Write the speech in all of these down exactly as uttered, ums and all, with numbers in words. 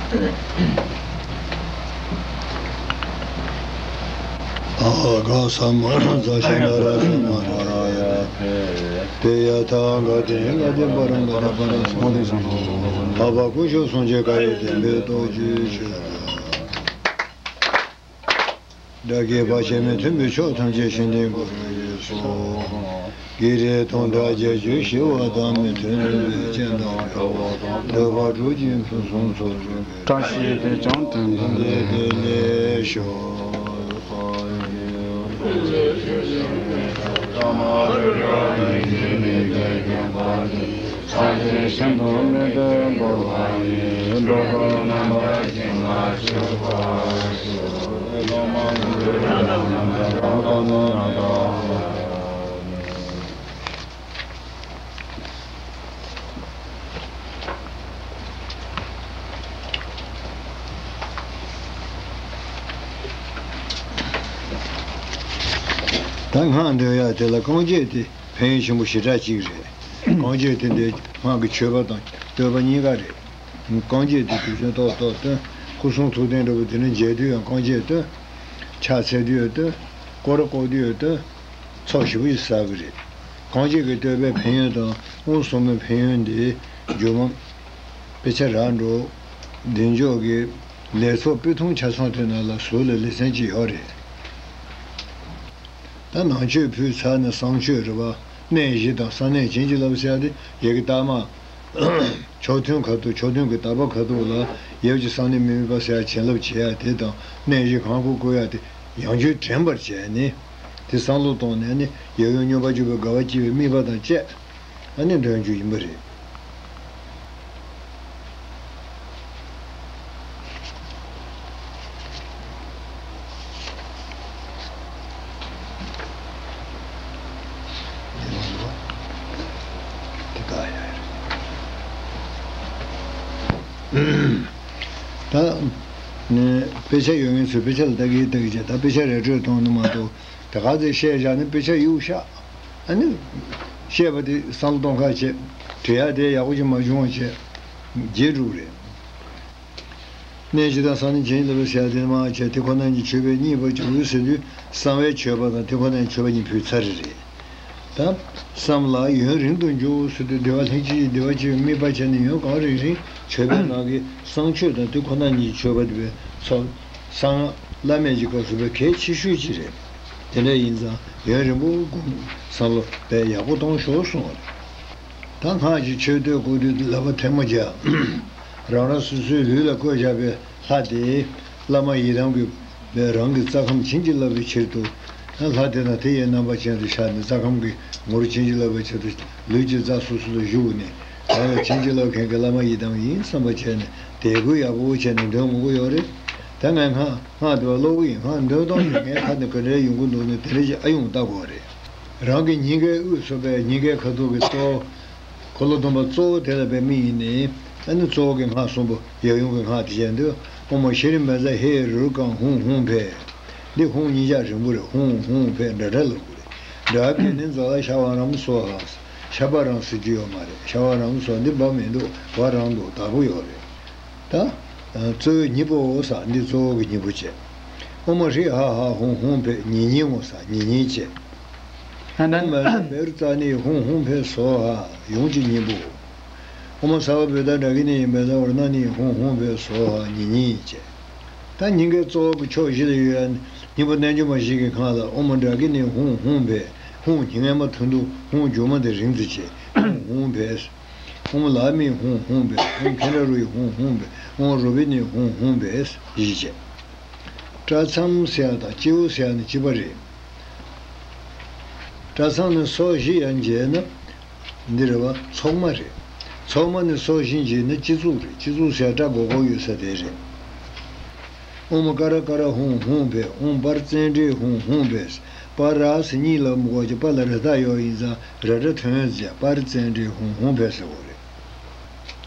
ཨ་ག་ས་མ་ར་ཛ་ཤ་ན་ར་ས་མ་ར་ཡ། དེ་ཡ་ཐ་ག་དེ་ག་དེ་པ་ར་ག་དེ་པ་ར་སོ། ཨ་བ་ཀུན་ཤོག་སངས་རྒྱས་བཀའ་ཡི་བསྟན་པའི་རྡོ་རྗེ་ཆོས། དགྲ་བགེགས་བར་ཆད་མེད་མཐུན་པའི་ཕྱོགས་ཐམས་ཅད་ཞི་མཐུན་སྒོ་རུ་སོགས། བགེགས་རིགས་དང་དགྲ་བརྒྱད་ཅུ་ཞི་བ་དང་མི་མཐུན་རིམ་པས་སྤྱན་དང་བྲལ་བ་དང་འདོད་པ་དྲུག་ཅུའི་ཕུན་སུམ་ཚོགས་སུ། བཀྲ་ཤིས་པའི་ལྗོངས་དུ་འདི་ནས་ལེགས་ཤོག། སངས་རྒྱས་ཞིང་དུ་མི་འདོད་འགྲོ་བ་ཡི། འགྲོ་ཀུན་རྣམ་པར་བྱིང་བར་གྱུར་པ། ད་སྔགས་འདོན་ཡ་དེ་ལ་རྐང་རྗེས་དེ་ཕན་ཡོན་ཆེན་པོ་ཞེ་དྲག་ཅིག་རེད། རྐང་རྗེས་དེ་འདི་སྔགས་ཀྱི་མཆོད་པ་དང་བསྟོད་པ་གཉིས་ཀ་རེད། རྐང་རྗེས་དེ་དུས་ཆེན་ཏོག་ཏོག་བཏོན། སྐུ་གསུང་ཐུགས་རྟེན་འདྲ་པོ་དེ་ནས་མཇལ་དུས་ཡང་རྐང་རྗེས་བཏོན། ཕྱག་འཚལ་དུས་ཡང་བཏོན། སྐོར་ར་བསྐོར་དུས་ཡང་བཏོན། ཚོགས་ཞེ་པོ་ཞིག་བསགས་ཀྱི་རེད། རྐང་རྗེས་ཀྱི་བསྟོད་པའི་ཕན་ཡོན་དང་དབུ་གསུམ་པའི་ཕན་ཡོན་འདི་རྒྱུ་མ་དཔེ་ཆ་རག་འགྲོ། འདི་ཕྱོགས་ཀྱི་ལས་ཚོགས་དཔེ་ཐུང་ཆ་ཚང་དེ་ནང་ལ་ཟུར་ལ་ལེ་ཚན་གཅིག་ཡོད་རེད། ད་ནང་མཆོད་ཕུལ་ཚར་ནས་གསང་མཆོད་རེད་པ། གནས་བཞི་དང་གསང་གནས་བྱིན་གྱིས་བརླབས་ཟེར་ཡ་དེ་ཡ་གི་རྟགས་མ། ཕྱོགས་མཐུན་ཁ་ཐུག་ཕྱོགས་མཐུན་གྱི་དག་པ་ཁ་ཐུག་ལ་ཡབ་ཀྱི་གསང་གནས་མི་དམིགས་པ་ཟེར་ཡ་བྱིན་རླབས་བྱེད་ཡ་དེ་དང་གནས་བཞི་གང་དགོས་དགོས་ཡ་དེ་ཡང་བསྐྱར་དྲན་པར་བྱས་ནས་དེ་བསམ་བློ་བཏང་ནས་ནི་ཡབ་ཡུམ་སྙོམས་པར་འཇུག་པའི་དགའ་བ་སྐྱེ་བའི་དམིགས་པ་དང་བཅས་ཨ་ནི་འདོན་རྒྱུ་ཡིན་པ་རེད། ད་ནི་དཔེ་ཆ་ཡོད་མཁན་ཚོས་དཔེ་ཆ་ལ་ལྟ་གི་ལྟ་གི་བྱས། ད་དཔེ་ཆ་ར་སྤྲོད་གཏོང་ནི་མ་གཏོགས་དེ་ག་ཚོད་བཤད་བཞག་ནི་དཔེ་ཆ་གཡུག་བཞག་ཨ་ནི་བཤད་པ་དེ་བསམ་བློ་གཏོང་ཁ་བྱས། དྲི་ཡ་དེ་ཡག་པོ་ཅིག་མ་བྱུང་བ་བྱས་བརྗེད་འགྲོ་གི་རེད། གནས་བཞི་དང་གསང་གནས་བྱིན་གྱིས་བརླབས་ཟེར་ཡ་དེ་མ་བྱས། དེ་ཁོ་ན་ཉིད་མཆོད་པའི་གཉིས་པ་འཇུག་ཟེར་དུས་གསང་བའི་མཆོད་པ་དང་དེ་ཁོ་ན་ཉིད་མཆོད་པ་གཉིས་ཕུལ་ཚར་རེད། ད་བསམ་ལ་ཡུན་རིང་དུ་འཇུག་ཟེར་དུས་བདེ་བ་ལྷན་ཅིག་གི་བདེ་བ་ཅིག་དམིགས་པ་བྱས་ནས་ཡུན་གང་རིང་རིང་མཆོད་པའི་ནང་གི་གསང་མཆོད་དང་དེ་ཁོ་ན་ཉིད་མཆོད་པ་དེ་བས་ཚོགས་གསང་སྔགས་བླ་མེད་ཀྱི་སྐབས་སུ་བས་གལ་ཆེ་ཤོས་ཅིག་རེད། དེ་འདྲ་ཡིན་ཙང་ཡུན་རིང་པོ་སྒོམ་བསམ་བློ་དཔེ་ཡག་པོ་གཏོང་ཤོག་གསུངས་པ་རེད། ད་སྔགས་ཀྱི་མཆོད་བསྟོད་སྐོར་དུ་ལབ་པ་ཐལ་མོ་སྦྱར། རང་རང་སོ་སོའི་ལུས་ལ་བཀོད་བཞག་པའི་ལྷ་དེ་བླ་མ་ཡི་དམ་གྱི་རང་གི་རྩ་ཁམས་བྱིན་གྱིས་བརླབས་པའི་ཕྱིར་དུ། ལྷ་དེ་དང་དེ་ཡི་རྣམ་པ་ཅན་དུ་ཤར་ནས་རྩ་ཁམས་ཀྱི་ངོ་བོར་བྱིན་གྱིས་བརླབས་པའི་ཕྱིར་དུ་ལུས་ཀྱི་རྩ་སོ་སོ་ལ་བཞུགས་ནས་རང་ལ་བྱིན་གྱིས་བརླབས་མཁན་གྱི་བླ་མ་ཡི་དམ་ཡིན་བསམ་པ་བྱས་ནས་དད་གུས་ཡག་པོ་བྱས་ནས་འདོན་དགོས་ཀྱི་ཡོད་རེད། ད་ངས་སྔགས་སྔགས་འདོན་པ་སློབ་གི་ཡིན། སྔགས་འདོན་སྟངས་དེ་ངའི་ཁ་ནས་ག་འདྲའི་ཡོང་གི་འདུག་ནས་དེ་འདྲ་ཞིག་ཨ་ཡོང་ལྟ་དགོས་རེད། རང་གི་སྙིང་གའི་དབུས་སུ་བས་སྙིང་གའི་ཁ་ཐུག་གི་གཙོ་བོ། འཁོར་ལོ་སྡོམ་པ་གཙོ་བོ་དེ་ལ་བས་དམིགས་ཡིན་ནི། ཨ་ནི་གཙོ་བོ་གི་སྔགས་གསུམ་པོ་ཡབ་ཡུམ་གྱི་སྔགས་དེ་བྱས་འདུག་ཨོཾ་ཤྲཱི་པཉྩ་ཧེ་རུ་ཀཾ་ཧཱུྃ་ཧཱུྃ་ཕཊ། འདི་ཧཱུྃ་གཉིས་ཆ་རིང་པོ་རེད། ཧཱུྃ་ཧཱུྃ་ཕཊ་འདྲ་འདྲ་ལབ་དགོས་རེད། འདྲ་བ་གན་ནི་ཛྭ་ལ་ཤ་བ་རཾ་སྭཱ་ཧཱ། ཤ་བ་རཾ་ཟེར་རྒྱུ་ཡོད་མ་རེད། ཤ་བ་རཾ་སྭཱ་ཧཱ། འདི་བ་མི་འདུག་བ་རང་འདུག་བདག་པོ་ཡོད་རེད། ད། གཙོ་བོའི་སྙིང་པོ་ཟེར་འདི་གཙོ་བོ་གི་སྙིང་པོ་བྱས། ཨོཾ་ཧྲཱིཿཧ་ཧ་ཧཱུྃ་ཧཱུྃ་ཕཊ་ཉིད་སྙིང་ངོ་ཟེར་ཉིད་སྙིང་བྱས། ཨོཾ་བཻ་རོ་ཙ་ནི་ཧཱུྃ་ཧཱུྃ་ཕཊ་སྭཱ་ཧཱ་ཡོངས་ཀྱི་སྙིང་པོ། ཨོཾ་སརྦ་བུ་ཏ་ཌཱ་ཀི་ནི་བཛྲ་ཝཱ་ར་ཎ་ནི་ཧཱུྃ་ཧཱུྃ་ཕཊ་སྭཱ་ཧཱ་ཉིད་སྙིང་བྱས། ད་སྙིང་གའི་གཙོ་བོ་གི་ཕྱོགས་བཞི་ལ་ཡོད་ཡ་སྙིང་པོ་རྣལ་འབྱོར་མ་བཞི་གི་སྔགས་ལ་ཨོཾ་ཌཱ་ཀི་ནི་ཧཱུྃ་ཧཱུྃ་ཕཊ། ཧཱུྃ་སྙིང་གའི་མ་ཐུང་ཐུང་། ཧཱུྃ་མཇུག་མ་དེ་རིང་ཙམ་བྱས། ཧཱུྃ་ཧཱུྃ་ཕཊ། ཨོཾ་ལ་མི་ཧཱུྃ་ཧཱུྃ་ཕཊ། ཨོཾ་ཁནྡ་རུ་ཡི་ཧཱུྃ་ཧཱུྃ་ཕཊ། ཨོཾ་རུ་པི་ནི་ཧཱུྃ་ཧཱུྃ་ཕཊ། བཞི་བྱས། སྐྲ་མཚམས་ཟེར་ཡ་དང་སྤྱི་བོ་ཟེར་ཡ་ནི་གཅིག་པ་རེད། སྐྲ་མཚམས་ནི་སོ་བཞི་ཡར་འབྱེད་ན་འདི་རེད་བ། ཚོགས་མ་རེད། ཚོགས་མ་ནི་སོ་བཞི་འབྱེད་ན་སྤྱི་གཙུག་རེད། སྤྱི་གཙུག་ཟེར་ཡ་སྐྲ་སྒོར་སྒོར་ཡོད་ས་དེ་རེད། ཨོཾ་ཀ་ར་ཀ་ར་ཧཱུྃ་ཧཱུྃ་ཕཊ། ཨོཾ་པྲ་ཙཎྜི་ཧཱུྃ་ཧཱུྃ་ཕཊ། པྲ་ར་ཟེར་གཉིས་ལ་མི་གོ་ཅིག་པ་ལ་ར་བཏགས་ཡོད་ཡིན་ཙང་ར་སྒྲ་ཐོན་ཡོད་ཅེས་པྲ་ཙཎྜི་ཧཱུྃ་ཧཱུྃ་ཕཊ་ཟེར་བ་རེད།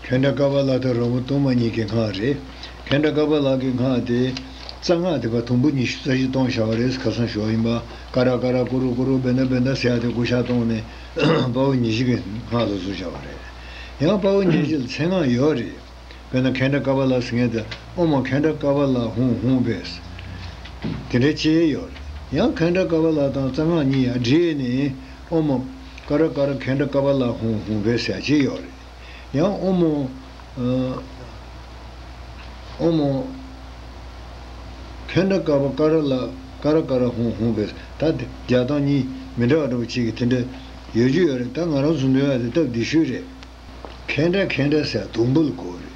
ཁཎྜ་ཀ་པཱ་ལ་དང་རོལ་མོ་གཏོར་མ་གཉིས་ཀྱི་སྔགས་རེད། ཁཎྜ་ཀ་པཱ་ལ་གི་སྔགས་དེ་རྩ་སྔགས་དེ་བ་དུམ་བུ་ཉི་ཤུ་རྩ་བཞི་གཏོང་བྱ་བ་རེད། ཁ་སང་ཞོགས་ཡིན་པ། ཀ་ར་ཀ་ར་ཀུ་རུ་ཀུ་རུ་བེ་ན་བེ་ན་ཟེར་ཡ་དེ་བགོ་བཤའ་གཏོང་ནས་དཔའ་བོ་ཉི་ཤུ་གི་སྔགས་ལ་བཟོ་བྱ་བ་རེད། ཡང་དཔའ་བོ་ཉི་ཤུ་ལ་མཚན་སྔགས་ཡོད་རེད། དཔེར་ན་ཁེནྡྲ་ཀ་པ་ལ་ཟེར་མཁན་དེ་ཨོཾ་ཁེནྡྲ་ཀ་པ་ལ་ཧཱུྃ་ཧཱུྃ་ཕཊ། དེ་འདྲའི་ཅིག་ཡོད་རེད། ཡང་ཁེནྡྲ་ཀ་པ་ལ་དང་རྩ་སྔགས་གཉིས་ཡར་བསྒྲིལ་ནས་ཨོཾ་ཀ་ར་ཀ་ར་ཁེནྡྲ་ཀ་པ་ལ་ཧཱུྃ་ཧཱུྃ་ཕཊ་ཟེར་ཡག་ཅིག་ཡོད་རེད། ཡང་ཨོཾ་ཨ་ཨོཾ་ཁེནྡྲ་ཀ་པ་ཀ་ར་ལ་ཀ་ར་ཀ་ར་ཧཱུྃ་ཧཱུྃ་ཕཊ། ད་དེ་རྒྱག་སྟངས་གཉིས་མི་འདྲ་བ་འདྲ་པོ་ཅིག་གི་དེ་འདྲ་ཡོད་རྒྱུ་ཡོད་རེད། ད་ང་རང་ཚོ་འདོན་ཡག་དེ་སྟབས་བདེ་ཤོས་རེད། ཁེནྡྲ་ཁེནྡྲ་ཟེར་དུམ་བུ་ལ་གོ་རེད།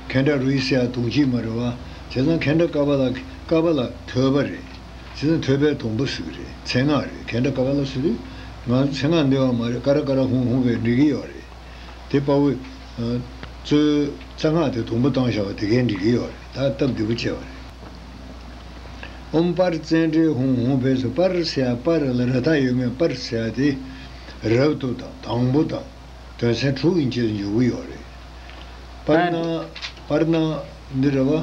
ཁེནྡྲ་རུ་ཡི་ཟེར་དུམ་གཅིག་མ་རེད་བ། བྱས་ཙང་ཁེནྡྲ་ཀ་པ་ལ་ཀ་པ་ལ་ཐོད་པ་རེད། བྱས་ཙང་ཐོད་པའི་དུམ་བུ་ཟེར་གི་རེད། མཚན་སྔགས་རེད། ཁེནྡྲ་ཀ་པ་ལ་ཟེར་དུས་ང་ཚོ་མཚན་སྔགས་འདོན་ཡག་མ་རེད། ཀ་ར་ཀ་ར་ཧཱུྃ་ཧཱུྃ་ཕཊ་འགྲིག་གི་ཡོད་རེད། དེ་དཔའ་བོ་གཙོའི་རྩ་སྔགས་དེ་དུམ་བུ་བཏང་བཞག་པ་དེ་གས་འགྲིག་གི་ཡོད་རེད། ད་སྟབས་བདེ་པོ་བྱས་པ་རེད། ཨོཾ་པར་ཙཎྜི་ཧཱུྃ་ཧཱུྃ་ཕཊ་ཟེར། པར་ཟེར་ཡག་པར་ལ་ར་བཏགས་ཡོད་མེད་པར་ཟེར་ཡག་དེ་རབ་ཏུ་དང་དང་པོ་དང་། དོན་ཚན་དྲུག་གི་རྗེས་སུ་འཇུག་གི་ཡོད་རེད། པར་ན་པར་ན་འདི་རེད་བ། ཨ་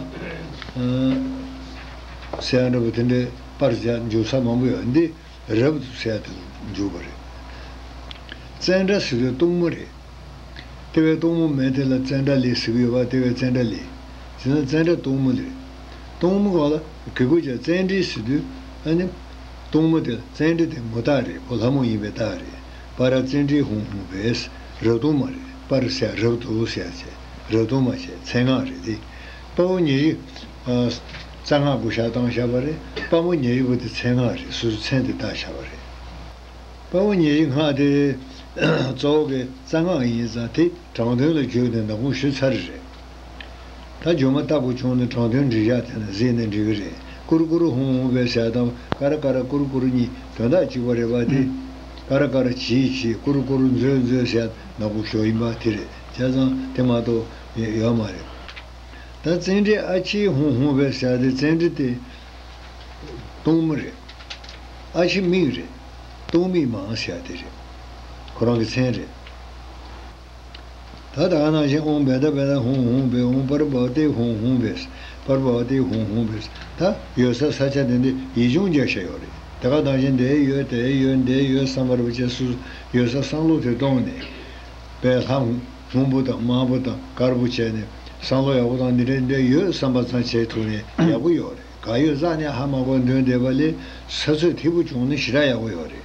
ཟེར་ཡག་འདྲ་པོ་དེ་འདྲའི་པར་ཟེར་ཡག་འཇུག་ས་མང་པོ་ཡོད། འདི་རབ་ཏུ་ཟེར་ཡག་དེ་འཇུག་པ་རེད། ཙཎྜི་ཟེར་དུས་གཏུམ་མོ་རེད། ལྟེ་བའི་གཏུམ་མོ་མེད་དེ་ལ་ཙཎྜི་ལི་ཟེར་གི་ཡོད་པ། ལྟེ་བའི་ཙཎྜི་ལི། ཟེར་ན་ཙཎྜི་གཏུམ་མོ་ལི། གཏུམ་མོ་ག་ལ་གི་གུ་ཅ་ཙཎྜི་ཟེར་དུས་ཨ་ནི། གཏུམ་མོ་དེ་ཙཎྜི་དེ་མོ་རྟགས་རེད། ཁོ་ལྷ་མོ་ཡིན་པའི་རྟགས་རེད། པར་ཙཎྜི་ཧཱུྃ་ཧཱུྃ་ཕཊ། རབ་གཏུམ་མ་རེད། པར་ཟེར་རབ་ཏུ་ཟེར་བྱས་རབ་གཏུམ་མ་བྱས་མཚན་སྔགས་རེད་དེ། དཔའ་བོ་ཉེར་བཞི། ཨ་རྩ་སྔགས་པོ་ཞལ་བཏང་བཞག་པ་རེད། དཔའ་མོ་ཉེར་བཞི་པོ་དེ་མཚན་སྔགས་རེད། སོ་སོའི་མཚན་དེ་བཏགས་བཞག་པ་རེད། དཔའ་བོ་ཉེར་བཞི་སྔགས་དེ་གཙོ་བོ་གི་རྩ་སྔགས་ཡིན་ཙང་དེ་དྲང་དོན་ལ་བསྒྱུར་ནས་ནག་ཁུང་ཞུས་ཚར་རེད། ད་སྒྱུ་མ་ལྟ་བུ་བྱུང་ནས་དྲང་དོན་འགྲེལ་བཤད་དེ་ནས་གཟིགས་ནས་འགྲིག་གི་རེད། ཀུ་རུ་ཀུ་རུ་ཧཱུྃ་ཧཱུྃ་ཕཊ་ཟེར་དང་ཀ་ར་ཀ་ར་ཀུ་རུ་ཀུ་རུ་གཉིས་དོན་དག་གཅིག་པ་རེད་པ། དེ་ཀ་ར་ཀ་ར་བྱིས་བྱིས། ཀུ་རུ་ཀུ་རུ་མཛོད་མཛོད་ཟེར་ནག་པོ་ཞོ་ཡིན་པ་དེ་རེད། བྱས་ཙང་དེ་མ་གཏོགས་ཡོད་མ་རེད། ད་ཙཎྜི་ཨ་ཕྱི་ཧཱུྃ་ཧཱུྃ་ཕཊ་ཟེར་དེ་ཙཎྜི་དེ་གཏུམ་མོ་རེད། ཨ་ཕྱི་མིག་རེད། གཏུམ་མིག་མ་ཟེར་དེ་རེད། ཁོ་རང་གི་མཚན་རེད། ད་ད་ག་ནང་བཞིན་ཨོཾ་བེ་ད་བེ་ད་ཧཱུྃ་ཧཱུྃ་ཕཊ། ཨོཾ་པརྦ་ཝ་ཏི་ཧཱུྃ་ཧཱུྃ་ཕཊ། པརྦ་ཝ་ཏི་ཧཱུྃ་ཧཱུྃ་ཕཊ། ད་ཡོད་ས་ས་ཆ་དེ་འདི་ཡིག་ཆུང་རྒྱག་བཞག་ཡོད་རེད། ད་ག་ནང་བཞིན་འདིར་ཡོད་དེར་ཡོད་འདིར་ཡོད་བསམ་པ་རེད་པ། བྱས་སུ་ཡོད་ས་བསམ་བློ་དེ་གཏོང་ནས་པའི་ལྷ་སྔོན་པོ་དང་དམར་པོ་དང་དཀར་པོ་བྱས་ནས་བསམ་བློ་ཡག་པོ་དང་འདི་འདྲ་འདི་འདྲ་ཡོད་བསམ་པ་ཙམ་བྱས་ཐུབ་ནས་ཡག་པོ་ཡོད་རེད། ག་ཡོད་རྩ་ནས་ཧ་མ་གོ་འདོན་བསྡད་པ་ལས་ས་ཚོད་ཐིག་པོ་བྱུང་ན་ཞེ་དྲག་ཡག་པོ་ཡོད་རེད།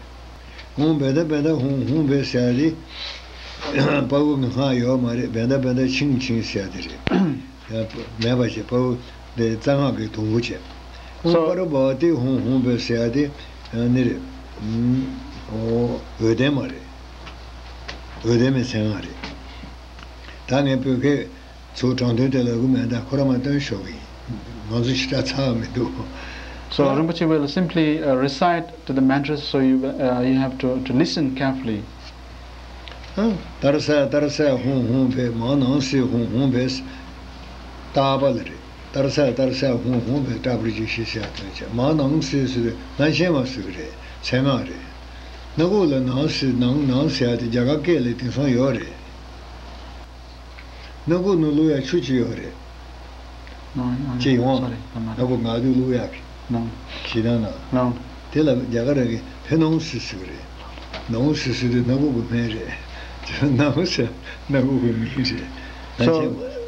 ཨོཾ་བེ་ད་བེ་ད་ཧཱུྃ་ཧཱུྃ་ཕཊ་ཟེར་ཡག་དེ་དཔའ་བོ་གི་སྔགས་ཡོད་མ་རེད། བེ་ད་བེ་ད་ཆིང་ཆིང་ཟེར་ཡག་དེ་རེད། ཡང་མེད་པ་བྱས་དཔའ་བོ་དེ་རྩ་སྔགས་ཀྱི་དུམ་བུ་བྱས། ཨོཾ་So པརྦ་ཝ་ཏི་ཧཱུྃ་ཧཱུྃ་ཕཊ་ཟེར་ཡག་དེ་ནི་རེད། ཨོ་འོད་ལྡན་མ་རེད། འོད་ལྡན་མའི་མཚན་སྔགས་རེད། ད་ངས་བོད་སྐད་ཚུར་དྲང་དོན་དེ་ལབ་གི་མེད། ད་ཁོ་རང་མ་སྟོན་ཞོག་གི་ཡིན། ང་ཚོ་ཞེ་དྲག་ཚ་བ་མི་འདུག So Rinpoche will simply uh, recite to the mantras, so you uh, you have to, to listen carefully. ཏར་སྲས་ཏར་སྲས་ཧཱུྃ་ཧཱུྃ་ཕཊ། མ་ནང་སྲིད་ཧཱུྃ་ཧཱུྃ་ཕཊ། ཏ་པ་ལ་རེད། ཏར་སྲས་ཏར་སྲས་ཧཱུྃ་ཧཱུྃ་ཕཊ། ཏྲ་པུ་རི་ཅི་ཤི་སྲས་ཐོན་བྱས། མ་ནང་སྲིད་ཟེར་དུས་ནང་ཆེན་མ་ཟེར་གི་རེད། མཚན་སྔགས་རེད། སྣ་ཁུག་ལ་ནང་སྲིད་ནང་ནང་ཟེར་ཡག་དེ་རྒྱ་གར་སྐད་ལ་དེང་སང་ཡོད་རེད། སྣ་ཁུག་ནང་བླུག་ཡག་ཆུ་ཅིག་ཡོད་རེད། No, no, ཅི་ཡོང་། Sorry, I'm not- སྣ་ཁུག་ངལ་དུ་བླུག་ཡག་གི No, ཞེ་སྡང་ན། No. དེ་ལ་རྒྱ་གར་ར་གི་ཕེ་ནོང་སི་ཟེར་གི་རེད། ནོང་སི་ཟེར་དུས་སྣ་ཁུག་གི་སྨན་རེད། ནོང་སི་སྣ་ཁུག་གི་མིང་རེད། ན་ཆེན་པོ། So,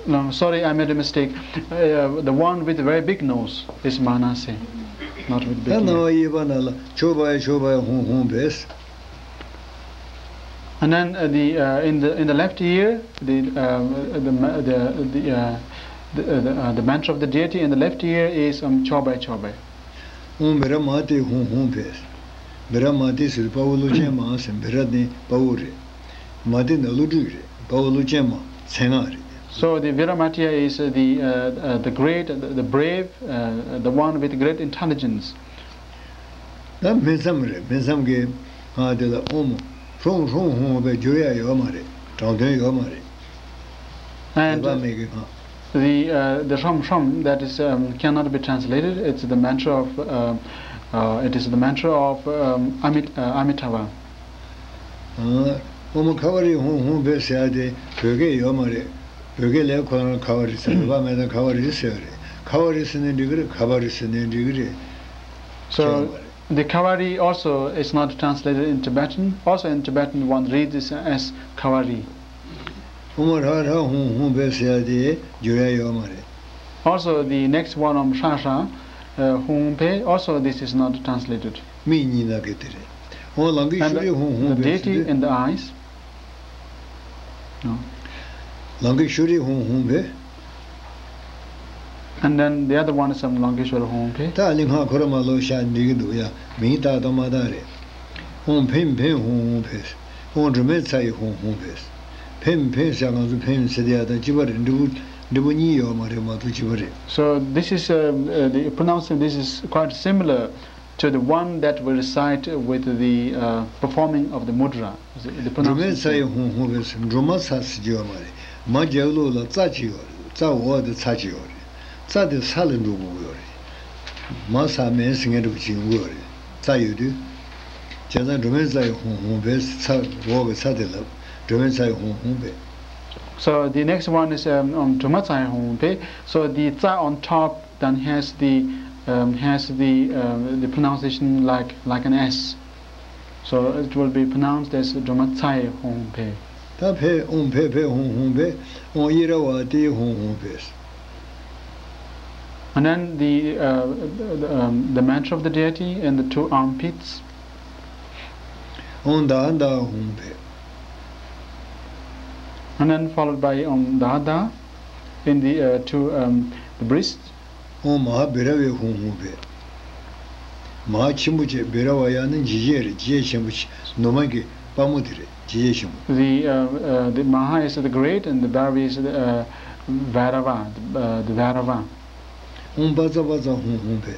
no, sorry, I made a mistake. Uh, the one with very big nose is Manasi, not with big ད་ནང་ear. བ་གཡས་པ་ན་ལ་ཆོ་བ་ཡ་ཆོ་བ་ཡ་ཧཱུྃ་ཧཱུྃ་ཕཊ། And then uh, the uh, in the in the left ear, the uh, the ma- the the, uh, the, uh, the, uh, the mantra of the deity in the left ear is um, Chobai Chobai. ཨོཾ་བི་ར་མ་ཏི་ཧཱུྃ་ཧཱུྃ་ཕཊ། བི་ར་མ་ཏི་ཟེར་དཔའ་བོ་ཀླུ་ཆེན་མ་ཟེར། བི་ར་ནི་དཔའ་བོ་རེད། མ་ཏི་ནི་ཀླུ་སྒྲུབ་རེད། དཔའ་བོ་ཀླུ་ཆེན་མ་མཚན་སྔགས་རེད། So the Viramatia is uh, the uh, uh, the great, the, the brave, uh, the one with great intelligence. ད་སྨིན་མཚམས་རེད། སྨིན་མཚམས་ཀྱི་སྔགས་དེ་ལ་ཨོཾ་ཧྲཱུཾ་ཧྲཱུཾ་ཧཱུྃ་ཕཊ་བསྒྱུར་ཡག་ཡོད་མ་རེད། དྲང་དོན་ཡོད་མ་རེད། And མེད་པ་མེད་ཀྱི་སྔགས། The uh, the Hram Hram that is um, cannot be translated. It's the mantra of uh, uh, it is the mantra of um, Amit, uh, Amitabha. ཨོཾ་ཁ་བ་རི་ཧཱུྃ་ཧཱུྃ་ཕཊ་ཟེར་ཡག་དེ་བོད་སྐད་ཡོད་མ་རེད། བོད་སྐད་ལས་ཁོ་རང་ཁ་བ་རི་ཟེར། མེད་པ་མེད་ན་ཁ་བ་རི་ཟེར་བ་རེད། ཁ་བ་རི་ཟེར་ནའི་འགྲིག་གི་རེད། ཁ་བ་རི་ཟེར་ནའི་འགྲིག་གི་རེད། So ཁྱད་མ་རེད། The Kavari also is not translated in Tibetan. Also in Tibetan, one reads this as Kavari. ཨོཾ་ཧྲ་ཧྲ་ཧཱུྃ་ཧཱུྃ་ཕཊ་ཟེར་ཡ་དེ་བསྒྱུར་ཡ་ཡོད་མ་རེད། Also, the next one, Om Shra Shra, uh, Hum Pe, also this is not translated. མིང་གཉིས་ན་གི་དེ་རེད། ཨོཾ་ལང་ཀི་ཤྭ་རི་ཧཱུྃ་ཧཱུྃ་ཕཊ་ཟེར་དུས། And the deity in the eyes. No. ལང་ཀི་ཤྭ་རི་ཧཱུྃ་ཧཱུྃ་ཕཊ། And then the other one is, um, Lankeshwar Hum Pe. ད་ཨ་ནི་སྔགས་ཁོ་ར་མ་ལོ་ཤ་འགྲིག་གི་འདུག་ཡ། མིང་ཏག་ཏག་མ་དག་རེད། ཨོཾ་ཕཊ་ཕཊ་ཧཱུྃ་ཧཱུྃ་ཕཊ། ཨོཾ་སྒྲོལ་མའི་ཚ་ཡི་ཧཱུྃ་ཧཱུྃ་ཕཊ། ཕཊ་ཕཊ་ཟེར་ང་ཚོ་ཕཊ་ཟེར་དེ་ཡ་དང་གཅིག་པ་རེད། འབྲས་བུ་འབྲས་བུ་གཉིས་ཡོད་མ་རེད་མ་གཏོགས་གཅིག་པ་རེད། So this is, uh, uh, the pronouncing this is quite similar to the one that we recite with the, uh, performing of the mudra. The, the སྒྲོལ་མའི་ཚ་ཡི་pronunciation. ཧཱུྃ་ཧཱུྃ་ཕཊ་ཟེར། སྒྲོལ་མ་ཚ་ཟེར་གྱི་ཡོད་མ་རེད། མ་རྒྱག་ལུགས་ལ་ཙ་གཅིག་ཡོད་རེད། ཙ་འོག་དེ་ཚ་གཅིག་ཡོད་རེད། ཙ་དེ་ས་ལ་འགྲོ་དགོས་ཀྱི་ཡོད་རེད། མ་ས་མེད་ཟེར་མཁན་འདྲ་པོ་ཅིག་ཡོང་གི་ཡོད་རེད། ཙ་ཡོད་དུས། བྱས་ཙང་སྒྲོལ་མའི་ཚ་ཡི་ཧཱུྃ་ཧཱུྃ་ཕཊ་ཟེར། ཚ་འོག་གི་ཚ་དེ་ལ་སྒྲོལ་མའི་ཚ་ཡི་ཧཱུྃ་ཧཱུྃ་ཕཊ། So the next one is, um, um, Dromacaya Hongpe. So the tsa on top then has the, um, has the, uh, the pronunciation like, like an S. So it will be pronounced as Dromacaya Hongpe. ད་ཕཊ་ཨོཾ་ཕཊ་ཕཊ་ཧཱུྃ་ཧཱུྃ་ཕཊ། ཨོཾ་ཨི་ར་བ་ཏི་ཧཱུྃ་ཧཱུྃ་ཕཊ། And then the, uh, the, um, the mantra of the deity in the two armpits. ཨོཾ་དྷ་དྷ་ཧཱུྃ་ཕཊ། And then followed by Om Dha Dha in the, uh, two, um, the breast. ཨོཾ་མ་ཧཱ་བི་ར་ཝེ་ཧཱུྃ་ཧཱུྃ་ཕཊ། མ་ཧཱ་ཆེན་པོ་བྱས། བི་ར་ཝ་ཡ་ནི་ཇི་བྱས་རེད། ཇི་བྱས་ཆེན་པོ་བྱས། ནུ་མ་གི་དཔའ་མོ་དེ་རེད། ཇི་བྱས་ཆེན་པོ། The, uh, uh, the Maha is the great and the Bhairavi is the, uh, Vairava, the, uh, the Vairava. ཨོཾ་བཛྲ་བཛྲ་ཧཱུྃ་ཧཱུྃ་ཕཊ།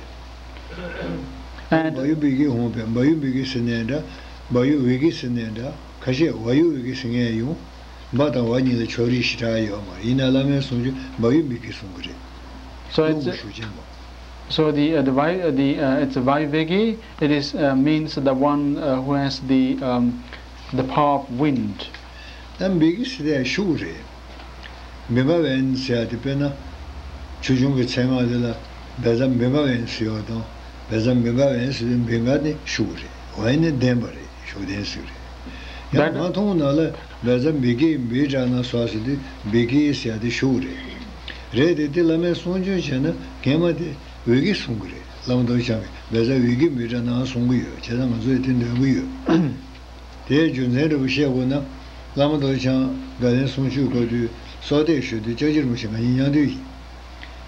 And བ་ཡུ་བི་གི་ཧཱུྃ་ཕཊ། བ་ཡུ་བི་གི་ཟེར་ནའི་འདྲ། བ་ཡུ་བི་གི་ཟེར་ནའི་འདྲ། ཁ་ཤས་བ་ཡུ་བི་གི་ཟེར་མཁན་ཡོང་། བ་དང་བ་གཉིས་ལ་ཕྱོགས་རིས་ཞེ་དྲག་ཡོད་མ་རེད། ཡིན་ན་བླ་མའི་གསུང་ཆོས་བ་ཡུ་བི་གི་གསུང་གི་རེད། So it's, ཀློང་གི་ཤུགས་ཆེན་པོ། So the, uh, the Vayu, uh, the, uh, it's Vayuvegi. It is, uh, means the one, uh, who has the, um, the power of wind. ད་བི་གི་ཟེར་དེ་ཤུགས་རེད། བི་ག་ཝན་ཟེར་ཡ་དེ་དཔེར་ན། ཆོས་འབྱུང་གི་མཚན་སྔགས་དེ་ལ་བཛྲ་བི་ག་ཝན་ཟེར་བ་དང་། བཛྲ་བི་ག་ཝན་ཟེར་དུས་བི་ག་ནི་ཤུགས་རེད། ཝན་ནི་ལྡན་པ་རེད། ཤུགས་ལྡན་ཟེར་རེད། ཡང་That མ་མཐོང་ན་ལ་བཛྲ་བི་གི་བི་ཏྲ་ན་སྭ་ཟེར་དུས་བི་གི་ཟེར་ཡ་དེ་ཤུགས་རེད། རེད་དེ་དེ་བླ་མའི་གསུང་ཆོས་བྱས་ན་གན་མ་དེ་ཝི་གི་གསུང་གི་རེད། བླ་མ་རྡོ་རྗེ་འཆང་གིས་བཛྲ་བི་གི་བི་ཏྲ་ན་གསུང་གི་ཡོད། བྱས་ཙང་ང་ཚོས་དེ་འདོན་གི་ཡོད། དེའི་རྒྱུ་མཚན་འདྲ་པོ་བཤད་དགོས་ན། བླ་མ་རྡོ་རྗེ་འཆང་དགའ་ལྡན་གསུང་ཆོས་སྐབས་དུས་སྲོག་གཏད་ཞུ་དུས་ལྕགས་ཀྱུ་རིན་པོ་ཆེ་ང་གཉིས་མཉམ་འདུས་ཡིན།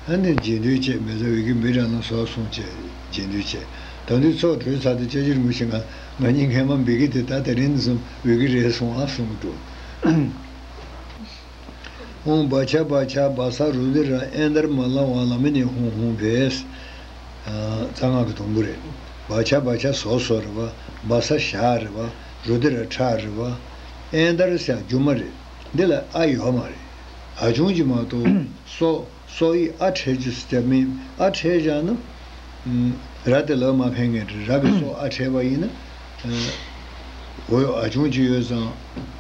ཨ་ནི་རྗེས་ཟློས་བྱས། བཛྲ་བི་གི་བི་ཏྲ་ན་སྭ་གསུངས་བྱས་རྗེས་ཟློས་བྱས། ད་དུས་ཚོགས་གྲོལ་ཚར་དུས་ལྕགས་ཀྱུ་རིན་པོ་ཆེ་ང་ང་གཉིས་མཁལ་མ་བི་གི་དེ་ད་དེ་རིང་ནས་བཟུང་བི་གི་རེད་གསུངས་ཨ་གསུང་གི་འདུག་ཨོཾ་བྷ་ཤ་བྷ་ཤ་བྷ་ས་རུ་དི་ར་ཨེནྡྲ་མ་ལ་ཝ་ལ་མི་ནི་ཧཱུྃ་ཧཱུྃ་ཕཊ། རྩ་སྔགས་ཀྱི་དུམ་བུ་རེད། བྷ་ཤ་བྷ་ཤ་ཟོ་ཟོ་རེད་པ། བྷ་ས་ཞག་རེད་པ། རུ་དི་ར་ཁྲག་རེད་པ། ཨེནྡྲ་ཟེར་ཡ་རྒྱུ་མ་རེད། འདི་ལ་ཨ་ཡོད་མ་རེད། ཨ་ཆུང་གཅིག་མ་གཏོགས་སོ། སོ་ཡི་ཨ་འཕྲད་རྒྱུ་ཟེར་མིན། ཨ་འཕྲད་བཞག་ན། ཨུམ། ར་དེ་ལ་མ་ཕན་ངེས་རེད། ར་གི་སོ་ཨ་འཕྲད་པ་ཡིན་ན། ཨ། འོ་ཡོ། ཨ་ཆུང་གཅིག་ཡོད་ཙང་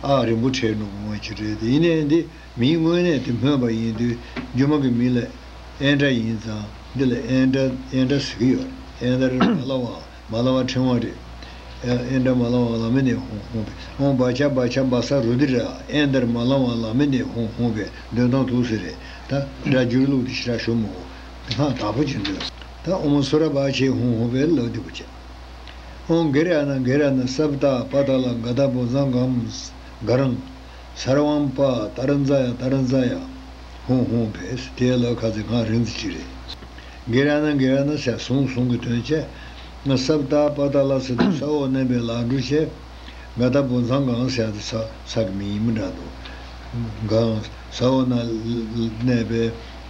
ཨ་རིང་པོ་འཕྲད་འགྲོ་གི་མ་གཅིག་རེད་དེ། ཡིན་ནའི་འདི་མིང་དངོས་གནས་དེ་སྨོས་པ་ཡིན་དུས་སྒྱུ་མ་གི་མིང་ལ་ཨེནྡྲ་ཡིན་ཙང་འདི་ལ་ཨེནྡྲ་ཨེནྡྲ་ཟེར་གི་ཡོད་རེད། ཨེནྡྲ་མ་ལ་ཝ། མ་ལ་ཝ་ཕྲེང་བ་རེད། ཨེ་ཨེནྡྲ་མ་ལ་ཝ་ལ་མི་ནི་ཧཱུྃ་ཧཱུྃ་ཕཊ། ཨོཾ་བྷ་ཤ་བྷ་ཤ་བྷ་ས་རུ་དི་ར་ཨེནྡྲ་མ་ལ་ཝ་ལ་མི་ནི་ཧཱུྃ་ཧཱུྃ་ཕཊ། འདོན་སྟངས་ཐུགས་སུ་རེད། ད་སྒྲ་སྒྱུར་ལུགས་དེ་ཞེ་དྲག་ཞུ་མི་དགོས། དེ་སྔ་དག་པོ་ཅིག་འདོན། ད་ཨོཾ་སུ་ར་བྷ་ཤེ་ཧཱུྃ་ཧཱུྃ་ཕཊ་ལབ་འདི་པོ་བྱས། ཨོཾ་གེ་ར་ན་གེ་ར་ན་སབ་ཏ་པ་ཏ་ལ་ག་ད་བོ་ཛ་གམ་ག་རང་། སརྦཾ་པ་ཏ་ར་ཛ་ཡ་ཏ་ར་ཛ་ཡ་ཧཱུྃ་ཧཱུྃ་ཕཊ། དེ་ལ་ཁ་ཚིག་གང་རིང་ཙམ་ཅིག་རེད། གེ་ར་ན་གེ་ར་ན་ཟེར་ཟུང་ཟུང་གི་དོན་བྱས། ང་སབ་ཏ་པ་ཏ་ལ་ཟེར་དུས་ས་འོག་གནས་པའི་ལ་འབྲུ་བྱས། ག་ད་བོ་ཛ་གང་ཟེར་དུས་ས་ས་གི་མིང་ཡིན་མི་འདྲ་འདུག་གང་ས་འོག་ན་གནས་པའི་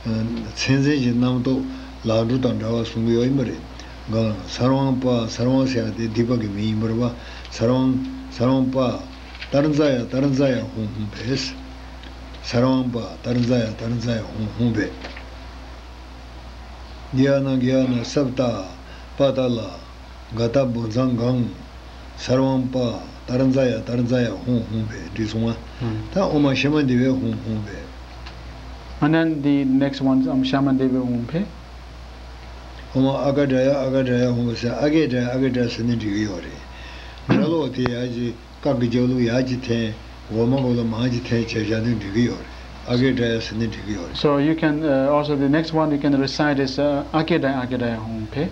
མཚན་འཛིན་གྱི་རྣམ་རྟོག་ལ་འབྲུ་དང་འདྲ་བ་གསུང་གི་ཡོད་ཡིན་པ་རེད། གང་སརྦཾ་པ་སརྦཾ་ཟེར་དེ་སྡིག་པ་གི་མིང་ཡིན་པ་རེད་པ། སརྦཾ་སརྦཾ་པ། ཏ་ར་ཛ་ཡ་ཏ་ར་ཛ་ཡ་ཧཱུྃ་ཧཱུྃ་ཕཊ། སརྦཾ་པ་ཏ་ར་ཛ་ཡ་ཏ་ར་ཛ་ཡ་ཧཱུྃ་ཧཱུྃ་ཕཊ། གེ་ཡ་ན་གེ་ཡ་ན་སབ་ཏ་པ་ཏ་ལ་ག་ད་བོ་ཛ་གང་། སརྦཾ་པ་ཏ་ར་ཛ་ཡ་ཏ་ར་ཛ་ཡ་ཧཱུྃ་ཧཱུྃ་ཕཊ། འགྲིག་སོང་ང་། ད་ཨོཾ་ཤ་མ་དེ་བི་ཧཱུྃ་ཧཱུྃ་ཕཊ། And then the next one is Om Shama Deve Hum Pe. ཨོཾ་ཨ་ག་དྲ་ཡ་ཨ་ག་དྲ་ཡ་ཧཱུྃ་ཕཊ་ཟེར། ཨ་གེ་དྲ་ཡ་ཨ་གེ་དྲ་ཟེར་ནས་འགྲིག་གི་ཡོད་རེད། སྒྲ་ཀློག་དེ་ཡ་གི་ཀ་གི་རྒྱབ་ལོགས་ཡ་གཅིག་འཐེན། འོག་མ་འོག་ལ་མང་གཅིག་ཐེངས་བྱས་བཞག་ན་འགྲིག་གི་ཡོད་རེད། ཨ་ཀེ་ཏྲ་ཡ་ཟེར་ན་འགྲིག་གི་ཡོད་རེད། So you can, uh, also, the next one you can recite is, uh, ཨ་ཀེ་ཏྲ་ཡ་ཨ་ཀེ་ཏྲ་ཡ་ཧཱུྃ་ཕཊ།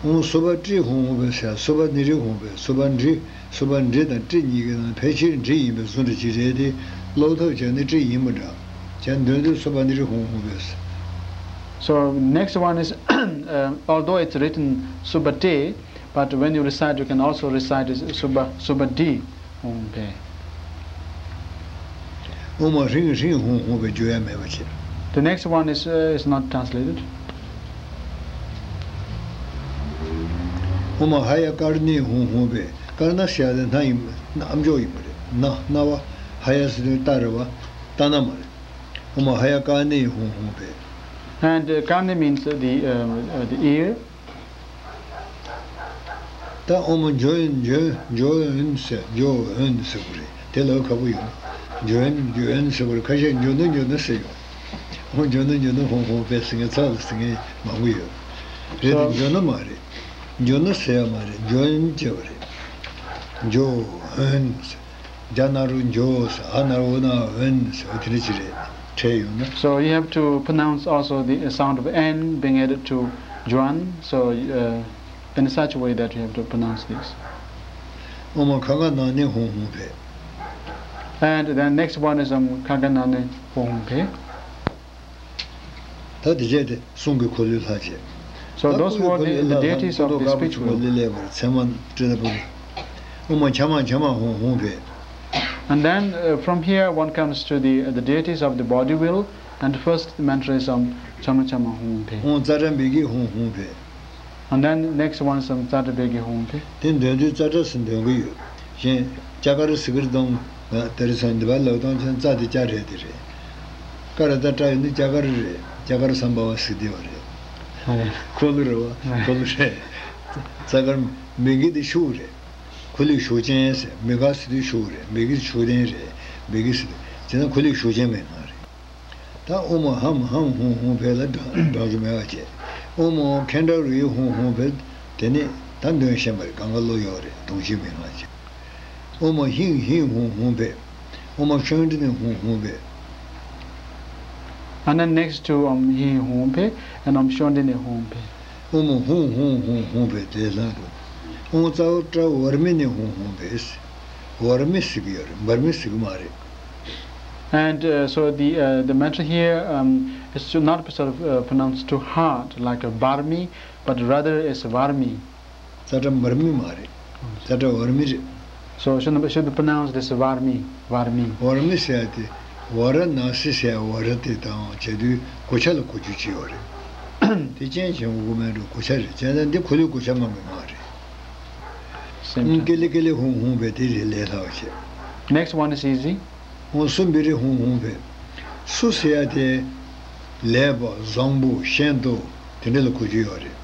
ཨོཾ་སུ་བྷ་ཏྲི་ཧཱུྃ་ཧཱུྃ་ཕཊ་ཟེར། སུ་བྷ་ནི་རི་ཧཱུྃ་ཕཊ། སུ་བྷ་ཏྲི། སུ་བྷ་ཏྲི་དང་ཏྲི་གཉིས་ཀྱི་ནང་ཕལ་ཆེར་ཏྲི་ཡིན་པའི་བཟོ་འདྲ་ཅིག་རེད་དེ། ཀློག་ཐབས་བྱས་ན་ཏྲི་ཡིན་པ་འདྲ། བྱས་ན་འདོན་དུས་སུ་བྷ་ནི་རི་ཧཱུྃ་ཧཱུྃ་ཕཊ་ཟེར། So next one is, um, although it's written Subhate, but when you recite, you can also recite as Subha, Subhadi. ཧཱུྃ་ཕཊ། ཨོཾ་ཧྲཱིཿཧྲཱིཿཧཱུྃཧཱུྃ་ཕཊ། བརྗོད་ཡ་མེད་པ་བྱས། The next one is, uh, is not translated. ཨོཾ་ཧ་ཡ་ཀར་ཎི་ཧཱུྃཧཱུྃ་ཕཊ། ཀར་ཎ་ཟེར་ཡ་དེ་སྣ་ཡིན། སྣ་ཨམ་ཅོག་ཡིན་པ་རེད། སྣ། སྣ་བ། ཧ་ཡ་ཟེར་དུས་རྟ་རེད་བ། རྟ་སྣ་མ་རེད། ཨོཾ་ཧ་ཡ་ཀར་ཎི་ཧཱུྃཧཱུྃ་ཕཊ། And, uh, karni means the, um, uh, the ear. ད་ཨོཾ་ཇོ་ཨོན། ཇོ་ཨོན། ཇོ་ཨོན་ཟེར། ཇོ་ཨོན་ཟེར་དགོས་རེད། དེ་ལབ་ཁག་པོ་ཡོད། ཇོ་ཨོན། ཇོ་ཨོན་ཟེར་དགོས་རེད། ཁ་ཤས་ཇོ་ནུ་ཇོ་ནུ་ཟེར་ཡོད། ཨོ་ཇོ་ནུ་ཇོ་ནུ་ཧཱུྃཧཱུྃ་ཕཊ་ཟེར་མཁན་ཚབ་ལ་ཟེར་མཁན་མང་པོ་ཡོད། རེད་དེ། So ཇོ་ནུ་མ་རེད། ཇོ་ནུ་ཟེར་ཡ་མ་རེད། ཇོ་ཨོན་བྱས་པ་རེད། ཇོ་ཨོན་ཟེར། ཇ་ན་རོ་ཇོ་ཟེར། འ་ན་རོ་འོ་ན་ཨོན་ཟེར། འོ་དེ་འདྲ་ཅིག་རེད། ཕྲད་ཡོང་ན། So you have to pronounce also the sound of N being added to Juan. So, uh, in such a way that you have to pronounce this. ཨོཾ་ཁ་ག་ན་ཎི་ཧཱུྃཧཱུྃ་ཕཊ། And then next one is, um, Kha Ga Na Ni Hoo Hoo Pe. ད་དེ་བྱས་ཏེ་གསུང་གི་འཁོར་ལོའི་ལྷ་བྱས། So ད་those སྐུ་ཡི་were འཁོར་the, ལོའི་the ལྷ་དང་deities སྐུ་of མདོག་དཀར་པོ་this ཆུང་བ་spiritual. ལི་ལས་པར་མཚན་མ་ཏྲི་ཏ་པུ་རི། ཨོཾ་ཆ་མ་ཆ་མ་ཧཱུྃཧཱུྃ་ཕཊ། And then, uh, from here one comes to the, uh, the deities of the body will, and first mantra is, um, Chama Chama Hum Pe. ཨོཾ་ཙ་ཏྲ་བི་གི་ཧཱུྃཧཱུྃ་ཕཊ། And then next one is, um, Tsata Begi Hum Pe. དེ་འདོན་དུས་ཙ་ཏྲ་ཟེར་འདོན་གི་ཡོད། གཞན་ཅ་ཀ་ར་ཟེར་གི་རེད་དང་། དེ་རིང་སང་འདི་པར་ལབ་སྟངས་ཅན་ཙ་དེ་ཅ་རེད་དེ་རེད། ཀ་ར་ཏ་ཏྲ་ཡིན་དུས་ཅ་ཀ་ར་རེད། ཅ་ཀ་ར་སམ་བྷ་ཝ་ཟེར་དེ་བ་རེད། ཨ་ཡ། འཁོར་ལོ་རེད་བ། འཁོར་ལོ་རེད། ཙ་ཀ་ར་མི་གི་དེ་ཤུགས་རེད། འཁོར་ལོའི་ཤུགས་ཅན་ཟེར། མི་ག་ཟེར་དུས་ཤུགས་རེད། མི་གི་ཤུགས་ལྡན་རེད། མི་གི་ཟེར་དུས་བྱས་ན་འཁོར་ལོའི་ཤུགས་ཅན་མི་ག་རེད། ད་ཨོཾ་ཧཾ་ཧཾ་ཧཱུྃ་ཧཱུྃ་ཕཊ་ལ་སྒྲ་སྒྲ་རྒྱུ་མེད་པ་བྱས། ཨོཾ་ཁེན་ཌ་རུ་ཡི་ཧཱུྃ་ཧཱུྃ་ཕཊ། དེ་ནི་ད་འདོན་ཤེས་པ་རེད། གང་ག་བློ་ཡོད་རེད། གདོང་ཆེན་མི་ང་བྱས། ཨོཾ་ཧིང་ཧིང་ཧཱུྃ་ཧཱུྃ་ཕཊ། ཨོཾ་ཤོན་ཌི་ནི་ཧཱུྃ་ཧཱུྃ་ཕཊ། And then next to Om Hing Hum Pe and Om Shondini Hum Pe. ཨོཾ་ཧཱུྃ་ཧཱུྃ་ཧཱུྃ་ཧཱུྃ་ཕཊ་དེ་ལྷ་འགྲོ། ཨོཾ་ཙ་ཏྲ་བར་མི་ནི་ཧཱུྃ་ཧཱུྃ་ཕཊ། བར་མི་ཟེར་གི་ཡོད་རེད། འབར་མི་ཟེར་གི་མ་རེད། And, uh, so the, uh, the mantra here, um, is to not sort of, uh, pronounced too hard, like a barmi, but rather it's varmi. ཙ་ཏྲ་འབར་མི་མ་རེད། ཙ་ཏྲ་བར་མི་རེད། So should, should pronounce this varmi, varmi. བར་མི་ཟེར་ཡ་དེ་ཝ་ར་ཎ་སི་ཟེར་ཡ་ཝ་ར་ཏི་དང་བྱས་དུས་གོ་ཆ་ལ་གོ་རྒྱུ་ཅིག་ཡོད་རེད། དེ་ཅན་བྱེད་དགོས་མེད་འགྲོ། གོ་ཆ་རེད། བྱས་ན་འདི་འཁོར་ལོའི་གོ་ཆ་མང་གི་མ་རེད། Same ཨོཾ་ཀེ་time. ལི་ཀེ་ལི་ཧཱུྃ་ཧཱུྃ་ཕཊ་དེ་རེད། ལས་སླ་བ་བྱས། Next one is easy. ཨོཾ་སུ་བི་རི་ཧཱུྃ་ཧཱུྃ་ཕཊ། སུ་ཟེར་ཡ་དེ་ལེགས་པ་བཟང་པོ་ཤེས་རྟོགས་དེ་འདྲ་ལ་གོ་རྒྱུ་ཡོད་རེད།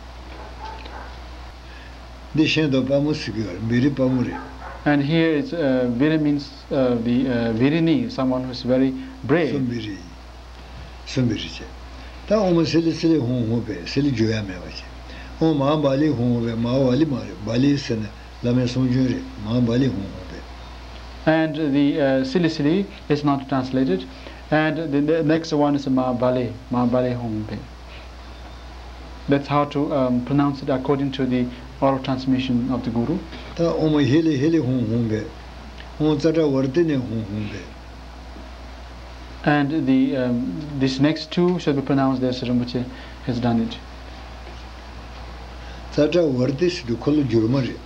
འདི་ཤེས་རྟོགས་དཔའ་མོ་ཟེར་གྱི་ཡོད་རེད། བི་རི་དཔའ་མོ་རེད། And here it's, uh, Viri means, uh, the, uh, Virini, someone who's very brave. སུ་བི་རི། སུ་བི་རི་བྱས། ད་ཨོཾ་སི་ལི་སི་ལི་ཧཱུྃ་ཧཱུྃ་ཕཊ། སི་ལི་བརྗོད་ཡ་མེད་པ་བྱས། ཨོཾ་མ་ཧ་བ་ལི་ཧཱུྃ་ཧཱུྃ་ཕཊ། མ་ཧ་བ་ལི་མ་རེད། བ་ལི་ཟེར་ན་བླ་མའི་གསུང་རྒྱུན་རེད། མ་ཧ་བ་ལི་ཧཱུྃ་ཧཱུྃ་ཕཊ། And the, uh, Sili Sili is not translated. And the, the next one is Mahabali, Mahabali Hongbe. That's how to, um, pronounce it according to the oral transmission of the Guru. ད་ཨོཾ་ཧི་ལི་ཧི་ལི་ཧཱུྃ་ཧཱུྃ་ཕཊ། ཨོཾ་ཙ་ཏྲ་ཝར་ཏི་ནི་ཧཱུྃ་ཧཱུྃ་ཕཊ། And the, um, this next two should be pronounced as Rinpoche has done it. ཙ་ཏྲ་ཝར་ཏི་ཟེར་དུས་འཁོར་ལོ་བསྒྱུར་མ་རེད།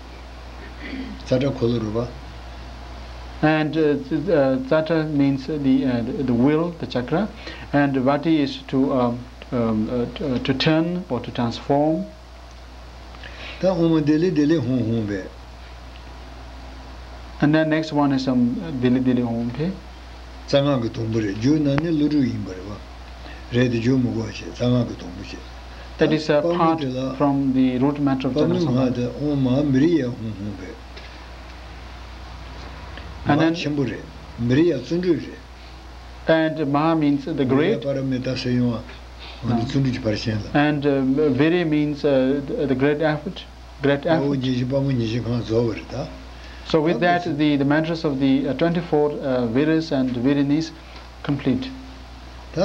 ཙ་ཏྲ་འཁོར་ལོ་རེད་པ། And, uh, th- uh, Tsatra means the, uh, the, the will, the chakra, and Vati is to, um, um, uh, to, uh, to turn or to transform. ད་ཨོཾ་དི་ལི་དི་ལི་ཧཱུྃ་ཧཱུྃ་ཕཊ། And then next one is, um, Dili Dili Hongpe. རྩ་སྔགས་ཀྱི་སྡོང་པོ་རེད། རྒྱུད་ནང་ནས་ཀླུ་སྒྲུབ་ཡིན་པ་རེད་པ། རེད་དེ་རྒྱུད་མི་དགོས་བྱས། རྩ་སྔགས་ཀྱི་སྡོང་པོ་བྱས། That is a དཔའ་མོ་part དེ་ལ། From the root matter of དཔའ་མོའི་Chaturanga ངག་དེ་ཨོཾ་མ་ཧཱ་མི་རི་ཡ་ཧཱུྃ་ཧཱུྃ་ཕཊ། And མ་ཧཱ་then ཆེན་པོ་རེད། མི་རི་ཡ་བརྩོན་འགྲུས་རེད། And Maha means the great. པ་ར་མི་ཏཱ་ཟེར་ཡོང་བ། ང་ཚོ་བརྩོན་འགྲུས་ཀྱི་ཕར་ཕྱིན་ལ། And, uh, Viri means, uh, the great effort, great དཔའ་བོ effort. ཉེར་བཞི། དཔའ་མོ་ཉེར་བཞི་གང་རྫོགས་པ་རེད་ད། So with that, the, the mantras of the uh, twenty-four uh, Veeras and Veerinis complete. ད་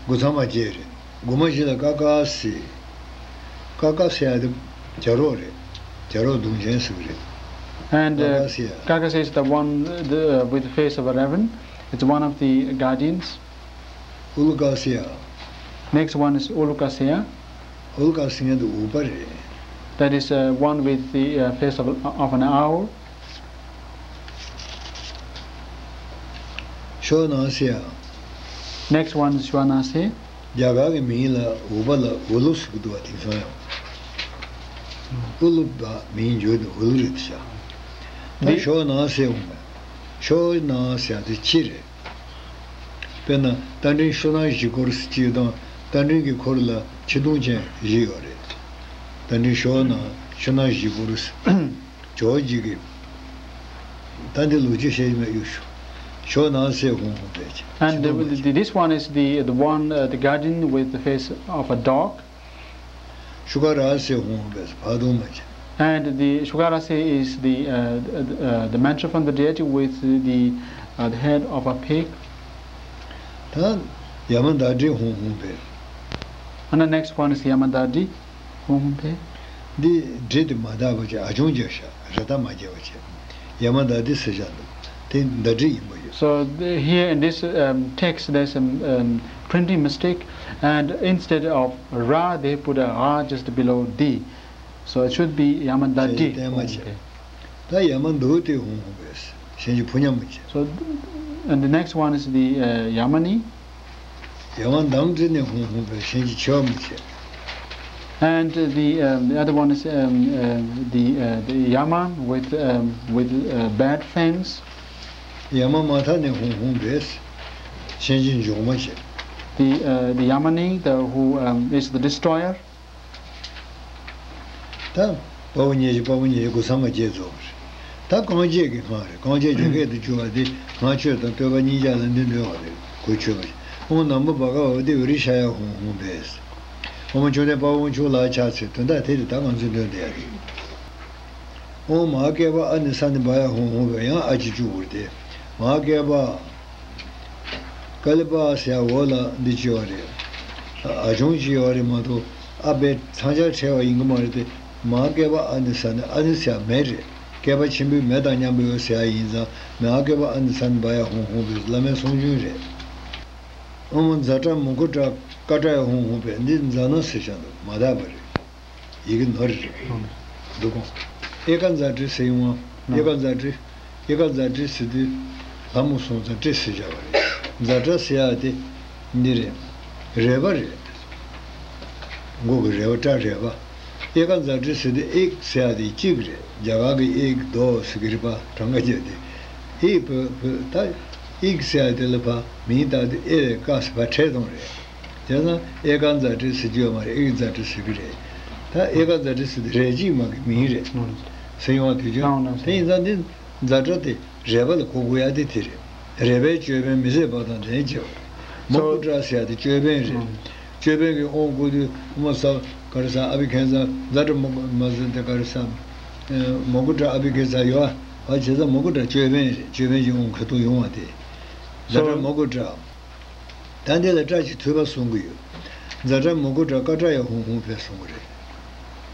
དགུ་ཚང་མ་བརྒྱད་རེད། དགུ་མ་བཞི་ལ་ཀ་ཀ་སི། ཀ་ཀ་སི་ཡ་དེ་བྱ་རོག་རེད། བྱ་རོག་གདོང་ཅན་ཟེར་གི་རེད། And ཀ་ཀ་སི་ཡ། Kakasi is the one the, uh, with the face of a raven. It's one of the guardians. ཨུ་ལུ་ཀ་སི་ཡ། Next one is Ulukaseya. ཨུ་ལུ་ཀ་སི་ཡ་དེ་འུག་པ་རེད། That is uh, one with the uh, face of, of an owl. ཤོ་ན་སི་ཡ། Next one is Shwanase. རྒྱ་གར་གྱི་མིང་ལ་འུག་པ་ལ་ཨུ་ལུ་ཟེར་གྱི་འདུག་པ། དེང་སང་ཡང་ཨུ་ལུ་པ་མིང་བརྗོད་དུས་ཨུ་ལུ་རེད་ཤག་ད་ཤོ་ན་སི་ཡ་འོང་བས། ཤོ་ན་སི་ཡ་དེ་ཁྱི་རེད། དཔེར་ན་རྟ་མགྲིན་ཤོ་ན་བཞི་སྐོར་ཟེར་གྱི་དང་། རྟ་མགྲིན་གྱི་འཁོར་ལ་ཁྱི་གདོང་ཅན་བཞི་ཡོད་རེད། རྟ་མགྲིན་ཤོ་ན་ཤོ་ན་བཞི་སྐོར་ཟེར། ཇོ་བོ་རྗེ་གི་ད་འདི་ལོ་རྒྱུས་བཤད་ཀྱི་མེད། གཡུག་ཞུ། ཤོ་ན་སི་ཡ་འོང་འོང་བས་ཀྱི། And the, the, this one is the, the one, uh, the guardian with the face of a dog. ཤུ་ག་ར་སི་ཡ་འོང་འོང་བས་ཕ་དུང་མ་བྱེད། And the Shukarase is the, uh, uh, the mantra from the deity with the, uh, the head of a pig. ད་ཡ་མ་དྷ་ཏྲི་འོང་འོང་བས། And the next one is Yamadadi. འོང་འོང་བས། འདི་འདྲི་དེ་མ་དག་པ་བྱས། ཨ་ཆུང་རྒྱག་ཤག་ར་ད་མ་རྒྱག་པ་བྱས། ཡ་མ་དྷ་ཏྲི་ཟེར་བཞག་འདུག་དེ་དྷ་ཏྲི་ཡིན་པ་ཡོད། So the, here in this um, text there's some um, printing mistake, and instead of ra they put a ra just below di. So it should be Yamadadi. བྱས་བསྟན་མ་བྱས། ད་ཡ་མ་དྷུ་ཏི་འོང་འོང་བས། གཞན་གྱི་བུ་མཉམ་མ་བྱས། So and the next one is the uh, Yamani. ཡ་མ་དྷ་ཏྲི་ནས་འོང་འོང་བས། གཞན་གྱི་ཆེ་བ་མ་བྱས། And uh, the um, the other one is um, uh, the uh, the Yaman with um, with uh, bad fangs. ཡ་མ་མ་ཐ་ནས་འོང་འོང་བས། གཞན་གྱི་འཇོག་མ་བྱས། The uh, the Yamani, the who um, is the destroyer. ད་དཔའ་བོ་ཉེར་བཞི། དཔའ་བོ་ཉེར་བཞི་དགུ་ཚང་མ་བརྒྱད་རྫོགས་པ་རེད། ད་རྐང་རྗེས་ཀྱི་སྔགས་རེད། རྐང་རྗེས་རྒྱ་སྐད་དུ་བསྒྱུར་བ་དེ་སྔགས་ཆོས་དང་བསྟོད་པ་གཉིས་ཆར་ལ་འདི་འདོན་པ་རེད། གོ་ཆོད་པ་ཞིག་ཨོཾ་ནམ་མོ་བྷ་ག་ཝ་ཏི་ཨུ་རི་ཤ་ཡ་ཧཱུྃ་ཧཱུྃ་ཕཊ། ཨོཾ་མཆོད་རྟེན་དཔའ་བོ་དབང་ཕྱུག་ལ་ཕྱག་འཚལ། དོན་དག་དེ་རེད། ད་ང་ཚོས་འདོན་བསྡད་ཡ་རེད། ཨོཾ་མ་ཧཱ་ཀལྤ་ཨ་ནི་ས་ནི་བྷ་ཡ་ཧཱུྃ་ཧཱུྃ་ཕཊ། ཡང་ཨ་གཅིག་བཅུག་དགོས་རེད་དེ། མ་ཧཱ་ཀལྤ། ཀལྤ་ཟེར་ཡ་འོག་ལ་འདི་བྱས་པ་རེད། ཨ་ཆུང་བྱས་པ་རེད་མ་གཏོགས། ཨ་བས་མཚམས་སྦྱར་བྲལ་བ་ཡིན་གྱི་མ་རེད་དེ། མ་ཧཱ་ཀལྤ་ཨ་ནི་ས་ནི། ཨ་ནི་ཟེར་ཡ་མེ་རེད། ཀལྤ་ཆེན་པོའི་མེ་དང་མཉམ་པའི་ཟེར་ཡ་ཡིན་ཙང་། མ་ཧཱ་ཀལྤ་ཨ་ནི་ས་ནི་བྷ་ཡ་ཧཱུྃ་ཧཱུྃ་ཕཊ་བླ་མའི་གསུང་རྒྱུན་རེད། ཨོཾ་ཛ་ཏྲ་མུ་ཀུ་ཏྲ་ཀ་ཏྲ་ཡ་ཧཱུྃ་ཧཱུྃ་ཕཊ། འདི་ཛ་ན་ཟེར་བཞག་འདུག་མ་དག་པ་རེད། ཡི་གེ་ནོར་རེད། འདུག་གོ། ཨེ་ཀ་ཛ་ཏྲི་ཟེར་ཡོང་བ། ཨེ་ཀ་ཛ་ཏྲི། ཨེ་ཀ་ཛ་ཏྲི་ཟེར་དུས་ལྷ་མོ་སོང་ཙང་ཏྲི་ཟེར་བཞག་པ་རེད། ཛ་ཏྲ་ཟེར་ཡ་དེ་འདི་རེད། རལ་པ་རེད། མགོ་གི་རལ་པ། ཏྲ་རལ་པ། ཨེ་ཀ་ཛ་ཏྲི་ཟེར་དུས་ཨིག་ཟེར་ཡ་དེ་གཅིག་རེད། རྒྱ་གར་གི་ཨིག་དོ་ཟེར་གི་རེད་པ། གྲངས་ཀ་བརྒྱབ་དེ། ཨི་བོད་བོད་ད་ཨིག་ཟེར་ཡ་དེ་ལ་ཕ་མིང་བཏགས་དུས་ཨེ་ཀ་ཟེར་ཕ་ཕྲད་གཏོང་རེད། བྱས་ཙང་ཨེ་ཀ་ཛ་ཏྲི་ཟེར་རྒྱུ་ཡོད་མ་རེད། ཨིག་ཛ་ཏྲི་ཟེར་གི་རེད། ད་ཨེ་ཀ་ཛ་ཏྲི་ཟེར་དེ་རལ་གཅིག་མ་གི་མིང་རེད། ཟེར་ཡོང་བ་དུས་རྒྱུན། དེ་ཡིན་ཙང་འདི་ཛ་ཏྲ་དེ་རལ་པ་ལ་གོ་དགོས་ཡ་དེ་དེ་རེད། རལ་པའི་ཅོད་པན་མི་བཟད་པ་དང་ལྡན་བྱས་པ་རེད། མུ་ཀུ་ཏྲ་ཟེར་ཡ་དེ་ཅོད་པན་རེད། ཅོད་པན་གྱི་དབང་བསྐུར་དུས་ཨོཾ་ས་ག་རེ་ཟ། ཨ་བྷི་ཁེ་ཛ། ཛ་ཏྲ་མུ་ཀུ་མ་ཟེར་དེ་ག་རེ་ཟ། མུ་ཀུ་ཏྲ་ཨ་བྷི་ཁེ་ཛ་ཡོད་ཨ། བྱས་ཙང་མུ་ཀུ་ཏྲ་ཅོད་པན་རེད། ཅོད་པན་གྱི་དབང་ཁ་ཐུག་ཡོང་བ་དེ། ཛ་ཏྲ་མུ་ཀུ་ཏྲ། ད་འདི་ལ་སྒྲ་གཅིག་མཐུད་པ་གསུང་གི་ཡོད། ཛ་ཏྲ་མུ་ཀུ་ཏྲ་ཀ་ཏྲ་ཡ་ཧཱུྃ་ཧཱུྃ་ཕཊ་གསུང་གི་རེད།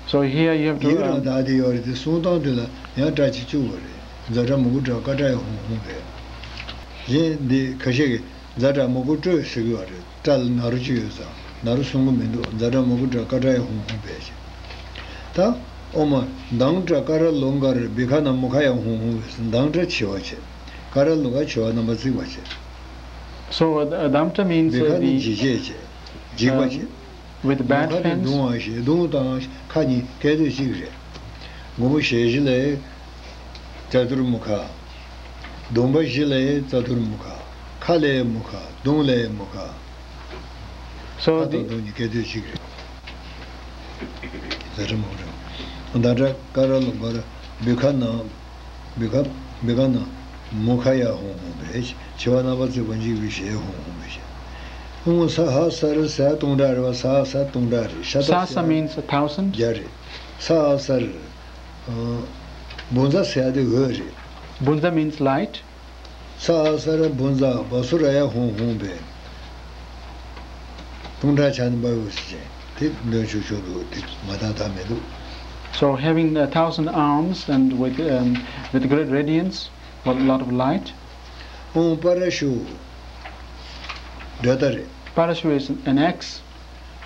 So here you have to ཡིག་རང་um, དག་དེ་ཡོད་རེད་དེ། གསུང་སྟངས་དེ་ལ་ཡང་སྒྲ་གཅིག་བཅུག་དགོས་རེད། ཛ་ཏྲ་མུ་ཀུ་ཏྲ་ཀ་ཏྲ་ཡ་ཧཱུྃ་ཧཱུྃ་ཕཊ། གཞན་འདི་ཁ་ཤས་ཀྱིས་ཛ་ཏྲ་མུ་ཀུ་ཏྲོ་ཟེར་གི་ཡོད་རེད། ཏྲ་ལ་ན་རོ་གཅིག་ཡོད་ཙང་ན་རོ་གསུང་གི་མི་འདུག་ཛ་ཏྲ་མུ་ཀུ་ཏྲ་ཀ་ཏྲ་ཡ་ཧཱུྃ་ཧཱུྃ་ཕཊ་བྱས། ད་ཨོཾ་མ་དཾ་ཏྲ་ཀ་ར་ལོ་ཀ་ར་བི་ཁ་ན་མུ་ཁ་ཡ་ཧཱུྃ་ཧཱུྃ་ཕཊ། དཾ་ཏྲ་མཆེ་བ་བྱས། ཀ་ར་ལོ་ཀ་མཆེ་བ་རྣམ་པར་གཙིགས་པ་བྱས། So uh, Damta means བི་ཁ་uh, ནི་འཇིགས་བྱེད་བྱས། འཇིགས་པ་བྱས། With bad fangs. མུ་ཁ་ནི་གདུང་བ་ཞེས། གདུང་དང་ཁ་གཉིས་སྐད་དོད་གཅིག་རེད། མགོ་བོ་ཞལ་བཞི་ལ་ཙ་དུར་མུ་ཁ། གདོང་པ་བཞི་ལ་ཙ་དུར་མུ་ཁ། ཁ་ལ་མུ་ཁ། གདོང་ལ་མུ་ཁ། So ཁ་དང་གདོང་གཉིས་སྐད་དོད་གཅིག་རེད། ཛ་ཏྲ་མུ་ཀུ་ཏྲ། དཾ་ཏྲ་ཀ་ར་ལོ་ཀ་ར་བི་ཁ་ན། བི་ཁ། བི་ཁ་ན། མུ་ཁ་ཡ་ཧཱུྃ་ཧཱུྃ་ཕཊ། མཆེ་བ་རྣམ་པར་གཙིགས་པ་འཇིགས་པའི་ཞལ་ཧཱུྃ་ཧཱུྃ་ཕཊ་བྱས། ཨོཾ་ས་ཧ་ས་ར་ཟེར་ཡ་སྟོང་ཕྲག་རེད་པ། ས་ཧ་ས་སྟོང་ཕྲག་རེད། ཤ་ད་ཟེར་ཡ་Sahasa means a thousand. བརྒྱ་རེད། ས་ཧ་ས་ར། བྷུ་ཛ་ཟེར་ཡ་དེ་འོད་རེད། བྷུན་ཛ་means light. ཚ་ཨ་ས་ར་བྷུན་ཛ་བ་སུ་ར་ཡ་ཧུང་ཧུང་བེ། དུང་ཁྲ་ཆ་ནི་འབའ་ཡོ་སི་ཅན་དེ་འདོན་ཆོག་ཆོག་འདུག་དེ་མ་དང་ཐ་མི་འདུག So having a thousand arms and with, um, with great radiance, with a lot of light. ཨོང་པ་ར་ཤུ། དགྲ་སྟ་རེད། Parashu is an axe.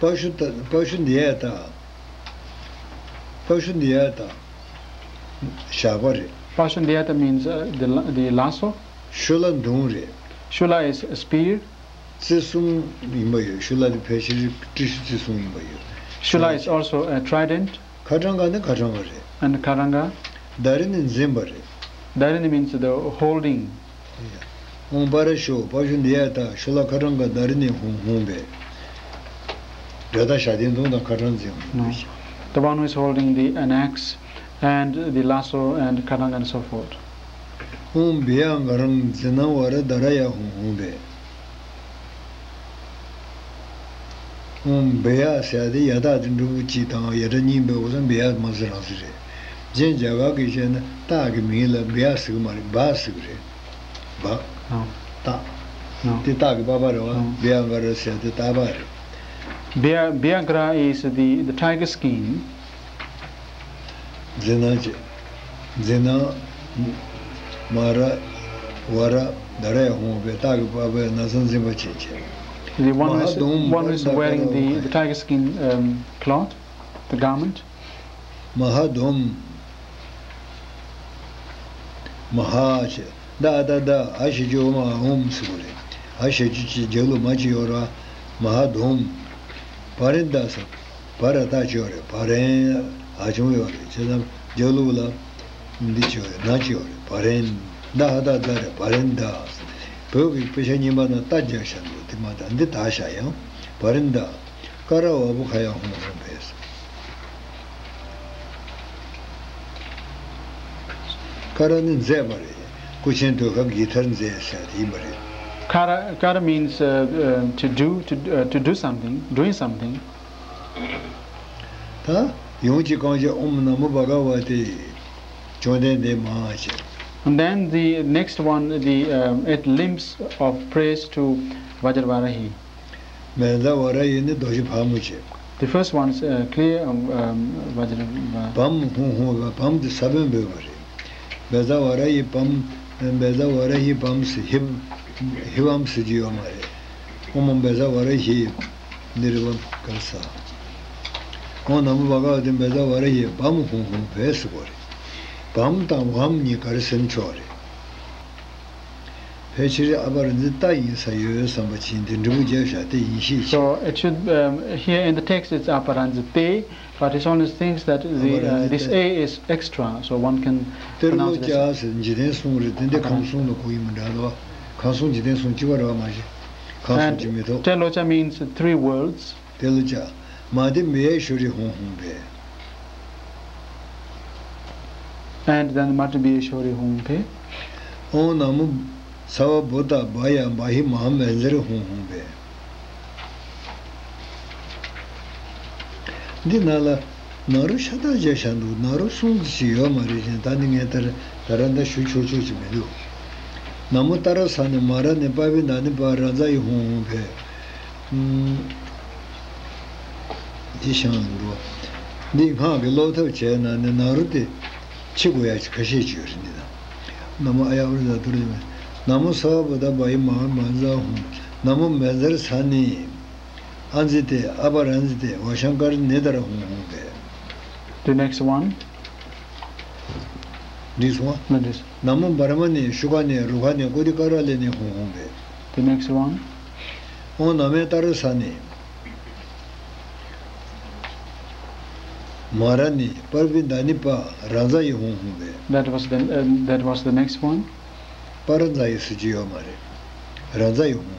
པ་ཤུ་ད་པ་ཤུ་འདི་ཡ་ད། པ་ཤུ་འདི་ཡ་ད། ཞགས་པ་རེད། Pashundiyata means, uh, the la- the lasso. ཤུ་ལ་མདུང་རེད། Shula is a spear. རྩེ་གསུམ་ཡིན་པ་ཡོད། ཤུ་ལ་དེ་ཕལ་ཆེར་ཏྲི་ཤུ་རྩེ་གསུམ་ཡིན་པ་ཡོད། Shula is also a trident. ཁ་ཊང་ག་ནི་ཁ་ཊང་ག་རེད། And karanga. དྷ་རི་ནི་འཛིན་པ་རེད། Dharini means the holding. ཨོང་པ་ར་ཤོ་པ་ཤུ་འདི་ཡ་ད་ཤུ་ལ་ཁ་ཊང་ག་དྷ་རི་ནི་ཧུང་ཧུང་བེ། དགྲ་སྟ་ཞགས་དེ་མདུང་དང་ཁ་ཊང་འཛིན་ཧུང་བེ། No. The one who is holding the an axe and the lasso and karanga and so forth. ཨོང་བེ་ཡ་ག་རང་འཛིན་ན་བ་ར་དྷ་ར་ཡ་ཧུང་ཧུང་བེ། ཨོང་བེ་ཡ་ཟེར་ཡ་དེ་ཡ་དག་དེ་འབྲུ་གུ་གཅིག་དང་ཡ་སྒྲ་གཉིས་འབེ་འོ་ཙང་བེ་ཡ་མ་ཟེར་རང་ཟེར་རེད། རྗེས་རྒྱ་གར་གྱི་བཤད་ན་སྟག་གི་མིང་ལ་བེ་ཡ་ཟེར་གི་མ་རེད། བ་ཟེར་གི་རེད། བ། ཨོ། སྟག་ཨོ། དེ་སྟག་གི་པ་པ་རེད་བ། ཨོ། བེ་ཡ་ག་ར་ཟེར་དེ་སྟག་པ་རེད། Bya- Byagra is the, the tiger skin. འཛིན་ན་ཅེ། འཛིན་ན། མ་ར། བ་ར། དྷ་ར་ཡ་ཧུང་བེ་སྟག་གི་པ་པའི་ན་ཚ་འཛིན་པ་བྱེད་ཅེ། The one who is, མ་ཧ་དོམ་one who is པ་ར་wearing the, ད་the tiger skin, um, cloth, the garment. མ་ཧ་དོམ། མ་ཧ་ཅེ། ད་ད་ད་ཨ་ཞེ་ཅོ་མ་ཧུམ་སུ་རེ། ཨ་ཞེ་ཅོ་ཅི་རྒྱ་ལུ་མ་ཅི་ཡོ་ར། མ་ཧ་དོམ། བ་རེན་ད་ས། བ་ར་ད་ཅི་ཡོ་རེ། བ་རེན་ཨ་ཅུང་ཡོ་རེ། ཅེ་ཙམ་རྒྱ་ལུ་ལ། འདི་ཅི་ཡོ་རེ་ན་ཅི་ཡོ་རེ། བ་རེན་ད་ཧ་ད་ད་རེ་བ་རེན་ད། བོད་ཀྱི་དཔེ་ཆ་རྙིང་པ་ན་ད་རྒྱག་ཤ་འདུག་དེ་མ་ད་འདི་ད་ཤ་ཡང་བ་རེན་ད། ཀ་ར་བ་བུ་ཁ་ཡ་ཧུང་ཧུང་བེ་ཟེར། ཀ་ར་ནི་མཛད་པ་རེད། སྐུ་ཆེན་ཟློས་གར་གྱི་མཐར་མཛད་ཟེར་དེ་ཡིན་པ་རེད། Kara, kara means, uh, uh, to do, to, uh, to do something, doing something. ད་ཡོངས་ཀྱི་རྐང་རྗེས་ཨོཾ་ན་མོ་བྷ་ག་ཝ་ཏེ། བཅོམ་ལྡན་འདས་མ་ཞེས། And then the next one, the, um, it limps of praise to Vajravarahi. མེ་ཛ་བ་ར་ཡི་ནི་རྡོ་རྗེ་ཕག་མོ་བྱས། The first one is, uh, clear, um, um, Vajra- བམ་ཧུང་ཧུང་བ་བམ་དེ་ས་བོན་འབོད་པ་རེད། མེ་ཛ་བ་ར་ཡི་བམ། མེ་ཛ་བ་ར་ཡི་བམ་སི་ཧིབ། ཧི་བམ་སི་ཅི་ཡོད་མ་རེད། ཨོ་མ་མེ་ཛ་བ་ར་ཧི། འདི་རི་བམ་གར་ས། ཨོ་ན་མོ་བ་ག་དེ་མེ་ཛ་བ་ར་ཡི་བམ་ཧུང་ཧུང་བས་སི་གོ་རེད། བམ་དང་བམ་གཉིས་ག་རེ་ཟེར་ན་ཆོག་རེད། ཕལ་ཆེར་ཨ་པ་ར་འཛི་ཏ་ཡིན་ས་ཡོད་བསམ་པ་ཅིན་དེ་འབྲས་བུ་རྒྱབ་བཞག་དེ་ཡིན་ཤེས་ཤིག So it should, um, here in the text it's Aparanjite, but it's only things that the, uh, this A is extra, so one can pronounce it as ཏེ་ལོ་ཅ་ཟེར་འཇིག་རྟེན་གསུམ་རེད། དེ་འདྲ་ཁམས་གསུམ་ལ་གོ་ཡི་མི་འདྲ་ལོ། ཁམས་གསུམ་འཇིག་རྟེན་གསུམ་གཅིག་པ་རེད་བ་མ་གཞི། ཁམས་གསུམ་གཅིག་མི་ཐོབ། Telocha means three worlds. ཏེ་ལོ་ཅ། མ་ཏི་མི་ཡ་ཤོ་རི་ཧུང་ཧུང་བེ། And then Matabiya Shori Hungpe. ཨོ་ན་མོ་ས་བ་བུ་ཏ་བ་ཡ་བ་ཧི་མ་མེ་ཛ་རི་ཧུང་ཧུང་བེ། འདི་ན་ལ་ན་རོ་ཤ་སྟག་རྒྱ་ཤ་འདུག་ན་རོ་གསུང་ཅི་ཡོད་མ་རེད་ཅན་ད་ནི་ངས་ལྟར་ད་ར་འདའ་ཞུ་ཆོག་ཆོག་ཅི་མི་འདུག་ན་མོ་ཏ་ར་ས་ནི་མ་ར་ནི་པ་བི་ན་ནི་པ་ར་ཛ་ཡི་ཧུང་ཧུང་བེ། འདི་ཤང་འགྲོ། འདི་སྔགས་ཀྱི་སློབ་ཐབས་བྱས་ན་ནི་ན་རོ་དེ་ཕྱི་དགོས་ཡ་ཁ་ཤས་ཅིག་ཡོད་རེད་འདི་དང་། ན་མོ་ཨ་ཡ་ཨུ་ར་ད་དུ་ར་ན་མོ་ས་བ་བུ་ད་བ་ཡི་མ་མ་ཛ་ཧུང་། ན་མོ་མེ་ཛར་ས་ནི། ཨ་ཛི་ཏེ་ཨ་པ་ར་ཛི་ཏེ་ཝ་ཤང་ཀར་ནེ་ད་ར་ཧུང་ཧུང་བེ། The next one. འདི་སོང་བ། Not this. ན་མོ་བར་མ་ནི་ཤུ་ཀ་ནི་རུ་ཁ་ནི་ཀོ་ཏི་ཀ་ར་ལེ་ནི་ཧུང་ཧུང་བེ། The next one. ཨོ་ན་མེ་ཏ་ར་ས་ནི། མ་ར་ནི་པར་བི་ད་ནི་པ་ར་ཛ་ཡི་ཧུང་ཧུང་བེ། That was the, uh, that was the next one. པ་ར་ཛ་ཡི་སུ་ཅི་ཡོད་མ་རེད། ར་ཛ་ཡི་ཧུང་བེ།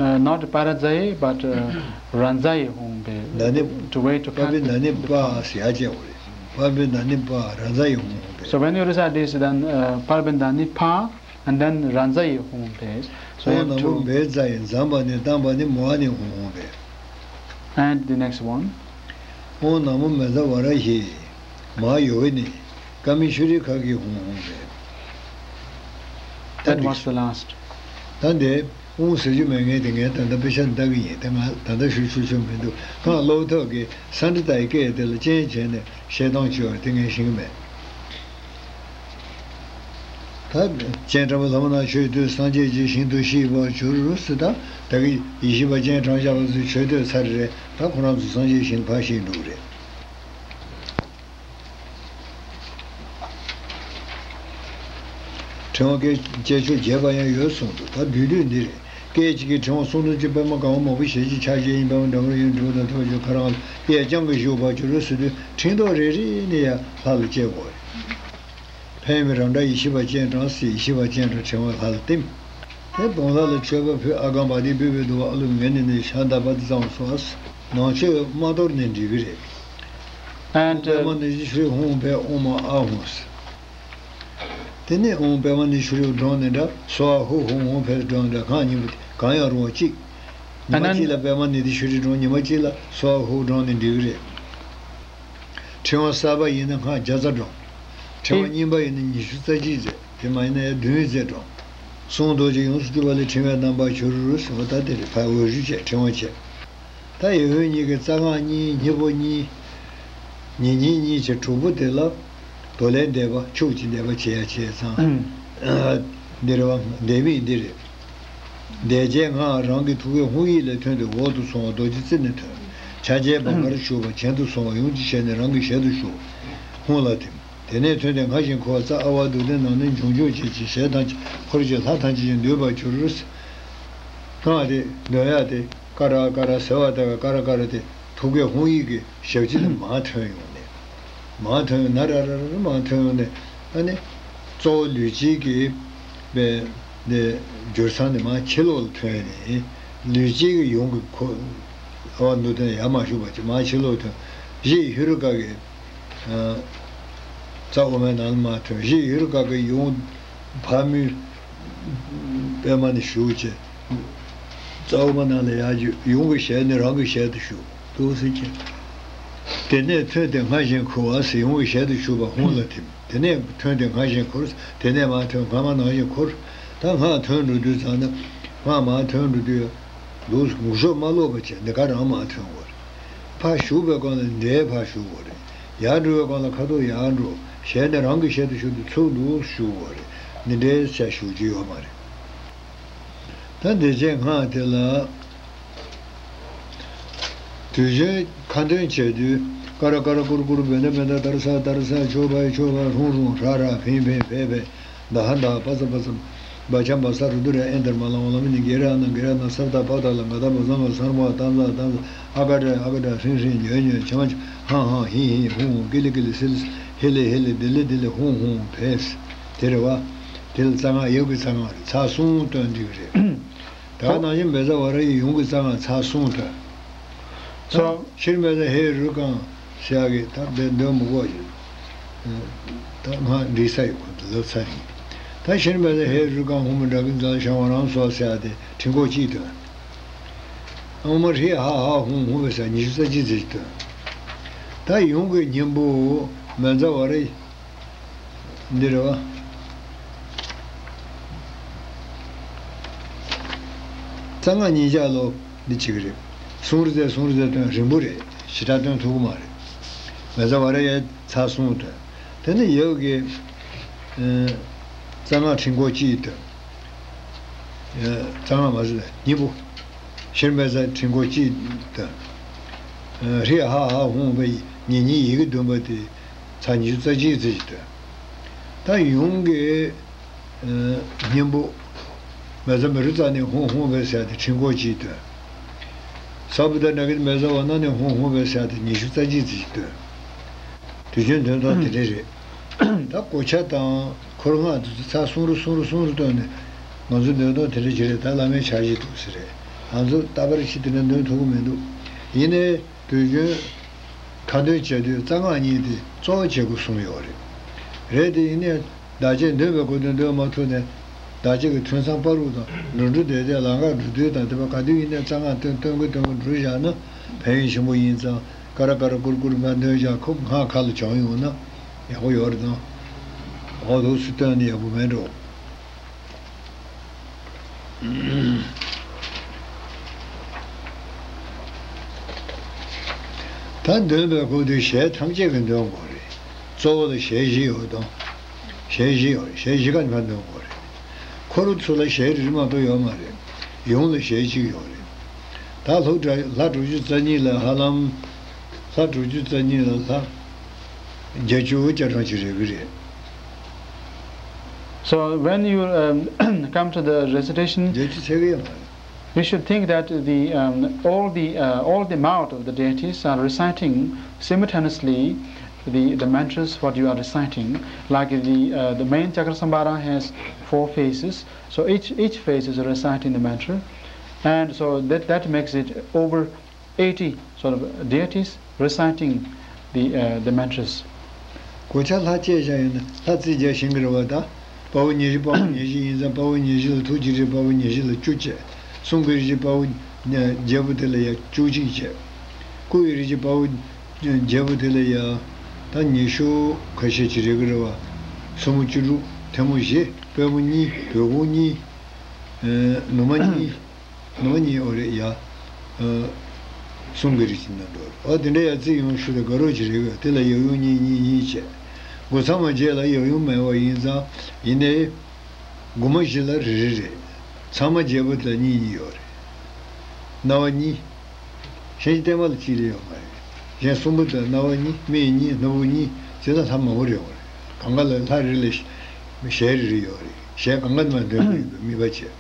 Uh, not པ་ར་ཛ་ཡི, but, uh, ར་ཛ་ཡི་ཧུང་བེ། ད་ནི་to wait to པ་cut བི་the ད་ནི་པ་ཟེར་ཡ་ཅེ་འོ་རེད། པ་བི་ད་ནི་པ་ར་ཛ་ཡི་ཧུང་བེ། So when you recite this, then, uh, པར་བི་ད་ནི་པ and then ར་ཛ་ཡི་ཧུང་བེ། So you ཨོ་have ན་མོ་to བེ་ཛ་ཡི་ཛམ་བ་ནི་ཏམ་བ་ནི་མོ་ཨ་ནི་ཧུང་ཧུང་བེ། And the next one. ཨོ་ན་མོ་མེ་ཛ་བ་ར་ཧི། མ་ཡོ་བེ་ནི། ཀ་མི་ཤུ་རི་ཁ་གི་ཧུང་ཧུང་བེ། That was the last. ད་འདི་ཨུང་ཟེར་རྒྱུ་མེད་ངེས་དེ། ངས་ད་ལྟ་དཔེ་ཆ་འདི་ལྟ་གི་ཡིན། དེ་ང་ད་ལྟ་ཞུ་ཆོག་ཆོག་མི་འདུག་ཁོང་སློབ་ཐོག་གི་ས་འདྲ་དང་སྐད་དེ་ལ་རྐྱེན་བྱས་ནས་བཤད་སྟངས་བྱས་པ་དེ་ངས་ཤེས་ཀྱི་མེད། ད་སྤྱན་དྲངས་པ་ལྷ་མོ་ནག་མཆོད་དུས་སངས་རྒྱས་ཀྱི་ཞིང་དུ་གཤེགས་པར་གྱུར་ཟེར། ད་ད་གི་ཡེ་ཤེས་པ་སྤྱན་དྲངས་བཞག་པ་ཚོས་མཆོད་བསྟོད་ཚར་རེད། ད་ཁོ་རང་ཚོ་སངས་རྒྱས་ཞིང་ཕར་གཤེགས་འགྲོ་གི་རེད། ཕྲེང་བ་སྐད་སྐད་ཆོག་རྒྱས་པ་ཡང་ཡོད་གསུངས་འདུག་ད་བསྡུས་བསྡུས་འདི་རེད། སྐད་ཅིག་གིས་ཕྲེང་བ་གསུམ་དུ་གཅིག་པདྨ་གང་བ་མང་པོ་ཞལ་གཅིག་ཕྱག་གཅིག་ཡིན་པ་འདྲ་བར་ཡོད་འགྲོ་དང་ཐོག་ཆོས་ཁ་རང་གཡས་བརྐྱང་གིས་བཞུགས་པར་གྱུར་ཟེར་དུས་ཕྲེང་རྡོག་རེ་རེ་ནས་ཡར་ལྷ་ལ་བཅས་དགོས་རེད། ཕན་ཡོན་རང་འདྲ་ཡེ་ཤེས་པ་སྤྱན་དྲངས་ཟེར། ཡེ་ཤེས་པ་སྤྱན་དྲངས་ཕྲེང་བ་ལྷ་ལ་བསྟིམ། དེ་དོན་ལྷ་ལ་མཆོད་པ་ཕུལ། ཨ་ག་བ་དི་བི་བི་དུ་བ་ཨ་ལུ་ངེ་ནི་ནི་ཤ་འདབ་པ་དི་ཙམ་སོགས་ནང་མཆོད་མ་གཏོར་ནས་འབྲི་གི་རེད། And, པདྨ uh, ནི་ཤུ་རི་ཧཱུྃ་ཕཊ་ཨོཾ་ཨཱཿཧཱུྃ། དེ་ནས་ཨོཾ་པདྨ་ནི་ཤུ་རི་བསྒྲོན་ནས་འདྲ། སྭཱ་ཧཱ་ཧཱུྃ་ཧཱུྃ་ཕཊ་བསྒྲོན་འདྲ། གང་ཉིན་པ་གང་ཡང་རུང་བ་གཅིག་ཉི་མ་གཅིག་ལ་པདྨ་ནི་དི་ཤུ་རི་བསྒྲོན། ཉི་མ་གཅིག་ལ་སྭཱ་ཧཱུྃ་བསྒྲོན་ནས་འབྲི་གི་རེད། ཕྲེང་བ་གསར་པ་ཡིན་ན་སྔགས་བརྒྱ་རྩ་བསྒྲོན། ཕྲེང་བ་རྙིང་པ་ཡིན་ན་ཉི་ཤུ་རྩ་གཅིག་ཟེར། དེ་མ་ཡིན་ན་ཡང་བདུན་ཟེར་བསྒྲོན། གསུང་རྡོ་རྗེ་ཡོངས་སུ་གྱུར་པ་ལས། ཕྲེང་བའི་རྣམ་པར་གྱུར་ཟེར་བ་ད་དེ་རེད། ཕར་འོད་ཞུ་བྱས་ཕྲེང་བ་བྱས། ད་ཡེ་ཧུད་གཉིས་ཀྱི་རྩ་སྔགས་གཉིས། སྙིང་པོ་གཉིས། ཉེ་སྙིང་གཉིས་བྱས་དྲུག་པོ་དེ་ལ་དོ་ལའི་བཟླས་པ། ཕྱུགས་ཀྱི་བཟླས་པ་བྱེད་ཡ་བྱས་ཙང་། འདི་རེད་བ། བཟླས་དམིགས་འདི་རེད། བཟླས་བྱའི་སྔགས་རང་གི་ཐུགས་ཀའི་ཧཱུྃ་ཡིག་ལས་ཐོན་ཏེ་འོག་ཏུ་སོང་བ་རྡོ་རྗེ་རྩེ་ནས་ཐོན། ཕྱག་རྒྱའི་བང་ག་ར་ཞུགས་པ་གྱེན་དུ་སོང་བ་ཡུམ་གྱི་ཞལ་ནས་རང་གི་ཞལ་དུ་ཞུགས། ཧཱུྃ་ལ་ཐིམ། དེ་ནས་ཐོན་ཏེ་སྔར་བཞིན་འཁོར་བ་རྩ་ཨ་ཝ་དྷཱུ་ཏའི་ནང་ནས་འབྱུང་འཇུག་བྱེད་ཅིང་ཞལ་ཐམས་ཅད་འཁོར་བཅས་ལྷ་ཐམས་ཅད་ཀྱིས་འདུད་པར་གྱུར། སྔགས་དེ་འདོན་ཡ་དེ་ཀ་ར་ཀ་ར་ཟེར་བ་དེ་ཀ་ར་ཀ་ར་དེ་ཐུགས་ཀའི་ཧཱུྃ་ཡིག་གི་ཞབས་ཕྱི་ལ་མར་ཐོན་ཡོང་ནས། མར་ཐོན་ཡོང་ན་ར་ར་ར་ར་མར་ཐོན་ཡོང་ནས། ཨ་ནི་གཙོ་བོ་ལུས་དཀྱིལ་གྱི་པའི་འདི་འགྱུར་ས་ནས་མར་ཕྱི་ལོགས་ལ་ཐོན་ནས། ལུས་དཀྱིལ་གྱི་ཡུམ་གྱི་འཁོར་ཨ་ཝ་དྷཱུ་ཏ་ཡར་མར་ཞུགས་པ་ཅིག་མར་ཕྱི་ལོགས་ཐོན། གཞི་ཧེ་རུ་ཀ་གི་རྩ་དབུ་མའི་ནང་ལ་མར་ཐོན། གཞི་ཧེ་རུ་ཀ་གི་ཡུམ་ཕག་མོའི་པདྨ་ནས་ཞུགས་བྱས། རྩ་དབུ་མ་ནང་ལ་ཡར་བརྒྱུད། ཡུམ་གྱི་ཞལ་ནས་རང་གི་ཞལ་དུ་ཞུགས་འདུག་ཟེར་གྱི། དེ་ནས་ཐོན་ཏེ་སྔར་བཞིན་འཁོར་བ་ཟེར། ཡུམ་གྱི་ཞལ་དུ་ཞུགས་པ་ཧཱུྃ་ལ་ཐིམ། དེ་ནས་ཐོན་ཏེ་སྔར་བཞིན་འཁོར། དེ་ནས་མར་ཐོན། སྔར་མ་ནང་བཞིན་འཁོར། ད་སྔགས་ཐོན་འགྲོ་དུས་ཙམ་ན། སྔགས་མར་ཐོན་འགྲོ་དུས། ལུགས་ངུ་ཤོག་མ་ལོག་པ་བྱས་འདི་ག་རང་མར་ཐོན་དགོས་རེད། ཕར་ཞུགས་པའི་སྒང་ལ་འདྲེས་ཕར་ཞུགས་དགོས་རེད། ཡར་འགྲོ་བའི་སྒང་ལ་ཁ་ཐུག་ཡར་འགྲོ། ཞལ་ནས་རང་གི་ཞལ་དུ་ཞུགས་དུས་ཚུར་འདུག་ཞུགས་དགོས་རེད། འདི་འདྲའི་བྱས་ཞུགས་རྒྱུ་ཡོད་མ་རེད། ད་འདི་བྱས་སྔགས་དེ་ལ། དུས་རྒྱུན་ཁ་འདོན་བྱེད་དུས། ཀ་ར་ཀ་ར་ཀུ་རུ་ཀུ་རུ་བེ་ད་བེ་ད་ད་ར་ས་ད་ར་ས་ཆོ་བ་ཡེ་ཆོ་བ་ཧྲུང་ཧྲུང་ཧྲ་ཧྲ་ཕིང་ཕིང་ཕེ་ཕེ། ད་ཧ་ད་པ་ཙ་པ་ཙ། བ་ཆ་བ་ས་རུ་དུ་ར་ཨེ་དར་མ་ལ་འོ་ལ་མི་ནི་གེ་ར་ན་གེ་ར་ན་སར་ད་པ་ད་ལ་ག་ད་བ་ཟ་ང་སར་མ་ཏ་ཛ་ཏ་ཛ། ཨ་ག་དྲ་ཨ་ག་དྲ་ཧྲིང་ཧྲིང་ཉོ་ཉོ་ཆ་མ་ཆ་ཧང་ཧང་ཧིང་ཧིང་ཧུང་ཧུང་ཀི་ལི་ཀི་ལི་སི་ལི་སི་ཧི་ལི་ཧི་ལི་དི་ལི་དི་ལི་ཧུང་ཧུང་ཕེ་སི། དེ་རེད་བ། དེ་ལ་རྩ་སྔགས་ཡབ་ཀྱི་རྩ་སྔགས་རེད། ཚར་གསུམ་བཏོན་འདི་གི་རེད། ད་ག་ནང་བཞིན་བཛྲ་ཝཱ་ར་ཡི་ཡུམ་གྱི་རྩ་སྔགས་ཚར་གསུམ་བཏོན། ཚར། ཤྲཱི་བཛྲ་ཧེ་རུ་ཀཾ་ཟེར་ཡག་གི་ད་འདི་འདོན་མི་དགོས་ཀྱི། ད་སྔགས་འབྲི་ས་ཡི་ཁོ་ད་ལབ་ཚར་ཡིན། ད་ཤྲཱི་བཛྲ་ཧེ་རུ་ཀཾ་ཧཱུྃ་བཛྲ་གི་ཛ་ཤ་བ་རཾ་སྭཱ་ཧཱ་ཟེར་ཡག་དེ་ཕྲེང་སྐོར་གཅིག་བཏོན། ཨོཾ་ཧྲཱིཿཧ་ཧ་ཧཱུྃ་ཧཱུྃ་ཕཊ་ཟེར་ཉི་ཤུ་རྩ་གཅིག་ཙམ་ཞིག་བཏོན། ད་ཡུམ་གྱི་སྙིང་པོ་བཛྲ་ཝཱ་ར་ཡི། འདི་རེད་བ། རྩ་སྔགས་གཉིས་ཆར་ལོ་འདི་བྱེད་ཀྱི་རེད། གསུང་རུ་ཙེ་གསུང་རུ་ཙེ་བཏོན་རིང་པོ་རེད། ཞེ་དྲག་བཏོན་ཐུབ་ཀྱི་མ་རེད། བཛྲ་ཝཱ་ར་ཡི་ཚར་གསུམ་བཏོན། དེ་ནས་ཡབ་ཀྱི་ཨ་རྩ་སྔགས་ཕྲེང་སྐོར་གཅིག་བཏོན། ཨ་རྩ་སྔགས་མ་ཟད་སྙིང་པོ། ཤྲཱི་བཛྲ་ཕྲེང་སྐོར་གཅིག་བཏོན། ཨ་ཧྲཱིཿཧ་ཧ་ཧཱུྃ་ཧཱུྃ་ཕཊ་ཉེ་སྙིང་ཡི་གེ་བདུན་པ་དེ། ཚར་ཉི་ཤུ་རྩ་གཅིག་ཙམ་ཞིག་བཏོན། ད་ཡུམ་གྱི་ཨ་སྙིང་པོ་བཛྲ་མེ་རུ་ཙ་ནི་ཧཱུྃ་ཧཱུྃ་ཕཊ་ཟེར་ཡག་དེ་ཕྲེང་སྐོར་གཅིག་བཏོན། ས་བུ་ད་ན་གི་བཛྲ་ཝཱ་ཎ་ནི་ཧཱུྃ་ཧཱུྃ་ཕཊ་ཟེར་ཡག་དེ་ཉི་ཤུ་རྩ་གཅིག་ཙམ་ཞིག་བཏོན། དུས་རྒྱུན་འདོན་སྟངས་དེ་འདྲ་རེད། ད་གོ་ཆ་དང་འཁོར་སྔགས་དེ་ཚོ་ཚར་གསུམ་རུ་གསུམ་རུ་གསུམ་རུ་བཏོན་ནས་ང་ཚོ་འདོན་སྟངས་དེ་འདྲ་ཅིག་རེད། ད་བླ་མའི་འཆར་གཞི་འདུག་ཟེར་རེད། ང་ཚོ་རྟག་པར་ཅིག་དེ་འདྲ་འདོན་ཐུབ་ཀྱི་མི་འདུག་ཡིན་ནའི། དུས་རྒྱུན་ཁ་འདོན་བྱེད་དུས་རྩ་སྔགས་གཉིས་དེ་གཙོ་བོ་བྱེད་དགོས་གསུངས་ཡོད་རེད། རེད་དེ་ཡིན་ནའི་བདག་གཅེས་འདོན་པའི་སྐབས་དུ་འདོན་མ་ཐུབ་ནས་བདག་གཅེས་ཀྱི་ཐུན་མཚམས་བར་དུ་དང་འགྲོ་འགྲོ་བསྡད་བསྡད་ལམ་ཁར་འགྲོ་དུས་དང་དེ་བ་ག་དུས་ཡིན་ནའི་རྩ་སྔགས་བཏོན་བཏོན་གི་བཏོན་གི་འགྲོ་བཞག་ན་ཕན་ཡོན་ཆེན་པོ་ཡིན་ཙང་། ཀ་ར་ཀ་ར་ཀུར་ཀུར་མ་འདོན་བཞག་ཁོ་སྔགས་ཁ་ལ་བྱང་ཡོང་ན་ཡག་པོ་ཡོད་རེད་དང་། འོ་འདུག་སེ་བཏོན་ནས་ཡག་པོ་མེད་འགྲོ། ད་འདོན་པའི་སྐབས་དུས་ཞལ་ཐམས་ཅད་ཀྱིས་འདོན་དགོས་རེད། གཙོ་བོ་ལ་ཞལ་བཞི་ཡོད་དོ། ཞལ་བཞི་ཡོད་རེད། ཞལ་བཞི་ཀ་ནས་ཕར་འདོན་དགོས་རེད། འཁོར་ཚོ་ལ་ཞལ་རེ་རེ་མ་གཏོགས་ཡོད་མ་རེད། ཡོངས་ལ་ཞལ་གཅིག་ཡོད་རེད། ད་ལྷོ་དྲ་ལྷ་དྲུག་ཅུ་རྩ་གཉིས་ལ་ཧ་ལམ། ལྷ་དྲུག་ཅུ་རྩ་གཉིས་ལ་ལྷ་བརྒྱད་ཅུ་གྱ་གྲངས་ཅིག་རེད་གི་རེད། So when you um, come to the recitation, བརྒྱད་ཅུ་ཚད་གི་ཡོད་མ་རེད། We should think that the um, all the uh, all the mouth of the deities are reciting simultaneously the, the mantras what you are reciting. Like the uh, the main Chakrasamvara has four phases, so each each phase is reciting the mantra, and so that that makes it over eighty sort of deities reciting the uh, the mantras. གོ་ཆ་ལྷ་བཅས་བཞག་ཡོད་ན་ལྷ་རྩིས་རྒྱག་ཤེས་ཀྱི་རེད་བ་ད། དཔའ་བོ་ཉི་ཤུ་དཔའ་བོ་ཉི་ཤུ་ཡིན་ཙང་དཔའ་བོ་ཉི་ཤུ་ལ་ཐུགས་རྗེ་ཆེ། དཔའ་བོ་ཉི་ཤུ་ལ་བཅུ་བྱས། གསུང་གི་རིགས་ཀྱི་དཔའ་བོ་བརྒྱད་པོ་དེ་ལ་ཡ་བཅུ་གཅིག་བྱས། སྐུ་ཡི་རིགས་ཀྱི་དཔའ་བོ་བརྒྱད་པོ་དེ་ལ་ཡ་ད་ཉི་ཤུ་ཁ་ཤས་ཅིག་རེད་ཀྱི་རེད་བ། སྲུ་མོ་བཅུ་དྲུག་ཐལ་མོ་བཞི། དཔལ་མོ་གཉིས། བོད་ཁོག་གཉིས། ནུ་མ་གཉིས། ནུ་མ་གཉིས་ཨོ་རེད་ཡ། གསུང་གི་རིགས་ཀྱི་ནང་དུ་ཨོ་དེ་འདྲ་ཡ་རྩིས་ཡོང་ཤུལ་དུ་དགའ་རོགས་ཀྱི་རེད་གི། དེ་ལ་ཡབ་ཡུམ་གཉིས་གཉིས་གཉིས་བྱས། འགོ་ཚང་མ་བརྒྱད་ལ་ཡབ་ཡུམ་མེད་པ་ཡིན་ཙང་། ཡིན་ནའི། སྒོ་མ་བཞི་ལ་རེ་རེ་རེད། ཚང་མ་བརྒྱད་པོ་དེ་ལ་གཉིས་གཉིས་ཡོད་རེད། རྣ་བ་གཉིས། གཞན་གྱི་བརྟན་མ་ལ་གཅིག་ལས་ཡོད་མ་རེད། གཞན་གསུམ་པོ་དང་རྣ་བ་གཉིས། སྨད་གཉིས། སྣ་བུག་གཉིས། དེ་ལ་ལྷ་མང་པོ་རེད་བ་རེད། གང་ག་ལ་ལྷ་རེ་ལ་ཞལ་རེ་རེ་ཡོད་རེད། གཞན་གང་ག་མ་འདོན་གྱི་ཡོད་པའི་དམིགས་པ་བྱས།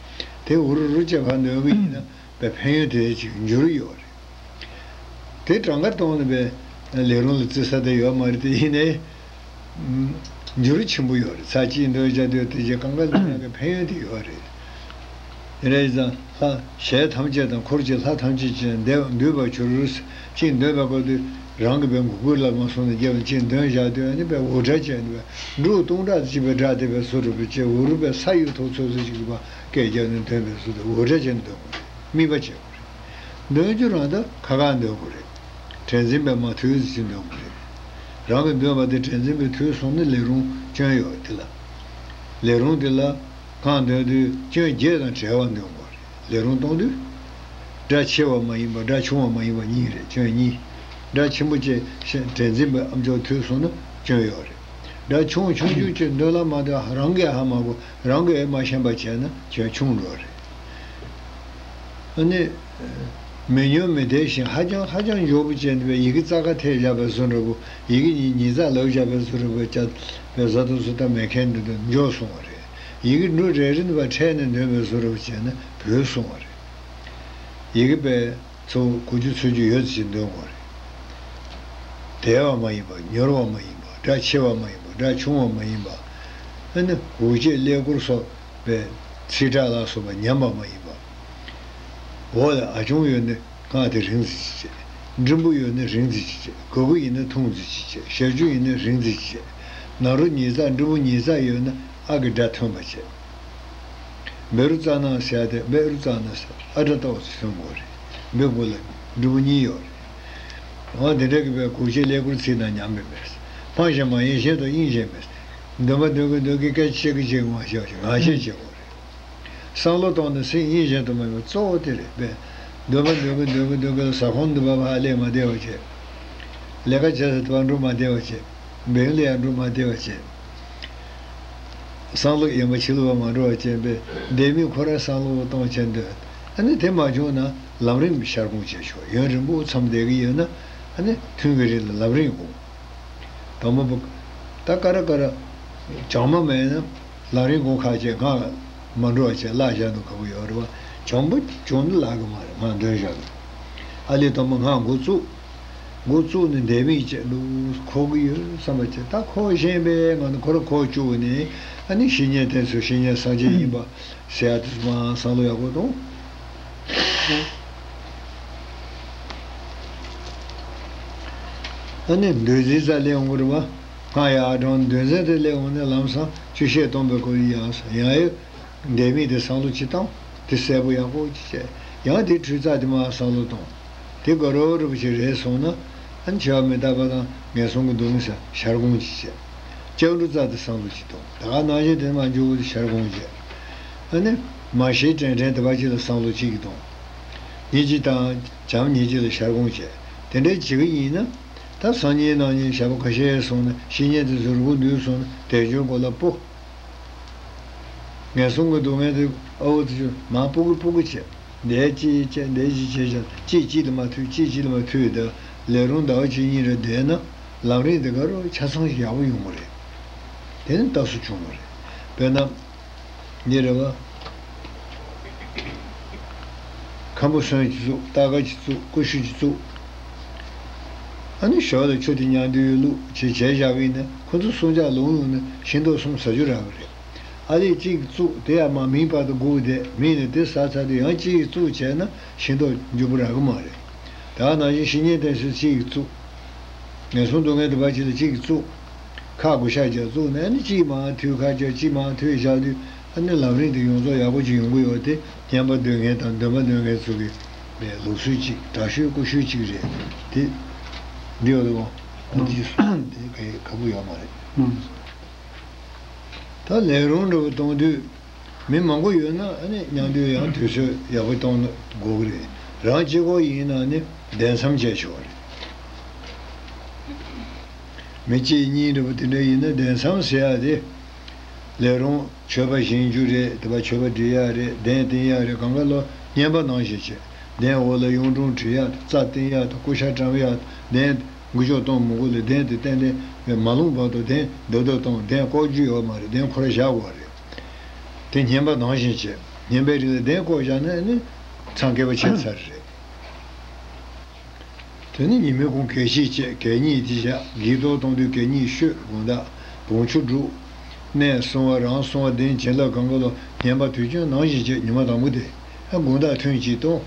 དེ་འུ་རུ་རུ་བྱས་ཕར་འདོན་གྱི་ཡིན་ན་པའི་ཕན་ཡོན་དེ་ཅིག་འགྱུར་ཡོད་རེད། དེ་གྲངས་ཀ་གཏོང་ནས་པའི་ལས་རུང་ལ་བརྩི་ས་དེ་ཡོད་མ་རེད། དེ་ཡིན་ནའི། འགྱུར་ཆེན་པོ་ཡོད་རེད། ཚར་གཅིག་འདོན་བྱ་དུས་དེ་རྗེས་གང་ག་ལ་ཡང་གི་ཕན་ཡོན་དེ་ཡོད་རེད། དེ་འདྲ་ཡིན་ཙང་ལྷ་ཞལ་ཐམས་ཅད་དང་འཁོར་གྱི་ལྷ་ཐམས་ཅད་ཀྱིས་འདུད་པར་གྱུར། གཅིག་འདོན་པའི་སྐབས་དུས་རང་གི་པའི་མགོ་སྐོར་ལ་མ་སོང་ནས་རྒྱབ་ལ་གཅིག་འདོན་བྱ་དུས་ཨ་ནི་པའི་འུར་སྒྲ་བྱས་ནས་པའི་འབྲུག་སྟོང་ཕྲག་གཅིག་པའི་སྒྲ་དེ་པའི་བཟོ་འདྲ་པོ་བྱས། འུ་རུ་པའི་ས་ཡི་ཐོག་ཚོད་ཚོད་ཅིག་པ་སྐད་རྒྱབ་ནས་འདོན་པའི་བཟོ་དེ་འུར་སྒྲ་བྱས་ནས་འདོན་དགོས་རེད། དམིགས་པ་བྱེད་དགོས་རེད། འདོན་རྒྱུ་རང་ད་ཁ་ཁ་འདོན་དགོས་རེད། དྲན་འཛིན་པས་མ་ཐུལ་ཟེར་གྱིན་འདོན་དགོས་རེད། རང་གིས་འདོན་པ་དེ་དྲན་འཛིན་པས་ཐུལ་སོང་ན་ལས་རུང་སྐྱོན་ཡོད་དེ་ལ། ལས་རུང་དེ་ལ་གང་འདོན་དུས་སྐྱོན་བརྒྱད་དང་བྲལ་བ་འདོན་དགོས་རེད། ལས་རུང་གཏོང་དུས། སྒྲ་ཆེ་བ་མ་ཡིན་པ་སྒྲ་ཆུང་བ་མ་ཡིན་པ་གཉིས་རེད། སྐྱོན་གཉིས། སྒྲ་ཆེན་པོ་བཅས་དྲན་འཛིན་པས་ཨ་མཆོག་ཐུལ་སོང་ན་སྐྱོན་ཡོད་རེད། སྒྲ་ཆུང་ཆུང་ཆུང་ཅིག་འདོན་ལ་མ་འདོན་རང་གིས་ཧ་མ་གོ་རང་གིས་ཨེ་མ་ཤེས་པ་བྱས་ན་སྐྱོན་ཆུང་འགྲོ་རེད། ཨ་ནི། མི་ཉུང་མི་བདེ་ཞིང་ཧ་ཅང་ཧ་ཅང་མགྱོགས་པོ་བྱས་ནས་པའི་ཡི་གེ་རྩ་ཁ་ཐེག་བཞག་པའི་བཟོ་འདྲ་པོ། ཡི་གེ་གཉིས་ཉིས་རྩ་ལབ་བཞག་པའི་བཟོ་འདྲ་པོ་བྱས་པའི་བཟའ་དུ་སུ་ད་མེད་མཁན་འདི་འདྲ་མགྱོགས་སོང་བ་རེད། ཡི་གེ་འབྲུ་རེ་རེ་ནས་པ་ཕྲལ་ནས་འདོན་པའི་བཟོ་འདྲ་པོ་བྱས་ན་བུད་སོང་བ་རེད། ཡི་གེ་པའི་ཚོ་གོ་རྒྱུ་ཚོད་རྒྱུ་ཡོད་ཅེས་འདོན་དགོས་རེད། དལ་བ་མ་ཡིན་པ། མྱུར་བ་མ་ཡིན་པ། སྒྲ་ཆེ་བ་མ་ཡིན་པ། སྒྲ་ཆུང་བ་མ་ཡིན་པ། ཨ་ནི་འུར་བྱེད་ཀླད་ཀོར་སོགས་པའི་ཚིག་ཁྲག་ལ་སོགས་པ་ཉམས་པ་མ་ཡིན་པ། འོག་ལ་ཨ་ཆུང་ཡོད་ན་སྔགས་དེ་རིང་ཙམ་ཅིག་བྱེད། འབྲིང་པོ་ཡོད་ན་རིང་ཙམ་ཅིག་བྱེད། ག་གུ་ཡིན་ན་ཐུང་ཙམ་ཅིག་བྱེད། ཞབས་ཀྱུ་ཡིན་ན་རིང་ཙམ་ཅིག་བྱེད། ན་རོ་ཉིས་རྩ་འབྲིང་པོ་ཉིས་རྩ་ཡོད་ན་ཨ་གི་སྒྲ་ཐོན་པ་བྱེད། བེ་རུ་ཙ་ན་ཟེར་ཏེ་བེ་རུ་ཙ་ན་ཟེར་ཨ་སྒྲ་ཏོག་ཙམ་ཐོན་དགོས་རེད། བེ་གུ་ལ་འབྲིང་པོ་གཉིས་ཡོད་རེད། འོ་དེ་འདྲ་གི་བེ་གུ་ཅེ་ཀླད་ཀོར་ཚིག་དང་ཉམས་པའི་བེ། ཕངས་ཤིང་མ་ཡེངས་གཞན་དང་དབྱིངས་གཞན་མེད། འདོན་པ་འདོན་གི་འདོན་གི་སྐད་ཆ་བཤད་གི་བཤད་གི་མ་བཤད་ཅིག་ངག་བཤད་བྱེད་དགོས་རེད། བསམ་བློ་གཏོང་ནས་སེམས་དབྱིངས་གཞན་དུ་མ་ཡོང་། གཙོ་བོ་དེ་རེད་པས། འདོན་པ་འདོན་གི་འདོན་གི་འདོན་གི་ལ་ཟ་ཁང་འདི་བ་ཕར་སླེབས་མ་བདེ་བ་བྱེད། ལས་ཀ་བྱེད་ས་དེ་བ་འགྲོ་མ་བདེ་བ་བྱེད། འབེང་ལ་ཡང་འགྲོ་མ་བདེ་བ་བྱེད། བསམ་བློ་ཡན་པ་ཕྱི་ལོགས་པ་མ་འགྲོ་བ་བྱེད་པས་བདེ་མིན་ཁོ་རང་བསམ་བློ་གཏོང་བྱེད་འདོད། ཨ་ནི་དེ་མ་བྱུང་ན་ལམ་རིམ་ཤར་སྒོང་བྱེད་ཆོག་ཡུན་རིང་པོ་མཚམས་བསྡད་ཀྱི་ཡོད་ན་ཨ་ནི་ཐུན་གྱི་རིང་ལ་ལམ་རིམ་སྒོང་། དང་པོ་པོ། ད་ཀ་ར་ཀ་ར། བྱང་མ་མེད་ན་ལམ་རིམ་སྒོང་ཁ་ཅེ་ང་མ་འགྲོ་བ་བྱེད་ལ་བཞག་འདུག་ག་བུ་ཡོད་རེད་བ། བྱང་པོ་བྱུང་འདི་ལ་གི་མ་རེད་ང་འདོན་བཞག་གི། ཨ་ལས་དང་པོ་ང་འགོ་བཙུགས། འགོ་བཙུགས་ནས་འདས་མིག་བྱས་འདུག་ཁོག་གི་ཡོད་བསམ་པ་བྱས་ད་ཁོག་བཞིན་པས་ང་ནི་ཁོ་ར་ཁོག་བཅུག་ནས་ཨ་ནི་བཤེས་གཉེན་དེ་ཚོ་བཤེས་གཉེན་སངས་རྒྱས་ཡིན་པ་ཟེར་ཡ་དེ་ཚོ་མ་བསམ་བློ་ཡག་པོ་གཏོང་། ཨ་ནི་འདོད་འཛིན་རྩ་ལས་འོང་གི་རེད་བ། ང་ཡ་ཨ་གྲོང་འདོད་འཛིན་དེ་ལས་འོང་ནས་ལམ་སང་ཆུ་ཤེལ་སྟོང་པའི་སྐོར་ཡང་ཡང་ཡོད། འདས་མིག་དེ་བསམ་བློ་ཅི་བཏང་། དེ་གསལ་པོ་ཡག་པོ་ཅི་བྱས། ཡང་དེ་འཕྲུལ་རྩ་དེ་མ་བསམ་བློ་གཏོང་། དེ་དགའ་རབ་རིན་པོ་ཆེ་རེད་སོང་ན། ཨ་ནི་འཆི་བ་མི་རྟག་པ་དང་ངན་སོང་གི་སྡུག་བསྔལ་ས་ཤར་སྒོང་ཅི་བྱས། ལྕགས་འབྲུག་རྩ་དེ་བསམ་བློ་ཅི་གཏོང་། ད་ག་ནང་བཞིན་དེ་མ་འཇུག་པ་དེ་ཤར་སྒོང་བྱས། ཨ་ནི། མ་ཤེས་དྲན་དྲན་དེ་བ་གཅིག་ལ་བསམ་བློ་གཅིག་གིས་གཏོང་། ཉིན་གཅིག་དང་བྱམས་ཉིན་གཅིག་ལ་ཤར་སྒོམ་བྱས། དེ་འདྲའི་བྱེད་ཀྱི་ཡིན་ན། ད་སང་ཉིན་གནངས་ཉིན་ཞག་པོ་ཁ་ཤས་སོང་ན་བཤེས་གཉེན་དེ་ཚོ་རུ་གུ་འདུས་སོང་ན་དལ་འབྱོར་མགོ་ལ་སྤོ། ངན་སོང་གི་སྡུག་བསྔལ་དེ་ཨ་བོ་དེ་ཚོ་མར་སྤོ་གི་སྤོ་གི་བྱས། འདས་ཅི་བྱས་འདས་ཅི་བྱས་ཀྱང་གཅིག་གཅིག་ལ་མ་མཐུད་གཅིག་གཅིག་ལ་མ་མཐུད་དེ་ལས་རུང་ཟླ་བ་གཅིག་གཉིས་རེ་བསྡད་ན་ལམ་རིམ་དེ་ག་རུ་ཆ་ཚང་ཞིག་ཡག་པོ་ཡོང་གི་རེད། དེ་ནི་རྟགས་སུ་བྱུང་བ་རེད། དཔེར་ན། འདི་རེད་བ། ཁམ་བུ་སོན་གྱིས་བཙུགས། སྟར་ཀ་གྱིས་བཙུགས། ཀུ་ཤུ་གྱིས་བཙུགས། ཨ་ནི་ཞོར་ལ་ཆུ་དེ་མཉམ་དུ་བླུགས་བྱས་བྱས་བཞག་གི་ཡིན་ན་ཁོ་ཚོ་སྲུང་སྐྱོབ་ལོང་ཡོང་ན་ཤིང་ཏོག་གསུམ་ཟ་རྒྱུ་རག་གི་རེད། ཨ་ལས་གཅིག་བཙུགས་དེ་ཡང་མ་སྨིན་བར་དུ་སྒུག་བསྡད་སྨིན་ནས་དེ་ཟ་ཚར་དུས་ཡང་གཅིག་བཙུགས་བྱས་ན་ཤིང་ཏོག་མགྱོགས་པོ་རག་གི་མ་རེད། ད་ནང་བཞིན་བཤེས་གཉེན་བསྟེན་ཚུལ་གཅིག་བཙུགས། ངན་སོང་སྡུག་བསྔལ་དུ་བ་ཅིག་ལ་གཅིག་བཙུགས། ཁ་བགོ་ཤ་རྒྱག་བཙུགས་ནས་ཨ་ནི་གཅིག་མར་མཐུད་ཁ་རྒྱག་གཅིག་མར་མཐུད་བཞག་དུས་ཨ་ནི་ལམ་རིམ་དེ་ཡོངས་རྫོགས་ཡག་པོ་ཅིག་ཡོང་གི་ཡོད་དེ་སྙན་པ་འདོན་མཁན་དང་འདོན་པ་འདོན་མཁན་ཚོ་གི་ལུགས་སྲོལ་གཅིག་དྲག་ཤོས་ཀུ་ཤོས་གཅིག་རེད་དེ། འདི་ཡོད་དོ། ཨ་ནི་དེ་ག་ག་བུ་ཡོད་མ་རེད། ད་ལས་རུང་འདྲ་བོ་གཏོང་དུས། མི་མང་པོ་ཡོད་ན་ཨ་ནི་མཉམ་དུ་ཡང་དུས་ཚོད་ཡག་པོ་གཏོང་དགོས་ཀྱི་རེད། རང་གཅིག་པོ་ཡིན་ན་ནི་གདན་མཚམས་བཅད་ཆོག་རེད། མི་གཅིག་གཉིས་འདྲ་པོ་དེ་འདྲ་ཡིན་ན་གདན་མཚམས་ཟེར་ཡ་དེ། ལས་རུང་མཆོད་པ་བཞེངས་རྒྱུ་རེད། དེ་པ་མཆོད་པ་སྒྲིག་ཡ་རེད། གདན་བཏིང་ཡ་རེད། གང་ག་ལོ་བསྙེན་པ་ནང་བཞིན་བྱས། གདན་འོག་ལ་གཡུང་དྲུང་བྲི་ཡ་དང་རྩྭ་བཏིང་ཡ་དང་ཀུ་ཤ་བཀྲམ་ཡ་དང་གདན། འགུལ་སྐྱོད་གཏོང་མི་དགོས་ལ་གདན་དེ་ཏན་ཏན་མ་ལྷུང་བར་དུ་གདན་རྡབ་རྡབ་གཏོང་། གདན་བཀོག་རྒྱུ་ཡོད་མ་རེད། གདན་ཁོ་ར་བཞག་དགོས་རེད། དེ་བསྙེན་པ་ནང་བཞིན་བྱས། བསྙེན་པའི་རིང་ལ་གདན་བཀོག་བཞག་ན་ནི་མཚམས་བསྐལ་པ་ཕྱིན་ཚར་རེད། དེ་ནི་ཉིན་མོའི་གུང་གད་ཕྱིས་བཅད། གད་སྙིགས་དེ་བཞག་སྒྲིག་གཏོར་གཏོང་དུས་གད་སྙིགས་བཤོས། དགོང་དག་བོང་ཆུ་བསྒྲུགས། གནས་སྲུང་བ་རང་སྲུང་བ་གདན་བྱིན་རླབས་གང་ག་ལོ་བསྙེན་པ་དུས་རྒྱུན་ནང་བཞིན་བྱས། ཉི་མ་དང་པོ་དེ་དགོང་དག་ཐུན་གཅིག་གཏོང་།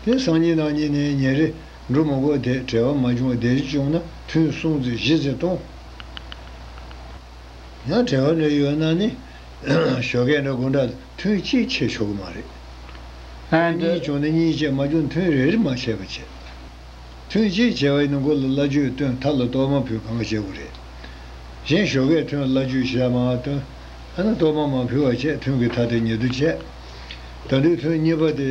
དེ་སང་ཉིན་གནངས་ཉིན་ནས་ཉིན་རེ་འགྲོ་མི་དགོས་ཏེ་བྲེལ་བ་མ་བྱུང་བ་བདེ་སྐྱིད་བྱུང་ན་ཐུན་གསུམ་ཙམ་བཞི་ཙམ་གཏོང་། ཡང་བྲེལ་བ་འདྲ་ཡོད་ན་ནི་ཞོགས་ཀས་འདྲ་དགོང་དག་ཐུན་གཅིག་ཆད་ཆོག་གི་མ་རེད། And གཉིས་བྱུང་ན་གཉིས་ཆད། མ་བྱུང་ན་ཐུན་རེ་རེ་མ་ཆད་པ་བྱེད། ཐུན་གཅིག་བྱས་པ་ཡིན་ན་མགོ་ལ་བླ་མཆོད་བཏོན། མཐའ་ལ་གཏོར་མ་ཕུལ། གང་ག་བྱེད་དགོས་རེད། གཞན་ཞོགས་ཀས་ཐུན་ལ་བླ་མཆོད་ཞལ་མར་བཏོན། ཨ་ནི་གཏོར་མ་མ་ཕུལ་བ་བྱས། ཐུན་གྱི་མཐའ་དེ་ཉེ་དུ་བྱས། ད་དུང་ཐུན་གཉིས་པ་དེ།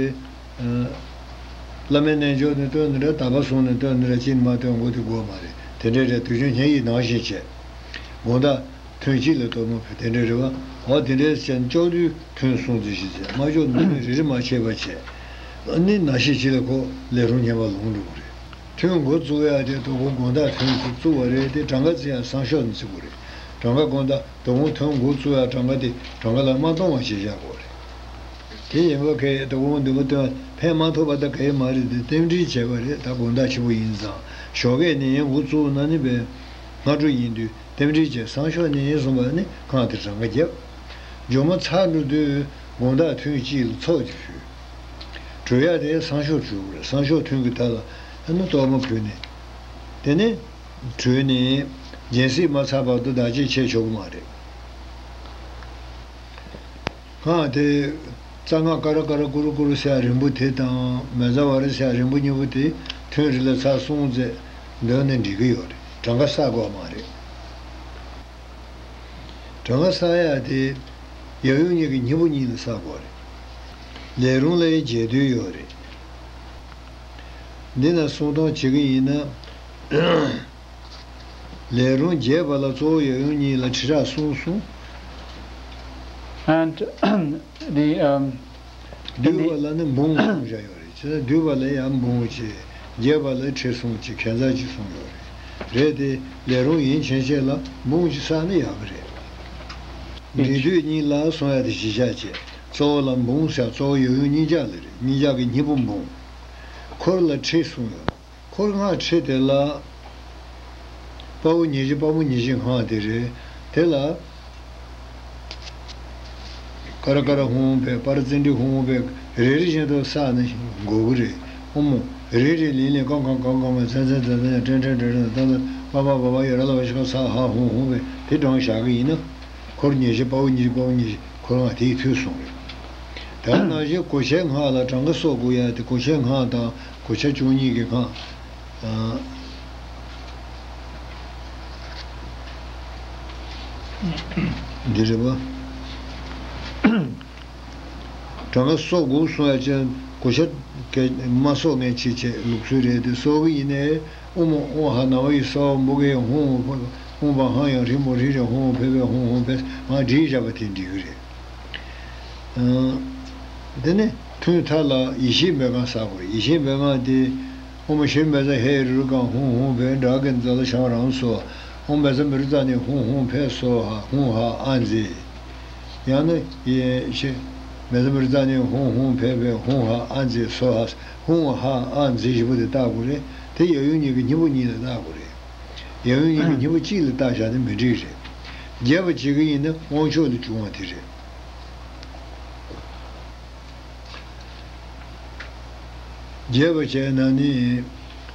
བླ་མའི་རྣལ་འབྱོར་ནས་བཏོན་ནི་འདྲ། དག་པ་གསུངས་ནས་བཏོན་ནི་འདྲ། གཅིག་མ་བཏོན་དགོས་དེ་དགོས་མ་རེད། དེ་འདྲའི་རེད། དུས་རྒྱུན་སྙན་ཡིག་ནང་བཞིན་བྱས། དགོང་དག་ཐུན་གཅིག་ལ་གཏོར་མ་ཕུལ། དེ་འདྲའི་རེད་བ། འོ་དེ་འདྲའི་བྱས་ནས་ལྕོགས་དུས་ཐུན་གསུམ་ཙམ་ཞིག་བྱས། མ་ལྕོགས་ན་ཐུན་རེ་རེ་མ་ཆད་པ་བྱས། ཨ་ནི་ན་ཤས་ཅིག་ལ་ཁོ་ལས་རུང་བསྙེན་པ་ལོང་འགྲོ་གི་རེད། ཐུན་འགོ་བཙུགས་ཡ་དེ་དོ་དགོང་དགོང་དག་ཐུན་དེ་བཙུགས་པ་རེད་དེ། གྲངས་ཀ་བརྩི་ཡ་སང་ཞོགས་ནས་བརྩི་དགོས་རེད། གྲངས་ཀ་དགོང་དག་དོ་དགོང་ཐུན་འགོ་བཙུགས་ཡ་གྲངས་ཀ་དེ་གྲངས་ཀ་ལ་མ་གཏོང་བ་ཞིག་བཞག་དགོས་རེད། དེ་ཡིན་པ་གས་དོ་དགོང་འདུན་པ་བཏོན་ཕན་མ་ཐོགས་པ་ད་ག་ཡེ་མ་རེད་དེ་རྟེན་འབྲེལ་བྱས་པ་རེད། ད་དགོང་དག་ཆེན་པོ་ཡིན་ཙང་ཞོགས་ཀས་ནས་ཡང་འགོ་བཙུགས་ན་ནི་པས་སྔ་དྲོ་ཡིན་དུས་རྟེན་འབྲེལ་བྱས། སང་ཞོགས་ནས་ཡང་བཟུང་བ་ནི་གང་དེ་གྲངས་ཀ་བརྒྱབ། མཇུག་མ་ཚར་འགྲོ་དུས་དགོང་དག་ཐུན་གཅིག་ལ་ཚོགས་ཀྱི་ཕུལ། གྲོལ་ཡ་དེ་སང་ཞོགས་གྲོལ་དགོས་རེད། སང་ཞོགས་ཐུན་གྱི་མཐའ་ལ་ཨ་ནི་གཏོར་མ་ཕུལ་ནས། དེ་ནས་གྲོལ་ནས་སྦྱིན་སྲེག་མ་ཚར་བར་དུ་བདག་གཅེས་བྱས་ཆོག་གི་མ་རེད། སྔགས་དེ་རྩ་སྔགས་ཀ་ར་ཀ་ར་ཀུ་རུ་ཀུ་རུ་ཟེར་ཡ་རིང་པོ་དེ་དང་མེ་ཛ་ཝ་ར་ཟེར་ཡ་རིང་པོ་གཉིས་པོ་དེ་ཐུན་རེ་ལ་ཚར་གསུམ་ཙམ་འདོན་ནས་འགྲིག་གི་ཡོད་རེད། གྲངས་ཀ་བསགས་དགོས་མ་རེད། གྲངས་ཀ་བསགས་ཡ་དེ་ཡབ་ཡུམ་གཉིས་ཀྱི་སྙིང་པོ་གཉིས་ལ་བསགས་དགོས་རེད། ལས་རུང་ལ་ཡང་རྒྱས་བསྡུས་ཡོད་རེད། འདི་ན་གསུང་སྟངས་བྱེད་ཀྱི་ཡིན་ན། ལས་རུང་རྒྱས་པ་ལ་གཙོ་བོ་ཡབ་ཡུམ་གཉིས་ལ་ཁྲི་ཕྲག་གསུམ་གསུངས། And the, um, in བསྡུས་པ་the ལ་ནི་འབུམ་གསུངས་བཞག་ཡོད་རེད། བྱས་ཙང་བསྡུས་པ་ལ་ཡང་འབུམ་གཅིག་རྒྱས་པ་ལ་ཁྲི་གསུམ་གཅིག་ཁ་སང་གཅིག་གསུངས་ཡོད་རེད། རེད་དེ་ལས་རུང་ཡན་ཆད་ཆད་ལ་འབུམ་གཅིག་བསགས་ན་ཡག་གི་རེད། འབྲི་དུས་གཉིས་ལ་གསུང་ཡ་དེ་གཞི་བཞག་བྱས། གཙོ་བོ་ལ་འབུམ་ཟེར། གཙོ་བོ་ཡབ་ཡུམ་གཉིས་ཆ་ལ་རེད། གཉིས་ཆ་གི་སྙིང་པོ་འབུམ། འཁོར་ལ་ཁྲི་གསུངས་ཡོད། འཁོར་སྔགས་ཁྲི་དེ་ལ་དཔའ་བོ་ཉེར་བཞི་དཔའ་མོ་ཉེར་བཞི་སྔགས་དེ་རེད། དེ་ལ་ཀ་ར་ཀ་ར་ཧཱུྃ་ཕཊ། པ་ར་ཙཎྜི་ཧཱུྃ་ཕཊ། རེ་རེ་བཞིན་དུ་བསགས་ནས་འགོ་གི་རེད། ཨོཾ། རེ་རེ་ལིང་ལིང་ཀང་ཀང་ཀང་ཀང་ཀང་། ཙན་ཙན་ཙན་ཙན། ཀྲན་ཀྲན་ཀྲན་ཀྲན། ཏན་ཏན། པ་མ་བ་བ་ཡ་ར་ལ་བ་ཤ་ཀ་ས་ཧ་ཧཱུྃ་ཧཱུྃ་ཕཊ། དེ་བགྲངས་བཞག་གི་ཡིན་ན། འཁོར་ཉེར་བཞི་དཔའ་བོ་ཉེར་བཞི་དཔའ་མོ་ཉེར་བཞི་འཁོར་སྔགས་དེའི་ཚུལ་གསུངས་རེད། ད་ནང་བཞིན་གོ་ཆའི་སྔགས་ལ་གྲངས་ཀ་གསོག་དགོས་ཡ་དེ། གོ་ཆའི་སྔགས་དང་གོ་ཆ་བཅུ་གཉིས་ཀྱི་སྔགས། ཨ། འདི་རེད་པ། གྲངས་ཀ་སོ་དགུ་གསུང་ཡ་ཅན་གོ་ཆ་གས་མ་སོགས་ངན་ཆེ་ཆེ་ལུགས་སྲོལ་རེད་དེ། སོགས་ཀྱི་ཡིན་ནའི་དབུ་མ་དབུ་ཧ་ན་བ་ཡི་སོགས་འབུ་གའི་ཧུང་ཧུང་ཕེ་ཧུང་བ་ཧང་ཡང་རིང་མོ་རིང་རེ་ཧུང་ཧུང་ཕེ་ཕེ་ཧུང་ཧུང་ཕེ་མ་བྲིས་བཞག་པ་དེ་འགྲིག་གི་རེད། དེ་ནས་ཐུན་མཐའ་ལ་ཡེ་ཤེས་མེད་ཁང་བསགས་དགོས་རེད། ཡེ་ཤེས་མེད་ཁང་དེ། ཨོཾ་ཤྲཱི་མེ་ཛ་ཧེ་རུ་ཀ་ཧཱུྃ་ཧཱུྃ་ཕཊ་ཌཱ་ཀྵཱི་ཛ་ལ་ཤྭ་རཾ་སྭཱ་ཧཱ། ཨོཾ་མེ་ཛ་མི་རུ་ཙ་ནི་ཧཱུྃ་ཧཱུྃ་ཕཊ་སྭཱ་ཧཱ་ཧཱུྃ་ཧ་ཨ་ཛི། ཡང་ན་ཡེ་ཤེས་མེ་ཛ་མི་རུ་ཙ་ནི་ཧཱུྃ་ཧཱུྃ་ཕཊ་ཕཊ་ཧཱུྃ་ཧ་ཨ་ཛི་སྭཱ་ཧཱ། ཧཱུྃ་ཧ་ཨ་ཛི་བཞི་པོ་དེ་བཏགས་དགོས་རེད། དེ་ཡབ་ཡུམ་གཉིས་ཀྱི་སྙིང་པོ་གཉིས་ལ་བཏགས་དགོས་རེད། ཡབ་ཡུམ་གཉིས་ཀྱི་སྙིང་པོ་གཅིག་ལ་བཏགས་བཞག་ན་མི་འགྲིག་རེད། རྒྱས་པ་བྱེད་ཀྱི་ཡིན་ན་དབང་ཕྱུག་ལ་འབྱུང་བ་དེ་རེད། རྒྱས་པ་བྱས་ན་ནི།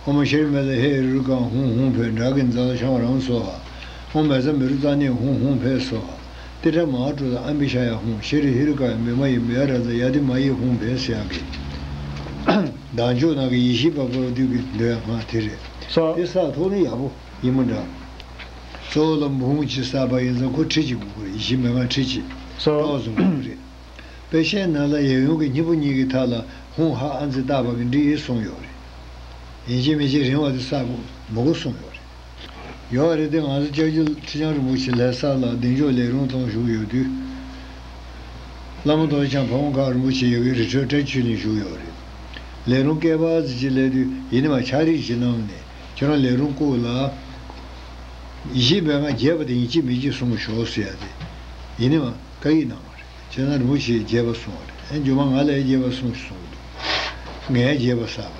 ཨོཾ་ཤྲཱི་མེ་ཛ་ཧེ་རུ་ཀ་ཧཱུྃ་ཧཱུྃ་ཕཊ་ཌཱ་ཀྵཱི་ཛ་ལ་ཤྭ་རཾ་སྭཱ་ཧཱ། ཨོཾ་མེ་ཛ་མི་རུ་ཙ་ནི་ཧཱུྃ་ཧཱུྃ་ཕཊ་སྭཱ་ཧཱ། ཏི་ཏྲ་མ་ཧཱ་ཀྲོ་དྷ་ཨ་བྷི་ཤ་ཡ་ཧཱུྃ། ཤྲཱི་ཧེ་རུ་ཀ་ཡ་མི་མ་ཡི་མི་ཡ་ར་ཛ་ཡ་དྷི་མ་ཡི་ཧཱུྃ་ཕཊ་ཟེར་ཡག་གི། བདག་འཇུག་ནང་གི་ཡེ་ཤེས་པ་པོ་དུས་ཀྱི་འདོད་སྔགས་དེ་རེད། སོ། དེ་བསགས་ཐུབ་ན་ཡག་པོ་ཡིན་མི་འདྲ། གཙོ་བོ་ལ་འབུམ་གཅིག་བསགས་པ་ཡིན་ཙང་ཁོ་ཁྲི་གཅིག་དགོས་ཀྱི་རེད། ཡེ་ཤེས་མེད་ཁང་ཁྲི་གཅིག་སོ། ཏོག་ཙམ་དགོས་ཀྱི་རེད། དཔེ་ཆའི་ནང་ལ་ཡབ་ཡུམ་གྱི་སྙིང་པོ་གཉིས་ཀྱི་མཐའ་ལ་ཧཱུྃ་ཧ་ཨ་ཛི་བཏགས་པ་གི་འགྲིག་གསུངས་ཡོད་རེད། ཡིན་གཅིག་མིན་གཅིག་རིང་བ་དེ་བསགས་དགོས་མི་དགོས་གསུངས་ཡོད་རེད། ཡོད་རེད་དེ། ང་ཚོ་ལྕགས་ཀྱུ་ཁྲི་བྱང་རིན་པོ་ཆེ་ལྷ་ས་ལ་གདེང་འཇོག་ལས་རུང་གཏོང་བཞུགས་ཡོད་དུས། བླ་མ་རྡོ་རྗེ་འཆང་ཕ་བོང་ཁ་རིན་པོ་ཆེ་ཡོད་ཀྱི་རི་ཁྲོད་བཀྲ་ཤིས་ཆོས་གླིང་བཞུགས་ཡོད་རེད། ལས་རུང་སྐལ་པ་ཙམ་ཅིག་སླེབས་དུས་ཡིན་ནི་མ་ཕྱག་བྲིས་ཅིག་གནང་ནས་ཁྱོད་རང་ལས་རུང་བསྐུར་ལ། ཡེ་ཤེས་མེད་ཁང་རྒྱས་པ་དེ་ཡིན་གཅིག་མིན་གཅིག་གསུངས་ཤོག་ཟེར་ཡ་དེ་ཡིན་ནི་མ་བཀའ་ཡིག་གནང་བ་རེད། ཁྱེད་རང་རིན་པོ་ཆེས་རྒྱས་པ་གསུངས་པ་རེད། ཨེ་རྒྱུ་མ་ང་ལས་རྒྱས་པ་གསུངས་ཤིག་གསུངས་འདུག་ངས་རྒྱས་པ་བསགས་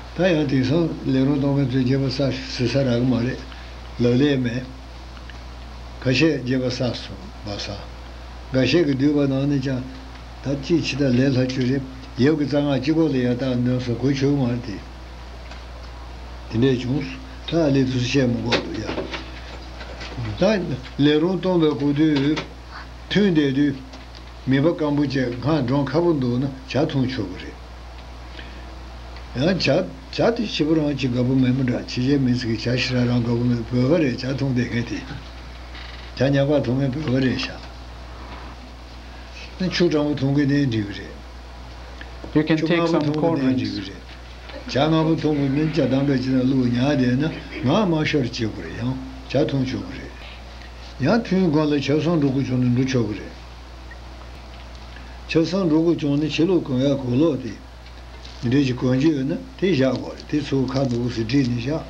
པ་རེད། ད་ཡང་དེང་སང་ལས་རུང་གཏོང་མཁན་ཚོས་རྒྱས་པ་བསགས་ཟེར་ས་རག་གི་མ་རེད། ལག་ལེན་མེད། ཁ་ཤས་རྒྱས་པ་བསགས་སོང་བ་ས། འགའ་ཤས་ཀྱིས་བསྡུས་པ་ནང་ནས་ཀྱང་ད་ཅིག་ཕྱི་ད་ལས་སླ་བཅུ་རེད། ཡབ་ཀྱི་རྩ་སྔགས་ཅི་གོ་ལ་ཡ་ད་འདོན་སོང་གོ་ཆོད་མ་རེད་དེ། དེ་འདྲས་བྱུང་། ད་ཨ་ལས་དུས་སུ་བཤད་མི་དགོས་འདུག་ཡ། ད་ལས་རུང་གཏོང་བའི་གོ་དུས། ཐུན་བསྡད་དུས། མིད་པ་སྐམ་པོ་བྱས་སྔགས་སྒྲོག་ཁ་པོ་འདུག་ན་ཇ་འཐུང་ཆོག་གི་རེད། ཡང་ཇ་ཇ་དེ་ཕྱི་པོ་རང་གཅིག་དགའ་པོ་མེད་མི་འདྲ། ཕྱི་རྒྱལ་མི་ཚིག་གི་ཇ་ཞེ་དྲག་རང་དགའ་པོ་མེད། བོད་པ་རེད། ཇ་འཐུང་བསྡད་མཁན་དེ། ཇ་ཉག་པ་འཐུང་མཁན་བོད་པ་རེད་ཤག་ཆུ་གྲང་པོ་འཐུང་གི་ནའི་འགྲིག་གི་རེད། You can ཆུ་take མངར་པོ some འཐུང་གི cold ནའི་འགྲིག་གི་རེད། ཇ་མངར་པོ་འཐུང་དགོས་ན་ཇ་དམ་པའི་ཅི་ན་བླུགས་ཉར་བསྡད་ན་ངག་དམར་ཤོར་བྱེད་དགོས་རེད། ཡང་ཇ་འཐུང་ཆོག་གི་རེད། ཡང་ཐུན་གོང་ལ་ཆབ་གསང་འགྲོ་དགོས་བྱུང་ན་འགྲོ་ཆོག་གི་རེད། ཆབ་གསང་འགྲོ་དགོས་བྱུང་ན་ཕྱི་ལོགས་གོན་ཡག་གོས་ལོག་དེ། འདི་འདྲས་ཀྱི་གོན་རྒྱུ་ཡོད་ན་དེ་བཞག་དགོས་རེད། དེ་ཚུར་ཁ་འདུག་སེ་བསྒྲིགས་ནས་བཞག་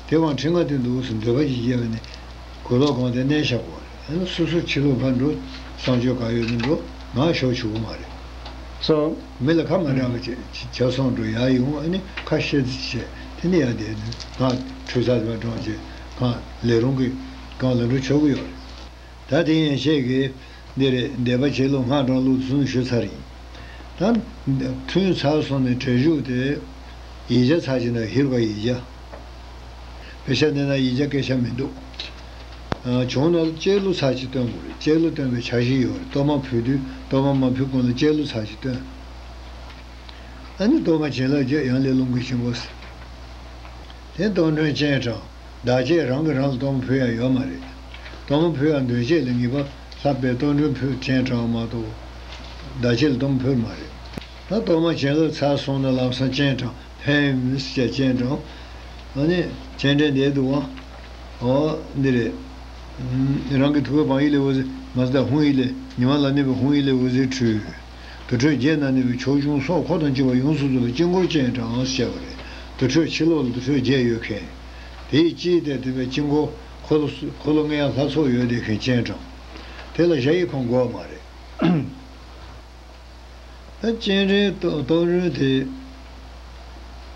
དེ་བང་ཁྲི་ང་དེ་འདུག་སེ་འདོད་པ་ཅིག་སྐྱེ་བ་ནི་གོས་ལོག་གང་དེ་མནན་བཞག་དགོས་རེད། ཨ་ནི་སོ་སོ་ཕྱི་ལོགས་ཕར་འགྲོ། གསང་སྤྱོད་ག་ཡོད་དེ་འགྲོ། ང་ཤོར་ཆོག་གི་མ་རེད། So མི་ལ་ཁ་མ་གྲགས་པ་བྱས་ཆ་ཚང་འགྲོ་ཡག་ཡོང་། ཨ་ནི་ཁ་ཤེས་ཚེ་བྱས་དེ་ནི་ཡག་དེ་ནི་ང་ཁྲུས་ས་དེ་བ་འགྲོ་བྱས་ཁ་ལས་རུང་གི་སྒང་ལ་འགྲོ་ཆོག་གི་ཡོད་རེད། ད་དེ་ཡན་ཆད་ཀྱི་འདི་རེད། འདས་པ་བྱེད་ལུགས་སྔགས་སྒྲོག་ལུགས་གསུམ་ཞུས་ཚར་ཡིན། ད་ཐུན་ཚར་སོང་ནས་གྲལ་བཞུགས་དེ་ཡིག་བརྒྱ་ཚར་གྱི་ན་ཧེ་རུ་ཀ་ཡིག་བརྒྱ། དཔེ་ཆ་འདི་ན་ཡིག་བརྒྱ་སྐད་ཆ་མི་འདུག་ཨ། བྱུང་ན་ལྕེ་ལུ་ཚར་གཅིག་སྟོན་དགོས་རེད། ལྕེ་ལུ་སྟོན་པའི་འཆར་གཞི་ཡོད་རེད། གཏོར་མ་ཕུལ་དུས་གཏོར་མ་མ་ཕུལ་གོང་ལ་ལྕེ་ལུ་ཚར་གཅིག་སྟོན། ཨ་ནི་གཏོར་མ་བྱིན་རླབས་རྒྱས། ཡང་ལས་རླུང་གི་ཤིང་ཕོ་ཟེར། དེ་གཏོར་མགྲོན་སྤྱན་དྲངས། བདག་བསྐྱེད་རང་གིས་རང་ལ་གཏོར་མ་ཕུལ་ཡ་ཡོད་མ་རེད། གཏོར་མ་ཕུལ་ཡ་འདོན་ཆས་ལ་ངེས་པ་ལྷག་པའི་གཏོར་མགྲོན་ཕུལ་སྤྱན་དྲངས་མ་གཏོགས། བདག་བསྐྱེད་ལ་གཏོར་མ་ཕུལ་མ་རེད། ད་གཏོར་མ་བྱིན་རླབས་ཚར་སོང་ན་ལམ་སང་སྤྱན་དྲངས། ཕེམ་ཟེར་སྤྱན་དྲངས། ཨ་ནི་སྤྱན་འདྲེན་འདས་འདུག་བ། ཨོ་འདི་རེད། རང་གི་ཐུགས་ཀའི་བང་ཡིག་ལས་འོད་ཟེར་མ་ཟད་ཧཱུྃ་ཡིག་ལས་ཉི་མ་ལ་གནས་པའི་ཧཱུྃ་ཡིག་ལས་འོད་ཟེར་འཕྲོས། དུར་ཁྲོད་བརྒྱད་ན་གནས་པའི་ཕྱོགས་སྐྱོང་སོགས་འཁོར་དང་བཅས་པ་ཡོངས་སུ་རྫོགས་པའི་དཀྱིལ་འཁོར་སྤྱན་དྲངས་ཟེར་བ་རེད། དུར་ཁྲོད་ཕྱི་ལོགས་ལ་དུར་ཁྲོད་བརྒྱད་ཡོད་མཁན། དེའི་དཀྱིལ་དེ་དེ་བའི་དཀྱིལ་འཁོར་འཁོར་ལོ་འཁོར་ལོ་ལྔ་ཡང་ལྷ་ཚོགས་ཡོད་བསྡད་མཁན་སྤྱན་དྲངས། དེ་ལ་ཞྭ་ཡི་ཁོང་དགོས་མ་རེད། ད་སྤྱན་འདྲེན་གཏོར་གཏོར་མགྲོན་དེ།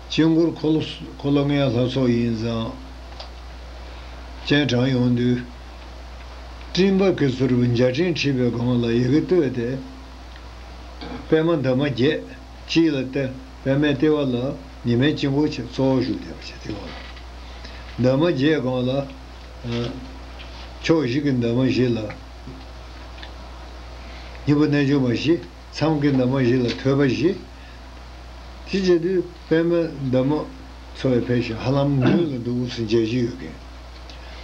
དཀྱིལ་འཁོར་འཁོར་ལོ་འཁོར་ལོ་ལྔ་ཡང་ལྷ་ཚོགས་ཡིན་ཙང་། སྤྱན་དྲངས་ཡོང་དུས། སྤྲིན་པ་གི་ཚུར་འཇའ་སྤྲིན་འཁྲིགས་པའི་སྒང་ལ་ཡི་གེ་བཏོད་དེ། པདྨ་འདབ་མ་བརྒྱད་གཅིག་ལ་བལྟས། པདྨའི་ལྟེ་བ་ལ་ཉི་མའི་དཀྱིལ་འཁོར་ཆེ་གཙོ་བོ་བཞུགས་བསྡད་པ་ཆེ་ལྟེ་བ་ལ། འདབ་མ་བརྒྱད་སྒང་ལ། ཕྱོགས་བཞི་གི་འདབ་མ་བཞི་ལ། སྙིང་པོ་རྣལ་འབྱོར་མ་བཞི། མཚམས་ཀྱི་འདབ་མ་བཞི་ལ་ཐོད་པ་བཞི། དེ་བྱེད་དུས་པདྨ་འདབ་མ་ཚོ་ཡི་ཕལ་ཆེར་ཧ་ལམ་མདུན་ལ་འདུག་སེ་མཇལ་རྒྱུ་ཡོད་མཁན།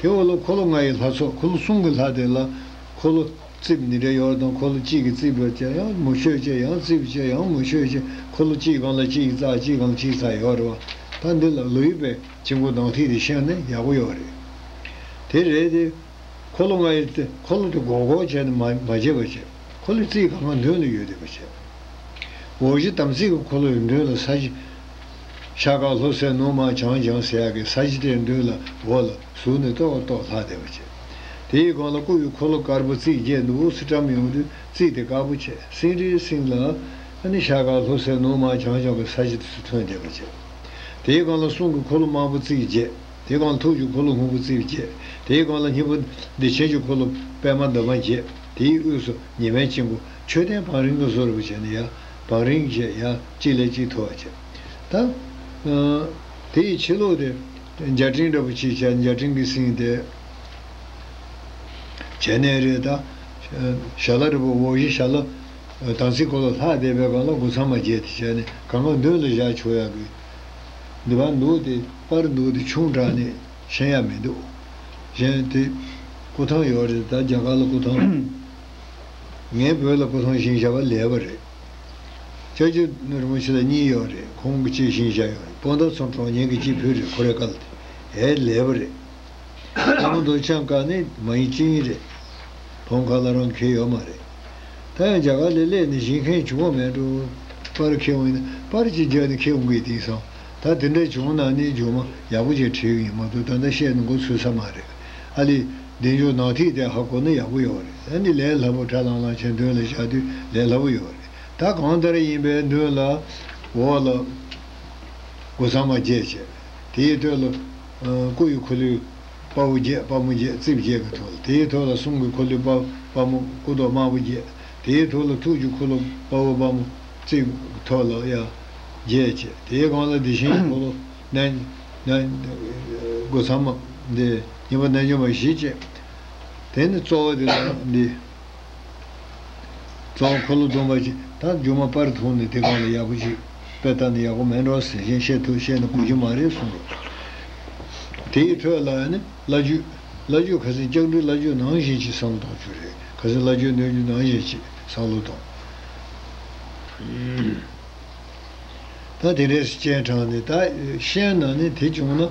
དེ་འོག་ལ་འཁོར་ལོ་ལྔ་ཡི་ལྷ་ཚོགས། འཁོར་ལོ་གསུམ་གྱི་ལྷ་དེ་ལ་འཁོར་ལོ་ རྩིབས་འདི་འདྲ་ཡོད་དང་འཁོར་ལོ་གཅིག་གི་རྩིབས་བར་བྱས་ཡང་མུ་ཆོད་བྱས་ཡང་རྩིབས་བྱས་ཡང་མུ་ཆོད་བྱས་འཁོར་ལོ་གཅིག་སྒང་ལ་གཅིག་བཙགས་གཅིག་སྒང་ལ་གཅིག་བཙགས་ཡོད་རེད་བ། ད་འདི་ལ་ལུས་པའི་དཀྱིལ་འཁོར་ནང་ཐིག་དེ་ཤེས་ན་ཡག་པོ་ཡོད་རེད། དེ་རེད་དེ། འཁོར་ལོ་ལྔ་ཡི་དེ་འཁོར་ལོ་དེ་སྒོར་སྒོར་བྱས་ནས་མ་མ་བྱེད་པ་བྱས། འཁོར་ལོའི་རྩིབས་སྒང་ག་མདུན་ལ་ཡོད་བསྡད་པ་བྱས། འོག་གཞི་དམ་ཚིག་གི་འཁོར་ལོའི་མདུན་ལ་ས་གཞི། ཤར་ཁ་ལྷོ་སའི་ནུབ་དམར་བྱང་ལྗང་ཟེར་ཡག་གི་ས་གཞི་དེའི་མདུན་ལ་འོག་ལ་ཟུར་ནས་ཏོག་ཏོག་ལྷག་བསྡད་པ་བྱས། དེའི་སྒང་ལ་སྐུ་ཡི་འཁོར་ལོ་དཀར་པོ་རྩིབས་བརྒྱད་འདུག་སེ་བཀྲམ་ཡོང་དུས་རྩིབས་དེ་དཀར་པོ་བྱས། སེང་ཁྲིའི་སེང་ལ་ཨ་ནི་ཤར་ཁ་ལྷོ་སའི་ནུབ་དམར་བྱང་ལྗང་གི་ས་གཞི་དེ་ཚོ་ཐོན་བསྡད་པ་བྱས། དེའི་སྒང་ལ་གསུང་གི་འཁོར་ལོ་དམར་པོ་རྩིབས་བརྒྱད། དེའི་སྒང་ལ་ཐུགས་ཀྱི་འཁོར་ལོ་སྔོན་པོ་རྩིབས་བརྒྱད། དེའི་སྒང་ལ་སྙིང་པོ་བདེ་ཆེན་གྱི་འཁོར་ལོ་པདྨ་འདབ་མ་བརྒྱད། དེའི་དབུས་སུ་ཉི་མའི་དཀྱིལ་འཁོར་མཆོད་རྟེན་བང་རིམ་གྱི་བཟོ་འདྲ་བོ་བྱས་ནས་ཡར་བང་རིམ་བྱས་ཡར་གཅིག་ལས་གཅིག་མཐོ་བ་བྱས། ད་ཨ་དེ་ཡི་ཕྱི་ལོགས་དེ་འཇའ་སྤྲིན་འདྲ་བོ་ཅིག་བྱས། འཇའ་སྤྲིན་གྱི་སེང་དེ་བྱས་ནས་རེད། ད་ཞལ་ལག་འདྲ་བོ་འོག་གཞི་ཞལ་ལག་དམ་ཚིག་འཁོར་ལོ་ལྷག་བསྡད་པའི་སྒང་ལ་སྒོ་ཚང་མ་བརྒྱད་དེ་བྱས་ནས་གང་ག་མདུན་ལ་བཞག་ཆོག་ཡག་གི། འདི་བར་འདུག་སྟེ་པར་འདུག་སྟེ་ཆུང་དྲགས་ནས་ཤེས་ཡ་མི་འདུག་གཞན་དེ་སྐུ་ཐང་ཡོད་རེད། ད་རྒྱ་གར་ལ་སྐུ་ཐང་། ངའི་བོད་ལ་སྐུ་ཐང་བཞེངས་བཞག་པ་ལེགས་པ་རེད། སྐྱབས་རྗེ་རིན་པོ་ཆེ་ལ་གཉིས་ཡོད་རེད། ཁོང་གིས་གཅིག་བཞེངས་བཞག་ཡོད་རེད། སྤོན་ཟླ་ཚོ་གྲོངས་ཉིན་གྱི་གཅིག་ཕུལ་རེད། ཁོ་རའི་སྐལ་དེ་ཨེ་ལེགས་པ་རེད། ལྷ་མོ་མདོ་ལྕམ་ཀ་ནི་མ་ཡིན་ཅི་ཡིན་རེད། བུམ་ཁ་ལ་རང་འཁེལ་ཡོད་མ་རེད། ད་ཡང་རྒྱ་གར་ལ་སླེབས་ནས་བཞེངས་མཁན་བྱུང་བ་མེད་འགྲོ། པར་འཁྱེར་འོང་ཡིན་ན་པར་ཅིག་བརྒྱབ་ནས་འཁྱེར་འོང་གི་དེང་སང་། ད་དེ་འདྲ་བྱུང་ན་ནི་རྒྱུ་མ་ཡག་པོ་ཅིག་བྲིས་ཡིན་མ་གཏོགས་ད་ལྟ་བཤད་ན་མགོ་ཚོས་ས་མ་རེད། ཨ་ལི། བདེ་མཆོག་ནག་ཐིག་དེ་ཧ་གོ་ན་ཡག་པོ་ཡོད་རེད། ཨ་ནི་ལས་སླ་པོ་ཁྲ་ལང་ལང་བྱས་མདུན་ལ་བཞག་དུས་ལས་སླ་པོ་ཡོད་རེད། ད་གང་ལྟར་ཡིན་པའི་མདུན་ལ་འོག་ལ་སྒོ་ཚང་མ་བརྒྱད་བྱས། དེའི་ཐོག་ལ་ཨ་སྐུ་ཡི་འཁོར་ལོའི་དཔའ་བོ་བརྒྱད། དཔའ་མོ་བརྒྱད། རྩིབས་བརྒྱད་ཀྱི་ཐོག་ལ། དེའི་ཐོག་ལ་གསུང་གི་འཁོར་ལོའི་དཔའ་དཔའ་མོ་སྐུ་མདོག་དམར་པོ་བརྒྱད། དེའི་ཐོག་ལ་ཐུགས་ཀྱི་འཁོར་ལོ་དཔའ་བོ་དཔའ་མོ་རྩིབས་ཐོག་ལ་ཡང་བརྒྱད་བྱས། དེའི་སྒང་ལ་བདེ་ཆེན་གྱི་འཁོར་ལོ་ནན་ནན་སྒོ་ཚང་མ་འདི་ཉི་མ་རྣལ་འབྱོར་མ་བཞི་བྱས། དེ་ནི་གཙོ་བོ་དེ་ལ་འདི། གཙོ་བོ་འཁོར་ལོ་སྡོམ་པ་ཅིག་ད་རྒྱུ་མ་པར་ཐོག་ནས་དེ་སྒང་ལ་ཡག་པོ་ཅིག་དཔེ་ལྟ་ན་ཡག་པོ་མེད་འགྲོ་ཟེར་བཞིན་བཤད་ཐུབ་བཤད་ན་གོ་རྒྱུ་མ་རེད་གསུངས་རོགས། དེའི་ཐོག་ལ་ནི་བླ་བརྒྱུད། བླ་བརྒྱུད་ཁ་སང་སྐྱབས་འགྲོའི་བླ་བརྒྱུད་ནང་བཞིན་ཅིག་བསམ་བློ་གཏོང་རྒྱུ་རེད། ཁ་སང་བླ་བརྒྱུད་ནང་བཞིན་ཅིག་བསམ་བློ་གཏོང་། ད་དེ་འདྲའི་སྤྱན་དྲངས་ནས་ད་བཤད་ན་ནི་དེ་བྱུང་ན་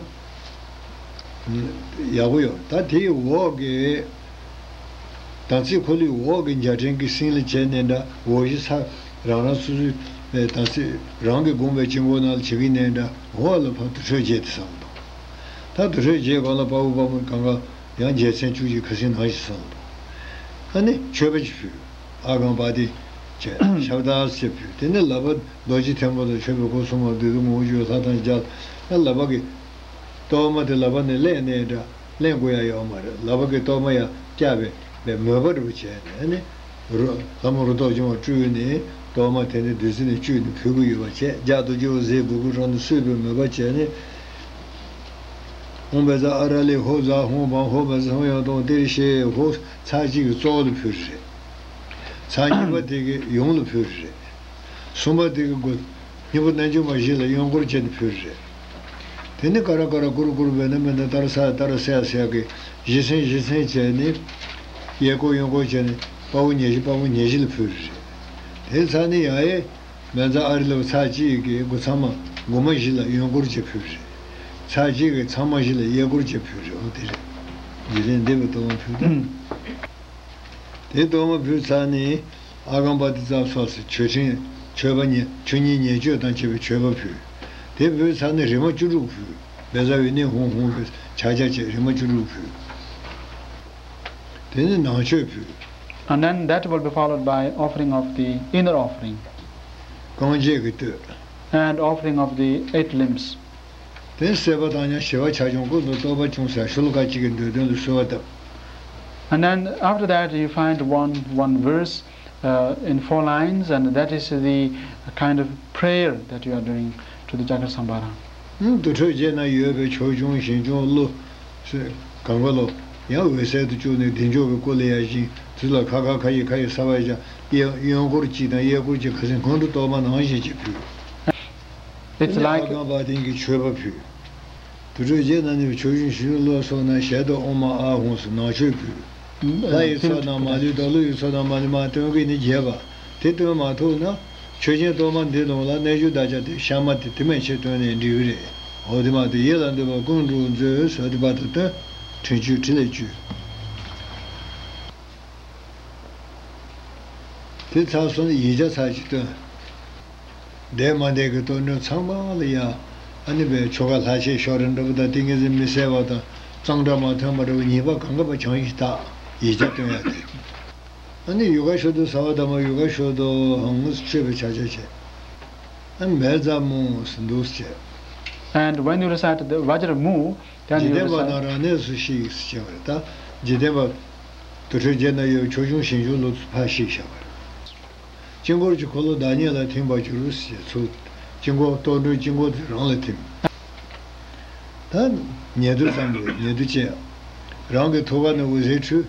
ཡག་པོ་ཡོད། ད་དེའི་འོག་གི་དམ་ཚིག་འཁོར་ལོའི་འོག་གི་འཇའ་སྤྲིན་གྱི་སེང་ལ་བྱས་ནས་འདྲ། འོག་གཞི་ས་རང་རང་སོ་སོའི་དམ་ཚིག་རང་གིས་བསྒོམས་པའི་དཀྱིལ་འཁོར་ནང་ལ་བྱེད་ཀྱི་ནས་འདྲ། འོག་ལ་ཕར་དུར་ཁྲོད་བརྒྱད་དེ་བསམ་བློ་གཏོང་། ད་དུར་ཁྲོད་བརྒྱད་སྒང་ལ་དཔའ་བོ་དཔའ་མོ་གང་ག་ཡང་རྒྱལ་མཚན་བཅུ་གཅིག་ཁ་སང་ནང་བཞིན་བསམ་བློ་གཏོང་། ཨ་ནི་མཆོད་པ་ཅིག་ཕུལ། ཨ་གང་པ་ཏི་བྱས་ཤབ་དཱ་ཟེར་ཕུལ། དེ་ནས་ལག་པ་རྡོ་རྗེ་ཐལ་མོ་དང་མཆོད་པའི་སྒོ་གསུམ་མ་བདུད་འདུལ་མང་པོ་བརྗོད་ལྷ་དང་རྒྱལ། ཨ་ལག་པ་གི་གཏོར་མ་དེ་ལག་པ་ནས་ལེན་ནས་འདྲ་ལེན་དགོས་ཡ་ཡོད་མ་རེད། ལག་པ་གི་གཏོར་མ་ཡ་བཀྱག་པའི་མོས་པ་འདྲ་པོ་བྱས་ནས་ཨ་ནི་རུ་ལྷ་མོ་རུ་ཏོག་ཅུང་བ་སྤྲུལ་ནས་གཏོར་མ་དེ་ནས་བདུད་རྩི་ནས་བཅུས་ནས་ཕུལ་གི་ཡོད་པ་བྱས། རྒྱ་རྡོ་རྗེ་བ་ཟས་གུ་གུ་རང་དུ་གསོས་པའི་མོས་པ་བྱས་ནས། ཧོ་བེ་ཛ་ཨ་ར་ལི་ཧོ་ཛ་ཧོ་བང་ཧོ་བེ་ཛ་ཧོ་ཡང་དང་ཏེ་རི་ཤེ་ཧོ། ཚར་གཅིག་གི་གཙོ་བོ་ལ་ཕུལ་རེད། ཚར་གཉིས་པ་དེ་གི་ཡོངས་ལ་ཕུལ་རེད། གསུམ་པ་དེ་གི་སྒོ་སྙིང་པོ་རྣལ་འབྱོར་མ་བཞི་ལ་གཡོན་སྐོར་བྱས་ཏེ་ཕུལ་རེད། དེ་ནི་ཀ་ར་ཀ་ར་ཀུ་རུ་ཀུ་རུ་བེ་ན་མེ་ན་ཏ་ར་ས་ཡ་ཏ་ར་ས་ཡ་ས་ཡ་གི་བཞི་ཚན་བཞི་ཚན་བྱས་ནས་གཡས་སྐོར་གཡོན་སྐོར་བྱས་ནས་དཔའ་བོ་ཉེར་བཞི་དཔའ་བོ་ཉེར་བཞི་ལ་ཕུལ་རེད། དེ་ཚར་ནས་ཡང་ཨེ། མན་ཛ་ཨ་རི་ལ་ཚར་གཅིག་གི་སྒོ་ཚང་མ་སྒོ་མ་བཞི་ལ་གཡོན་སྐོར་བྱས་ཕུལ་རེད། ཚར་གཅིག་གི་ཚང་མ་བཞི་ལ་གཡས་སྐོར་བྱས་ཕུལ་རེད། འོ་དེ་རེད། འཇིག་རྟེན་འདས་པའི་གཏོར་མ་ཕུལ་དུས། དེ་གཏོར་མ་ཕུལ་ཚར་ནས་ཨ་གམ་པ་ཏི་ཙ་སོགས་སུ་མཆོད་ཕྲེང་མཆོད་པ་ཉེ་ཆུ་གཉིས་ཉེ་མཆོད་དང་བཅས་པའི་མཆོད་པ་ཕུལ། དེ་ཕུལ་ཚར་ནས་རིལ་མ་བཅུ་དྲུག་ཕུལ། བེ་ཛ་བི་ནི་ཧོང་ཧོང་བེ་ཆ་ཆ་བྱས་རིལ་མ་བཅུ་དྲུག་ཕུལ། དེ་ནས་ནང་མཆོད་ཕུལ། And then that will be followed by offering of the inner offering རྐང་རྗེས་ཀྱི་སྟོད། And offering of the eight limbs. དེ་ནས་བསད་པ་དང་ཉ་ཞི་བ་ཆ་ཆུང་ཀུན་ཏུ་རྟོག་པ་ཆུང་ཟེར་ཤུ་ལ་ཀ་གཅིག་གི་འདོད་དོན་ལ་གསོལ་བ་བཏབ། And then after that you find one, one verse uh, in four lines, and that is the kind of prayer that you are doing to the Chakra Sambhara. དུར་ཁྲོད་བརྒྱད་ན་ཡོད་པའི་ཆོས་སྐྱོང་ཞིང་སྐྱོང་ཀླུ། གང་ག་ལོ། ཡང་འོད་གསལ་དུ་བཅུག་ནས་བདེ་མཆོག་གི་སྐུ་ལ་ཡར་བཞེངས། དེ་ལ་ཁ་ཁ་ཁ་ཡི་ཁ་ཡི་ས་བ་ཡ་གཡས་གཡོན་སྐོར་གཅིག་དང་གཡས་སྐོར་གཅིག་ཁ་སང་སྔོན་འགྲོ་གཏོར་མ་ནང་བཞིན་གྱིས་ཕུལ། It's like ཨ་གམ་པ་ཏི་གི་མཆོད་པ་ཕུལ། དུར་ཁྲོད་བརྒྱད་ན་ནི་ཆོས་སྐྱོང་ཞིང་སྐྱོང་ཀླུ་སོགས་ན་ཞལ་དུ་ཨོཾ་མ་ཨཱཿཧཱུྃ་སུ་ནང་མཆོད་ཕུལ། ལྷ་ཡི་ཚོགས་དང་མ་ལུས་དང་། ཀླུ་ཡི་ཚོགས་དང་མ་ལུས་མ་སྟོན་གྱི་ནི་རྒྱས་པ། དེ་སྟོན་མ་ཐུབ་ན། ཆོས་ཅན་གཏོར་མ་འདི་ནང་ལ་རྣལ་འབྱོར་བདག་ཅག་དེ་གཤའ་མ་དེ་དེ་མན་ཆད་སྟོན་ནས་འགྲིག་གི་རེད། འོ་དེ་མ་དེ་ཡིད་ལ་འདོད་པ་ཀུན་འགྲུབ་མཛོད་ཟེར་དེ་བར་དུ་སྟོན། འཕྲིན་བཅོལ་འཕྲིན་ལས་བཅོལ། དེ་ཚར་སོང་ན་ཡིག་བརྒྱ་ཚར་གཅིག་སྟོན། བདེ་མ་བདེ་གི་དོན་སྒྲུབ་ཚང་མ་ལ་ཡ། ཨ་ནི་བའི་ཆོ་ག་ལྷག་ཆད་ཤོར་རན་འདྲ་པོ་དང་ཏིང་ངེ་འཛིན་མི་གསལ་བ་དང་གཙང་སྦྲ་མ་ཐོན་པ་འདྲ་པོ་ཉེས་པ་གང་ག་པ་བྱང་ཞིག་དག་ཡིག་བརྒྱ་སྟོན་ཡ་དེ། ཨ་ནི་ཡོ་ག་ཤོ་དོ་ས་བ་དྷརྨ་ཡོ་ག་ཤོ་དོ་ཧང་མོ་སི་ཁྲོས་པའི་ཆ་ཆ་བྱས། ཨ་མེ་ཛ་མོ་སི་འདུག་སེ་བྱས། And when you recite the Vajra Mu, then འཇིག་you རྟེན་པ་རྣམས་རབ་གནས་སུ་གཤེགས་སུ་བྱ་བ་རེད། ད་འཇིག་རྟེན་པ་དུར་ཁྲོད་བརྒྱད་ན་ཡོད་པའི་ཆོས་སྐྱོང་ཞིང་སྐྱོང་ལོ་ཚོ་ཕར་གཤེགས་བྱ་བ་རེད། དཀྱིལ་འཁོར་གྱི་འཁོར་ལོ་བདག་ཉིད་ལ་ཐིམ་པར་གྱུར་ཟེར་ཚུལ། དཀྱིལ་འཁོར་གཏོར་མགྲོན་དཀྱིལ་འཁོར་དེ་རང་ལ་ཐིམ། ད་ཉེ་དུ་ཙམ་རེད། ཉེ་དུ་བཅས། རང་གི་ཐུགས་ཀ་ནས་འོད་ཟེར་འཕྲོས།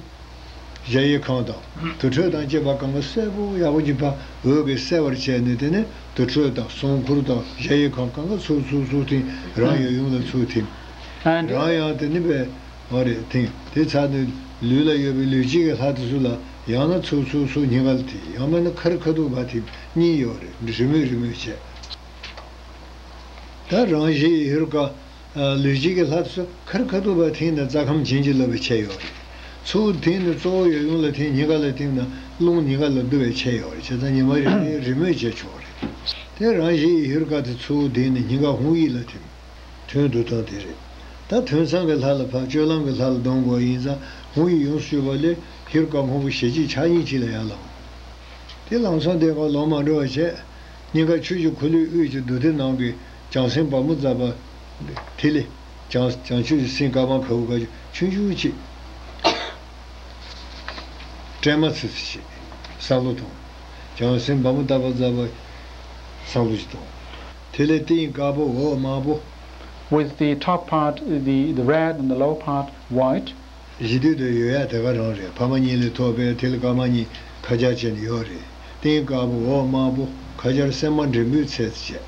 གཞལ་ཡས་ཁང་དང་དུར་ཁྲོད་དང་བཅས་པ་གང་ག་གསལ་པོ་ཡག་པོ་ཅིག་ཕར་འོད་ཀྱིས་གསལ་བར་བྱས་ནས། དེ་ནས་དུར་ཁྲོད་དང་གསུང་མཁུར་དང་གཞལ་ཡས་ཁང་གང་ག་ཚུར་ཚུར་ཚུར་ཐིམ། རང་ཡབ་ཡུམ་ལ་ཚུར་ཐིམ། And རང་ཡང་དེ་ནི་པའི་འོ་རེད་ཐིམ། དེ་ཚར་ནས་ལུས་ལ་ཡོད་པའི་ལུས་དཀྱིལ་གྱི་ལྷ་དེ་ཚོ་ལ་ཡང་ན་ཚུར་ཚུར་ཚུར་སྙིང་ག་ལ་ཐིམ། ཡང་མིན་ན་ཁར་ཁ་ཐུག་ཕར་ཐིམ། གཉིས་ཡོད་རེད། རེས་མོས་རེས་མོས་བྱས། ད་རང་གཞན་ཡི་ཧེ་རུ་ཀ་ལུས་དཀྱིལ་གྱི་ལྷ་དེ་ཚོ་ཁར་ཁ་ཐུག་ཕར་ཐིམ་ནས་རྩ་ཁམས་བྱིན་གྱིས་རློབ་པའི་ཆེད་ཡོད་རེད། ཚུར་ཐིམ་ནས་གཙོ་བོ་ཡབ་ཡུམ་ལ་ཐིམ། སྙིང་ག་ལ་ཐིམ་ན་རླུང་སྙིང་ག་ལ་བསྡུ་བའི་ཆེད་ཡོད་རེད། བྱས་ཙང་ཉི་མ་རེ་རེ་རེས་མོས་བྱས་ཆོག་རེད། དེ་རང་གཞན་ཡི་ཧེ་རུ་ཀ་དེ་ཚུར་ཐིམ་ནས་སྙིང་ག་ཧཱུྃ་ཡིག་ལ་ཐིམ། ཐོན་འདུག་སྟངས་དེ་རེད། ད་ཐོན་མཚམས་ཀྱི་ལྷ་ལ་ཕར་སྤྱོད་ལམ་གྱི་ལྷ་ལ་གཏོང་དགོས་ཡིན་ཙང་ཧཱུྃ་ཡིག་ཡོངས་སུ་གཅོད་པ་ལས་ཧེ་རུ་ཀ་སྔོན་པོ་ཞལ་གཅིག་ཕྱག་གཉིས་གཅིག་ལ་ཡར་ལངས། དེ་ལངས་སོང་དེ་ཁོ་ལོག་མ་འགྲོ་བ་བྱས། སྙིང་ག་ཆུ་བཞི་འཁོར་ལོའི་དབུས་ཀྱི་མདུན་ཐིག་ནང་གི་བྱང་སེམས་བ་མོ་ཛ་པ། ཐིག་ལེ། བྱང་བྱང་ཆུབ་ཀྱི་སེམས་དཀར་དམར་ཁ་བུ་ཁ་ཆུ་ཆུང་ཆུང་ཅིག་སྲན་མ་ཙི་ཙི་ཅིག་བསམ་བློ་ཐོངས། བྱང་སེམས་བ་མོ་ཛ་པ་ཛ་པ་བསམ་བློ་ཅིག་ཐོངས། དེ་ལས་སྟེང་དཀར་པོ་འོག་དམར་པོ། With the top part, the, the red, and the lower part white. གཞི་དུས་དུ་ཡོད་ཡ་དེ་ག་རང་རེད། ཕ་མ་གཉིས་ལས་ཐོབ་པའི་དེ་ལ་དཀར་དམར་གཉིས་ཁ་སྦྱར་བྱས་ནས་ཡོད་རེད། སྟེང་དཀར་པོ་འོག་དམར་པོ་ཁ་སྦྱར་སྲན་མ་འབྲས་བུའི་ཚལ་ཅེས།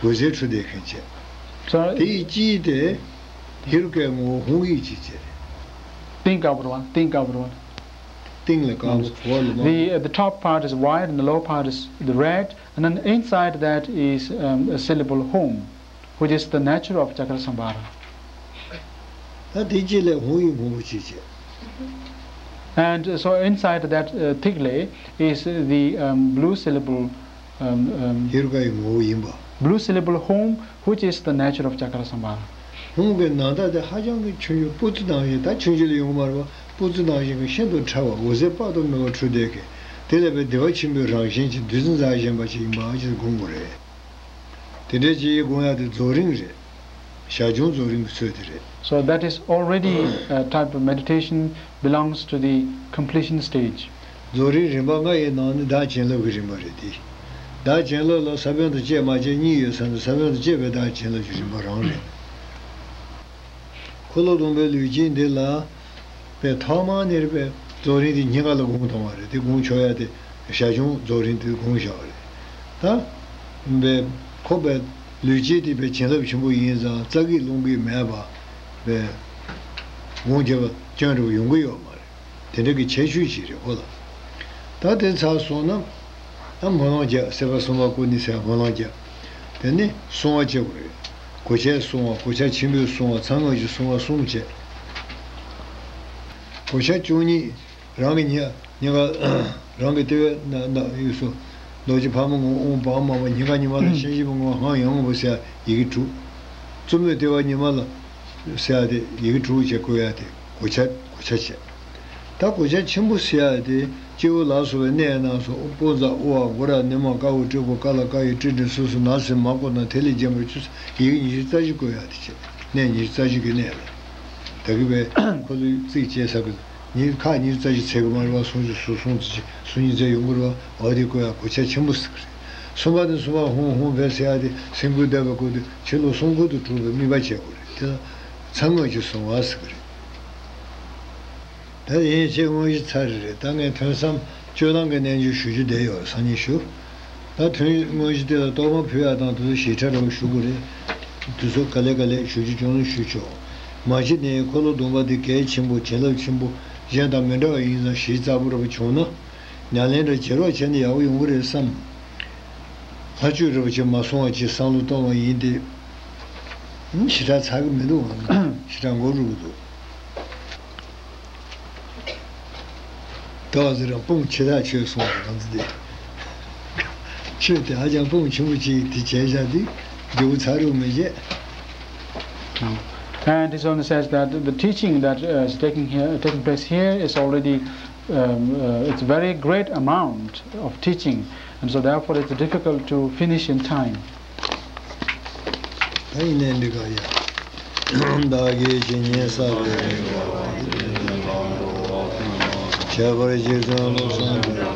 འོད་ཟེར་འཕྲོ་དེ་མཁན་བྱས། So དེའི་དཀྱིལ་དེ་ཧེ་རུ་ཀའི་ངོ་བོ་ཧཱུྃ་ཡིག་ཅིག་བྱས། སྟེང་དཀར་པོ་རེད་པ། སྟེང་དཀར་པོ་རེད་པ། སྟེང་ལ་དཀར་པོ་འོག་ལ་དམར་པོ། The, uh, the top part is white and the lower part is the red, and then inside that is, um, a syllable Hum, which is the nature of Chakra Samvara. ད་དེ་གཅིག་ལས་ཧཱུྃ་ཡིག་སྔོན་པོ་གཅིག་བྱས། And, uh, so inside that, uh, ཐིག་ལེ is the, um, blue syllable, um, um, ཧེ་རུ་ཀ་ཡི་ངོ་བོ་ཡིན་པ། Blue syllable Hum, which is the nature of Chakra Samvara. ཧཱུྃ་གི་ནང་ད་དེ་ཧ་ཅང་གི་ཆུང་ཆུང་སྤུ་རྩི་ནང་བཞིན། ད་ཆུང་ཆུང་ལ་ཡོང་གི་མ་རེད་པ། སྤུ་རྩི་ནང་བཞིན་གྱི་ཤིན་ཏུ་ཕྲ་བ་འོད་ཟེར་དཔག་ཏུ་མེད་པ་འཕྲོ་བསྡད་མཁན། དེ་ལས་པའི་བདེ་བ་ཆེན་པོའི་རང་བཞིན་གྱི་བདུད་རྩི་འཛག་བཞིན་པ་ཅིག་ཡིན་པ་ཅིག་སྒོམ་དགོས་རེད། དེ་འདྲའི་ཅིག་སྒོམ་ཡ་དེ་རྫོགས་རིམ་རེད། ཞར་བྱུང་རྫོགས་རིམ་གྱི་ཚུལ་དེ་རེད། So that is already a type of meditation belongs to the completion stage. རྫོགས་རིམ་རིམ་པ་ལྔ་ཡི་ནང་ནས་བདག་བྱིན་རླབས་ཀྱི་རིམ་པ་རེད་དེ། བདག་བྱིན་རླབས་ལ་ས་བོན་དང་བཅས་མ་བཅས་གཉིས་ཡོད་ས་ནས། ས་བོན་དང་བཅས་པའི་བདག་བྱིན་རླབས་ཀྱི་རིམ་པ་རང་རེད། འཁོར་ལོ་སྡོམ་པའི་ལུས་དཀྱིལ་འདི་ལ། པའི་ཐོག་མ་ནས་རེད་པའི་རྫོགས་རིམ་དེ་སྙིང་ག་ལ་སྒོམ་གཏོང་བ་རེད། དེ་སྒོམ་ཆོག་ཡ་དེ་ཞར་བྱུང་རྫོགས་རིམ་དེ་སྒོམ་བཞག་པ་རེད། ད་པའི་ཁོ་པའི་ལུས་དཀྱིལ་དེ་པའི་བྱིན་རླབས་ཆེན་པོ་ཡིན་ཙང་རྩ་སྐྱེས་རླུང་སྐྱེས་མེད་པ་པའི་སྒོམ་བྱས་པ་སྐྱོན་རེ་བ་ཡོང་གི་ཡོད་མ་རེད། དེ་འདྲ་གི་ཁྱད་ཆོས་ཅིག་རེད་ཁོ་ལ། ད་དེ་ཚར་སོང་ན། ཨ་སྨོན་ལམ་རྒྱབ། སྲིད་པ་གསུམ་པ་སྐུ་ནི་ཟེར་སྨོན་ལམ་རྒྱབ། དེ་ནས་བསྲུང་བ་བྱེད་དགོས་རེད། གོ་ཆའི་བསྲུང་བ། གོ་ཆ་ཆེན་པོའི་བསྲུང་བ། ཚངས་དངོས་ཀྱི་བསྲུང་བ་གསུམ་བྱས། གོ་ཆ་བཅུ་གཉིས། རང་གི་ཉེ་ཉེ་ག་རང་གི་ལྟེ་བའི་ན་ན་ཡུལ་སོ། རྡོ་རྗེ་ཕག་མོ་ངོ་བོ་དབང་བག་མ་པ། སྙིང་ག་ཉི་མ་ལ་ཤན་ཤེས་པ་ངོ་བོ་ཧཱུྃ་ཡང་ངོ་བོ་ཟེར་ཡ་ཡི་གེ་དྲུག་རྩུབ་མོའི་ལྟེ་བ་ཉི་མ་ལ་ཟེར་ཡ་དེ་ཡི་གེ་དྲུག་བྱས་བཀོད་ཡ་དེ་གོ་ཆ་གོ་ཆ་བྱས། ད་གོ་ཆ་ཆེན་པོ་ཟེར་ཡ་དེ་སྤྱི་བོ་ལ་སོགས་པའི་གནས་རྣམས་སུ་དབུ་རྩ་དབུ་བ་མགོ་ར་སྣེ་མོ་ཀ་འོག་སྤྲེའུ་སྐོར་ཀ་ལ་ཀ་ཡི་སྤྲེལ་འདྲེ་སུ་སུ་ན་སེ་མ་ཀོ་ན་ཐེ་ལེ་རྒྱན་པ་བཅུ་ཡི་གེ་ཉི་ཤུ་རྩ་བཞི་བཀོད་ཡ་དེ་བྱས། གནས་ཉི་ཤུ་རྩ་བཞི་གི་གནས་ལ། ད་གི་བའི་འཁོར་ལོའི་རྩིས་བྱས་ས་གི་ཉི་ཁ་ཉི་ཤུ་རྩ་བཞི་ཚེག་གི་མ་རེད་པ། སུམ་ཅུ་སོ་གསུམ་ཙམ་ཅིག་སུམ་ཅུ་ཙམ་ཡོང་གི་རེད་པ། འོ་དེ་བཀོད་ཡ་གོ་ཆ་ཆེན་པོ་ཟེར་གི་རེད། གསུམ་པ་དེ་གསུམ་པ་ཧཱུྃ་ཧཱུྃ་ཕཊ་ཟེར་ཡ་དེ་སེམས་ཁུར་བསྡད་པའི་སྐོར་དུ་ཕྱི་ལོགས་གསུང་ཁུར་དུ་གྲུབ་པའི་དམིགས་པ་བྱེད་དགོས་རེད། དེ་ལ་ཚངས་དངོས་ཀྱི་བསྲུང་བ་ཟེར་གི་རེད། ད་ཡན་ཆད་དངོས་གཞི་ཚར་རེད། ད་ངས་ཐོན་བསམ་སྤྱོད་ལམ་གྱི་རྣལ་འབྱོར་ཞུ་རྒྱུ་བསྡད་ཡོད། སང་ཉིན་ཞུ། ད་ཐོན་དངོས་གཞི་དེ་ལ་གཏོར་མ་ཕུལ་ཡག་དང་དེ་ཚོ་ཞིབ་ཕྲ་རེ་བ་ཞུ་དགོས་རེད། དེ་ཚོ་ག་ལེ་ག་ལེ་ཞུ་རྒྱུ་བྱུང་ན་ཞུ་ཆོག་མ་གཞི་ནས་འཁོར་ལོ་སྡོམ་པ་དེ་གལ་ཆེན་པོ། བྱིན་རླབས་ཆེན་པོ་ གཞན་དང་མི་འདྲ་བ་ཡིན་ཙང་ཞེ་ཙག་པོ་འདྲ་པོ་བྱུང་ན། ཉམས་ལེན་འདྲ་བྱེད་རོགས་བྱས་ན་ཡག་པོ་ཡོང་གི་རེད་བསམ། ལྷ་ཆོས་རིན་པོ་ཆེ་མ་གསུང་བ་ཅིག་བསམ་བློ་གཏོང་བ་ཡིན་ཏེ། ཞེ་དྲག་ཚར་གི་མི་འདུག་ཨང་། ཞེ་དྲག་མགོ་རུལ་གི་འདུག། ད་བ་ཟེར་ར་དཔུང་ཆེ་ཐག་ཆོད་སོང་བ་ང་ཚོ་དེ། ཆོས་དེ་ཧ་ཅང་དཔུང་ཆེན་པོ་ཅིག་དེ་བྱས་བཞག་དེ་མགྱོགས་པོ་ཚར་རུ་མི་བྱེད། And this one says that the teaching that uh, is taking here, taking place here is already um, uh, it's very great amount of teaching, and so therefore it's difficult to finish in time. ད་ཡིན་ནའི་འགྲིག་ག་ཡ། བདག་གིས་ཇི་སྙེད་བསགས་པའི། ཁྱད་པར་འཇིག་རྟེན་བློ་བཟང་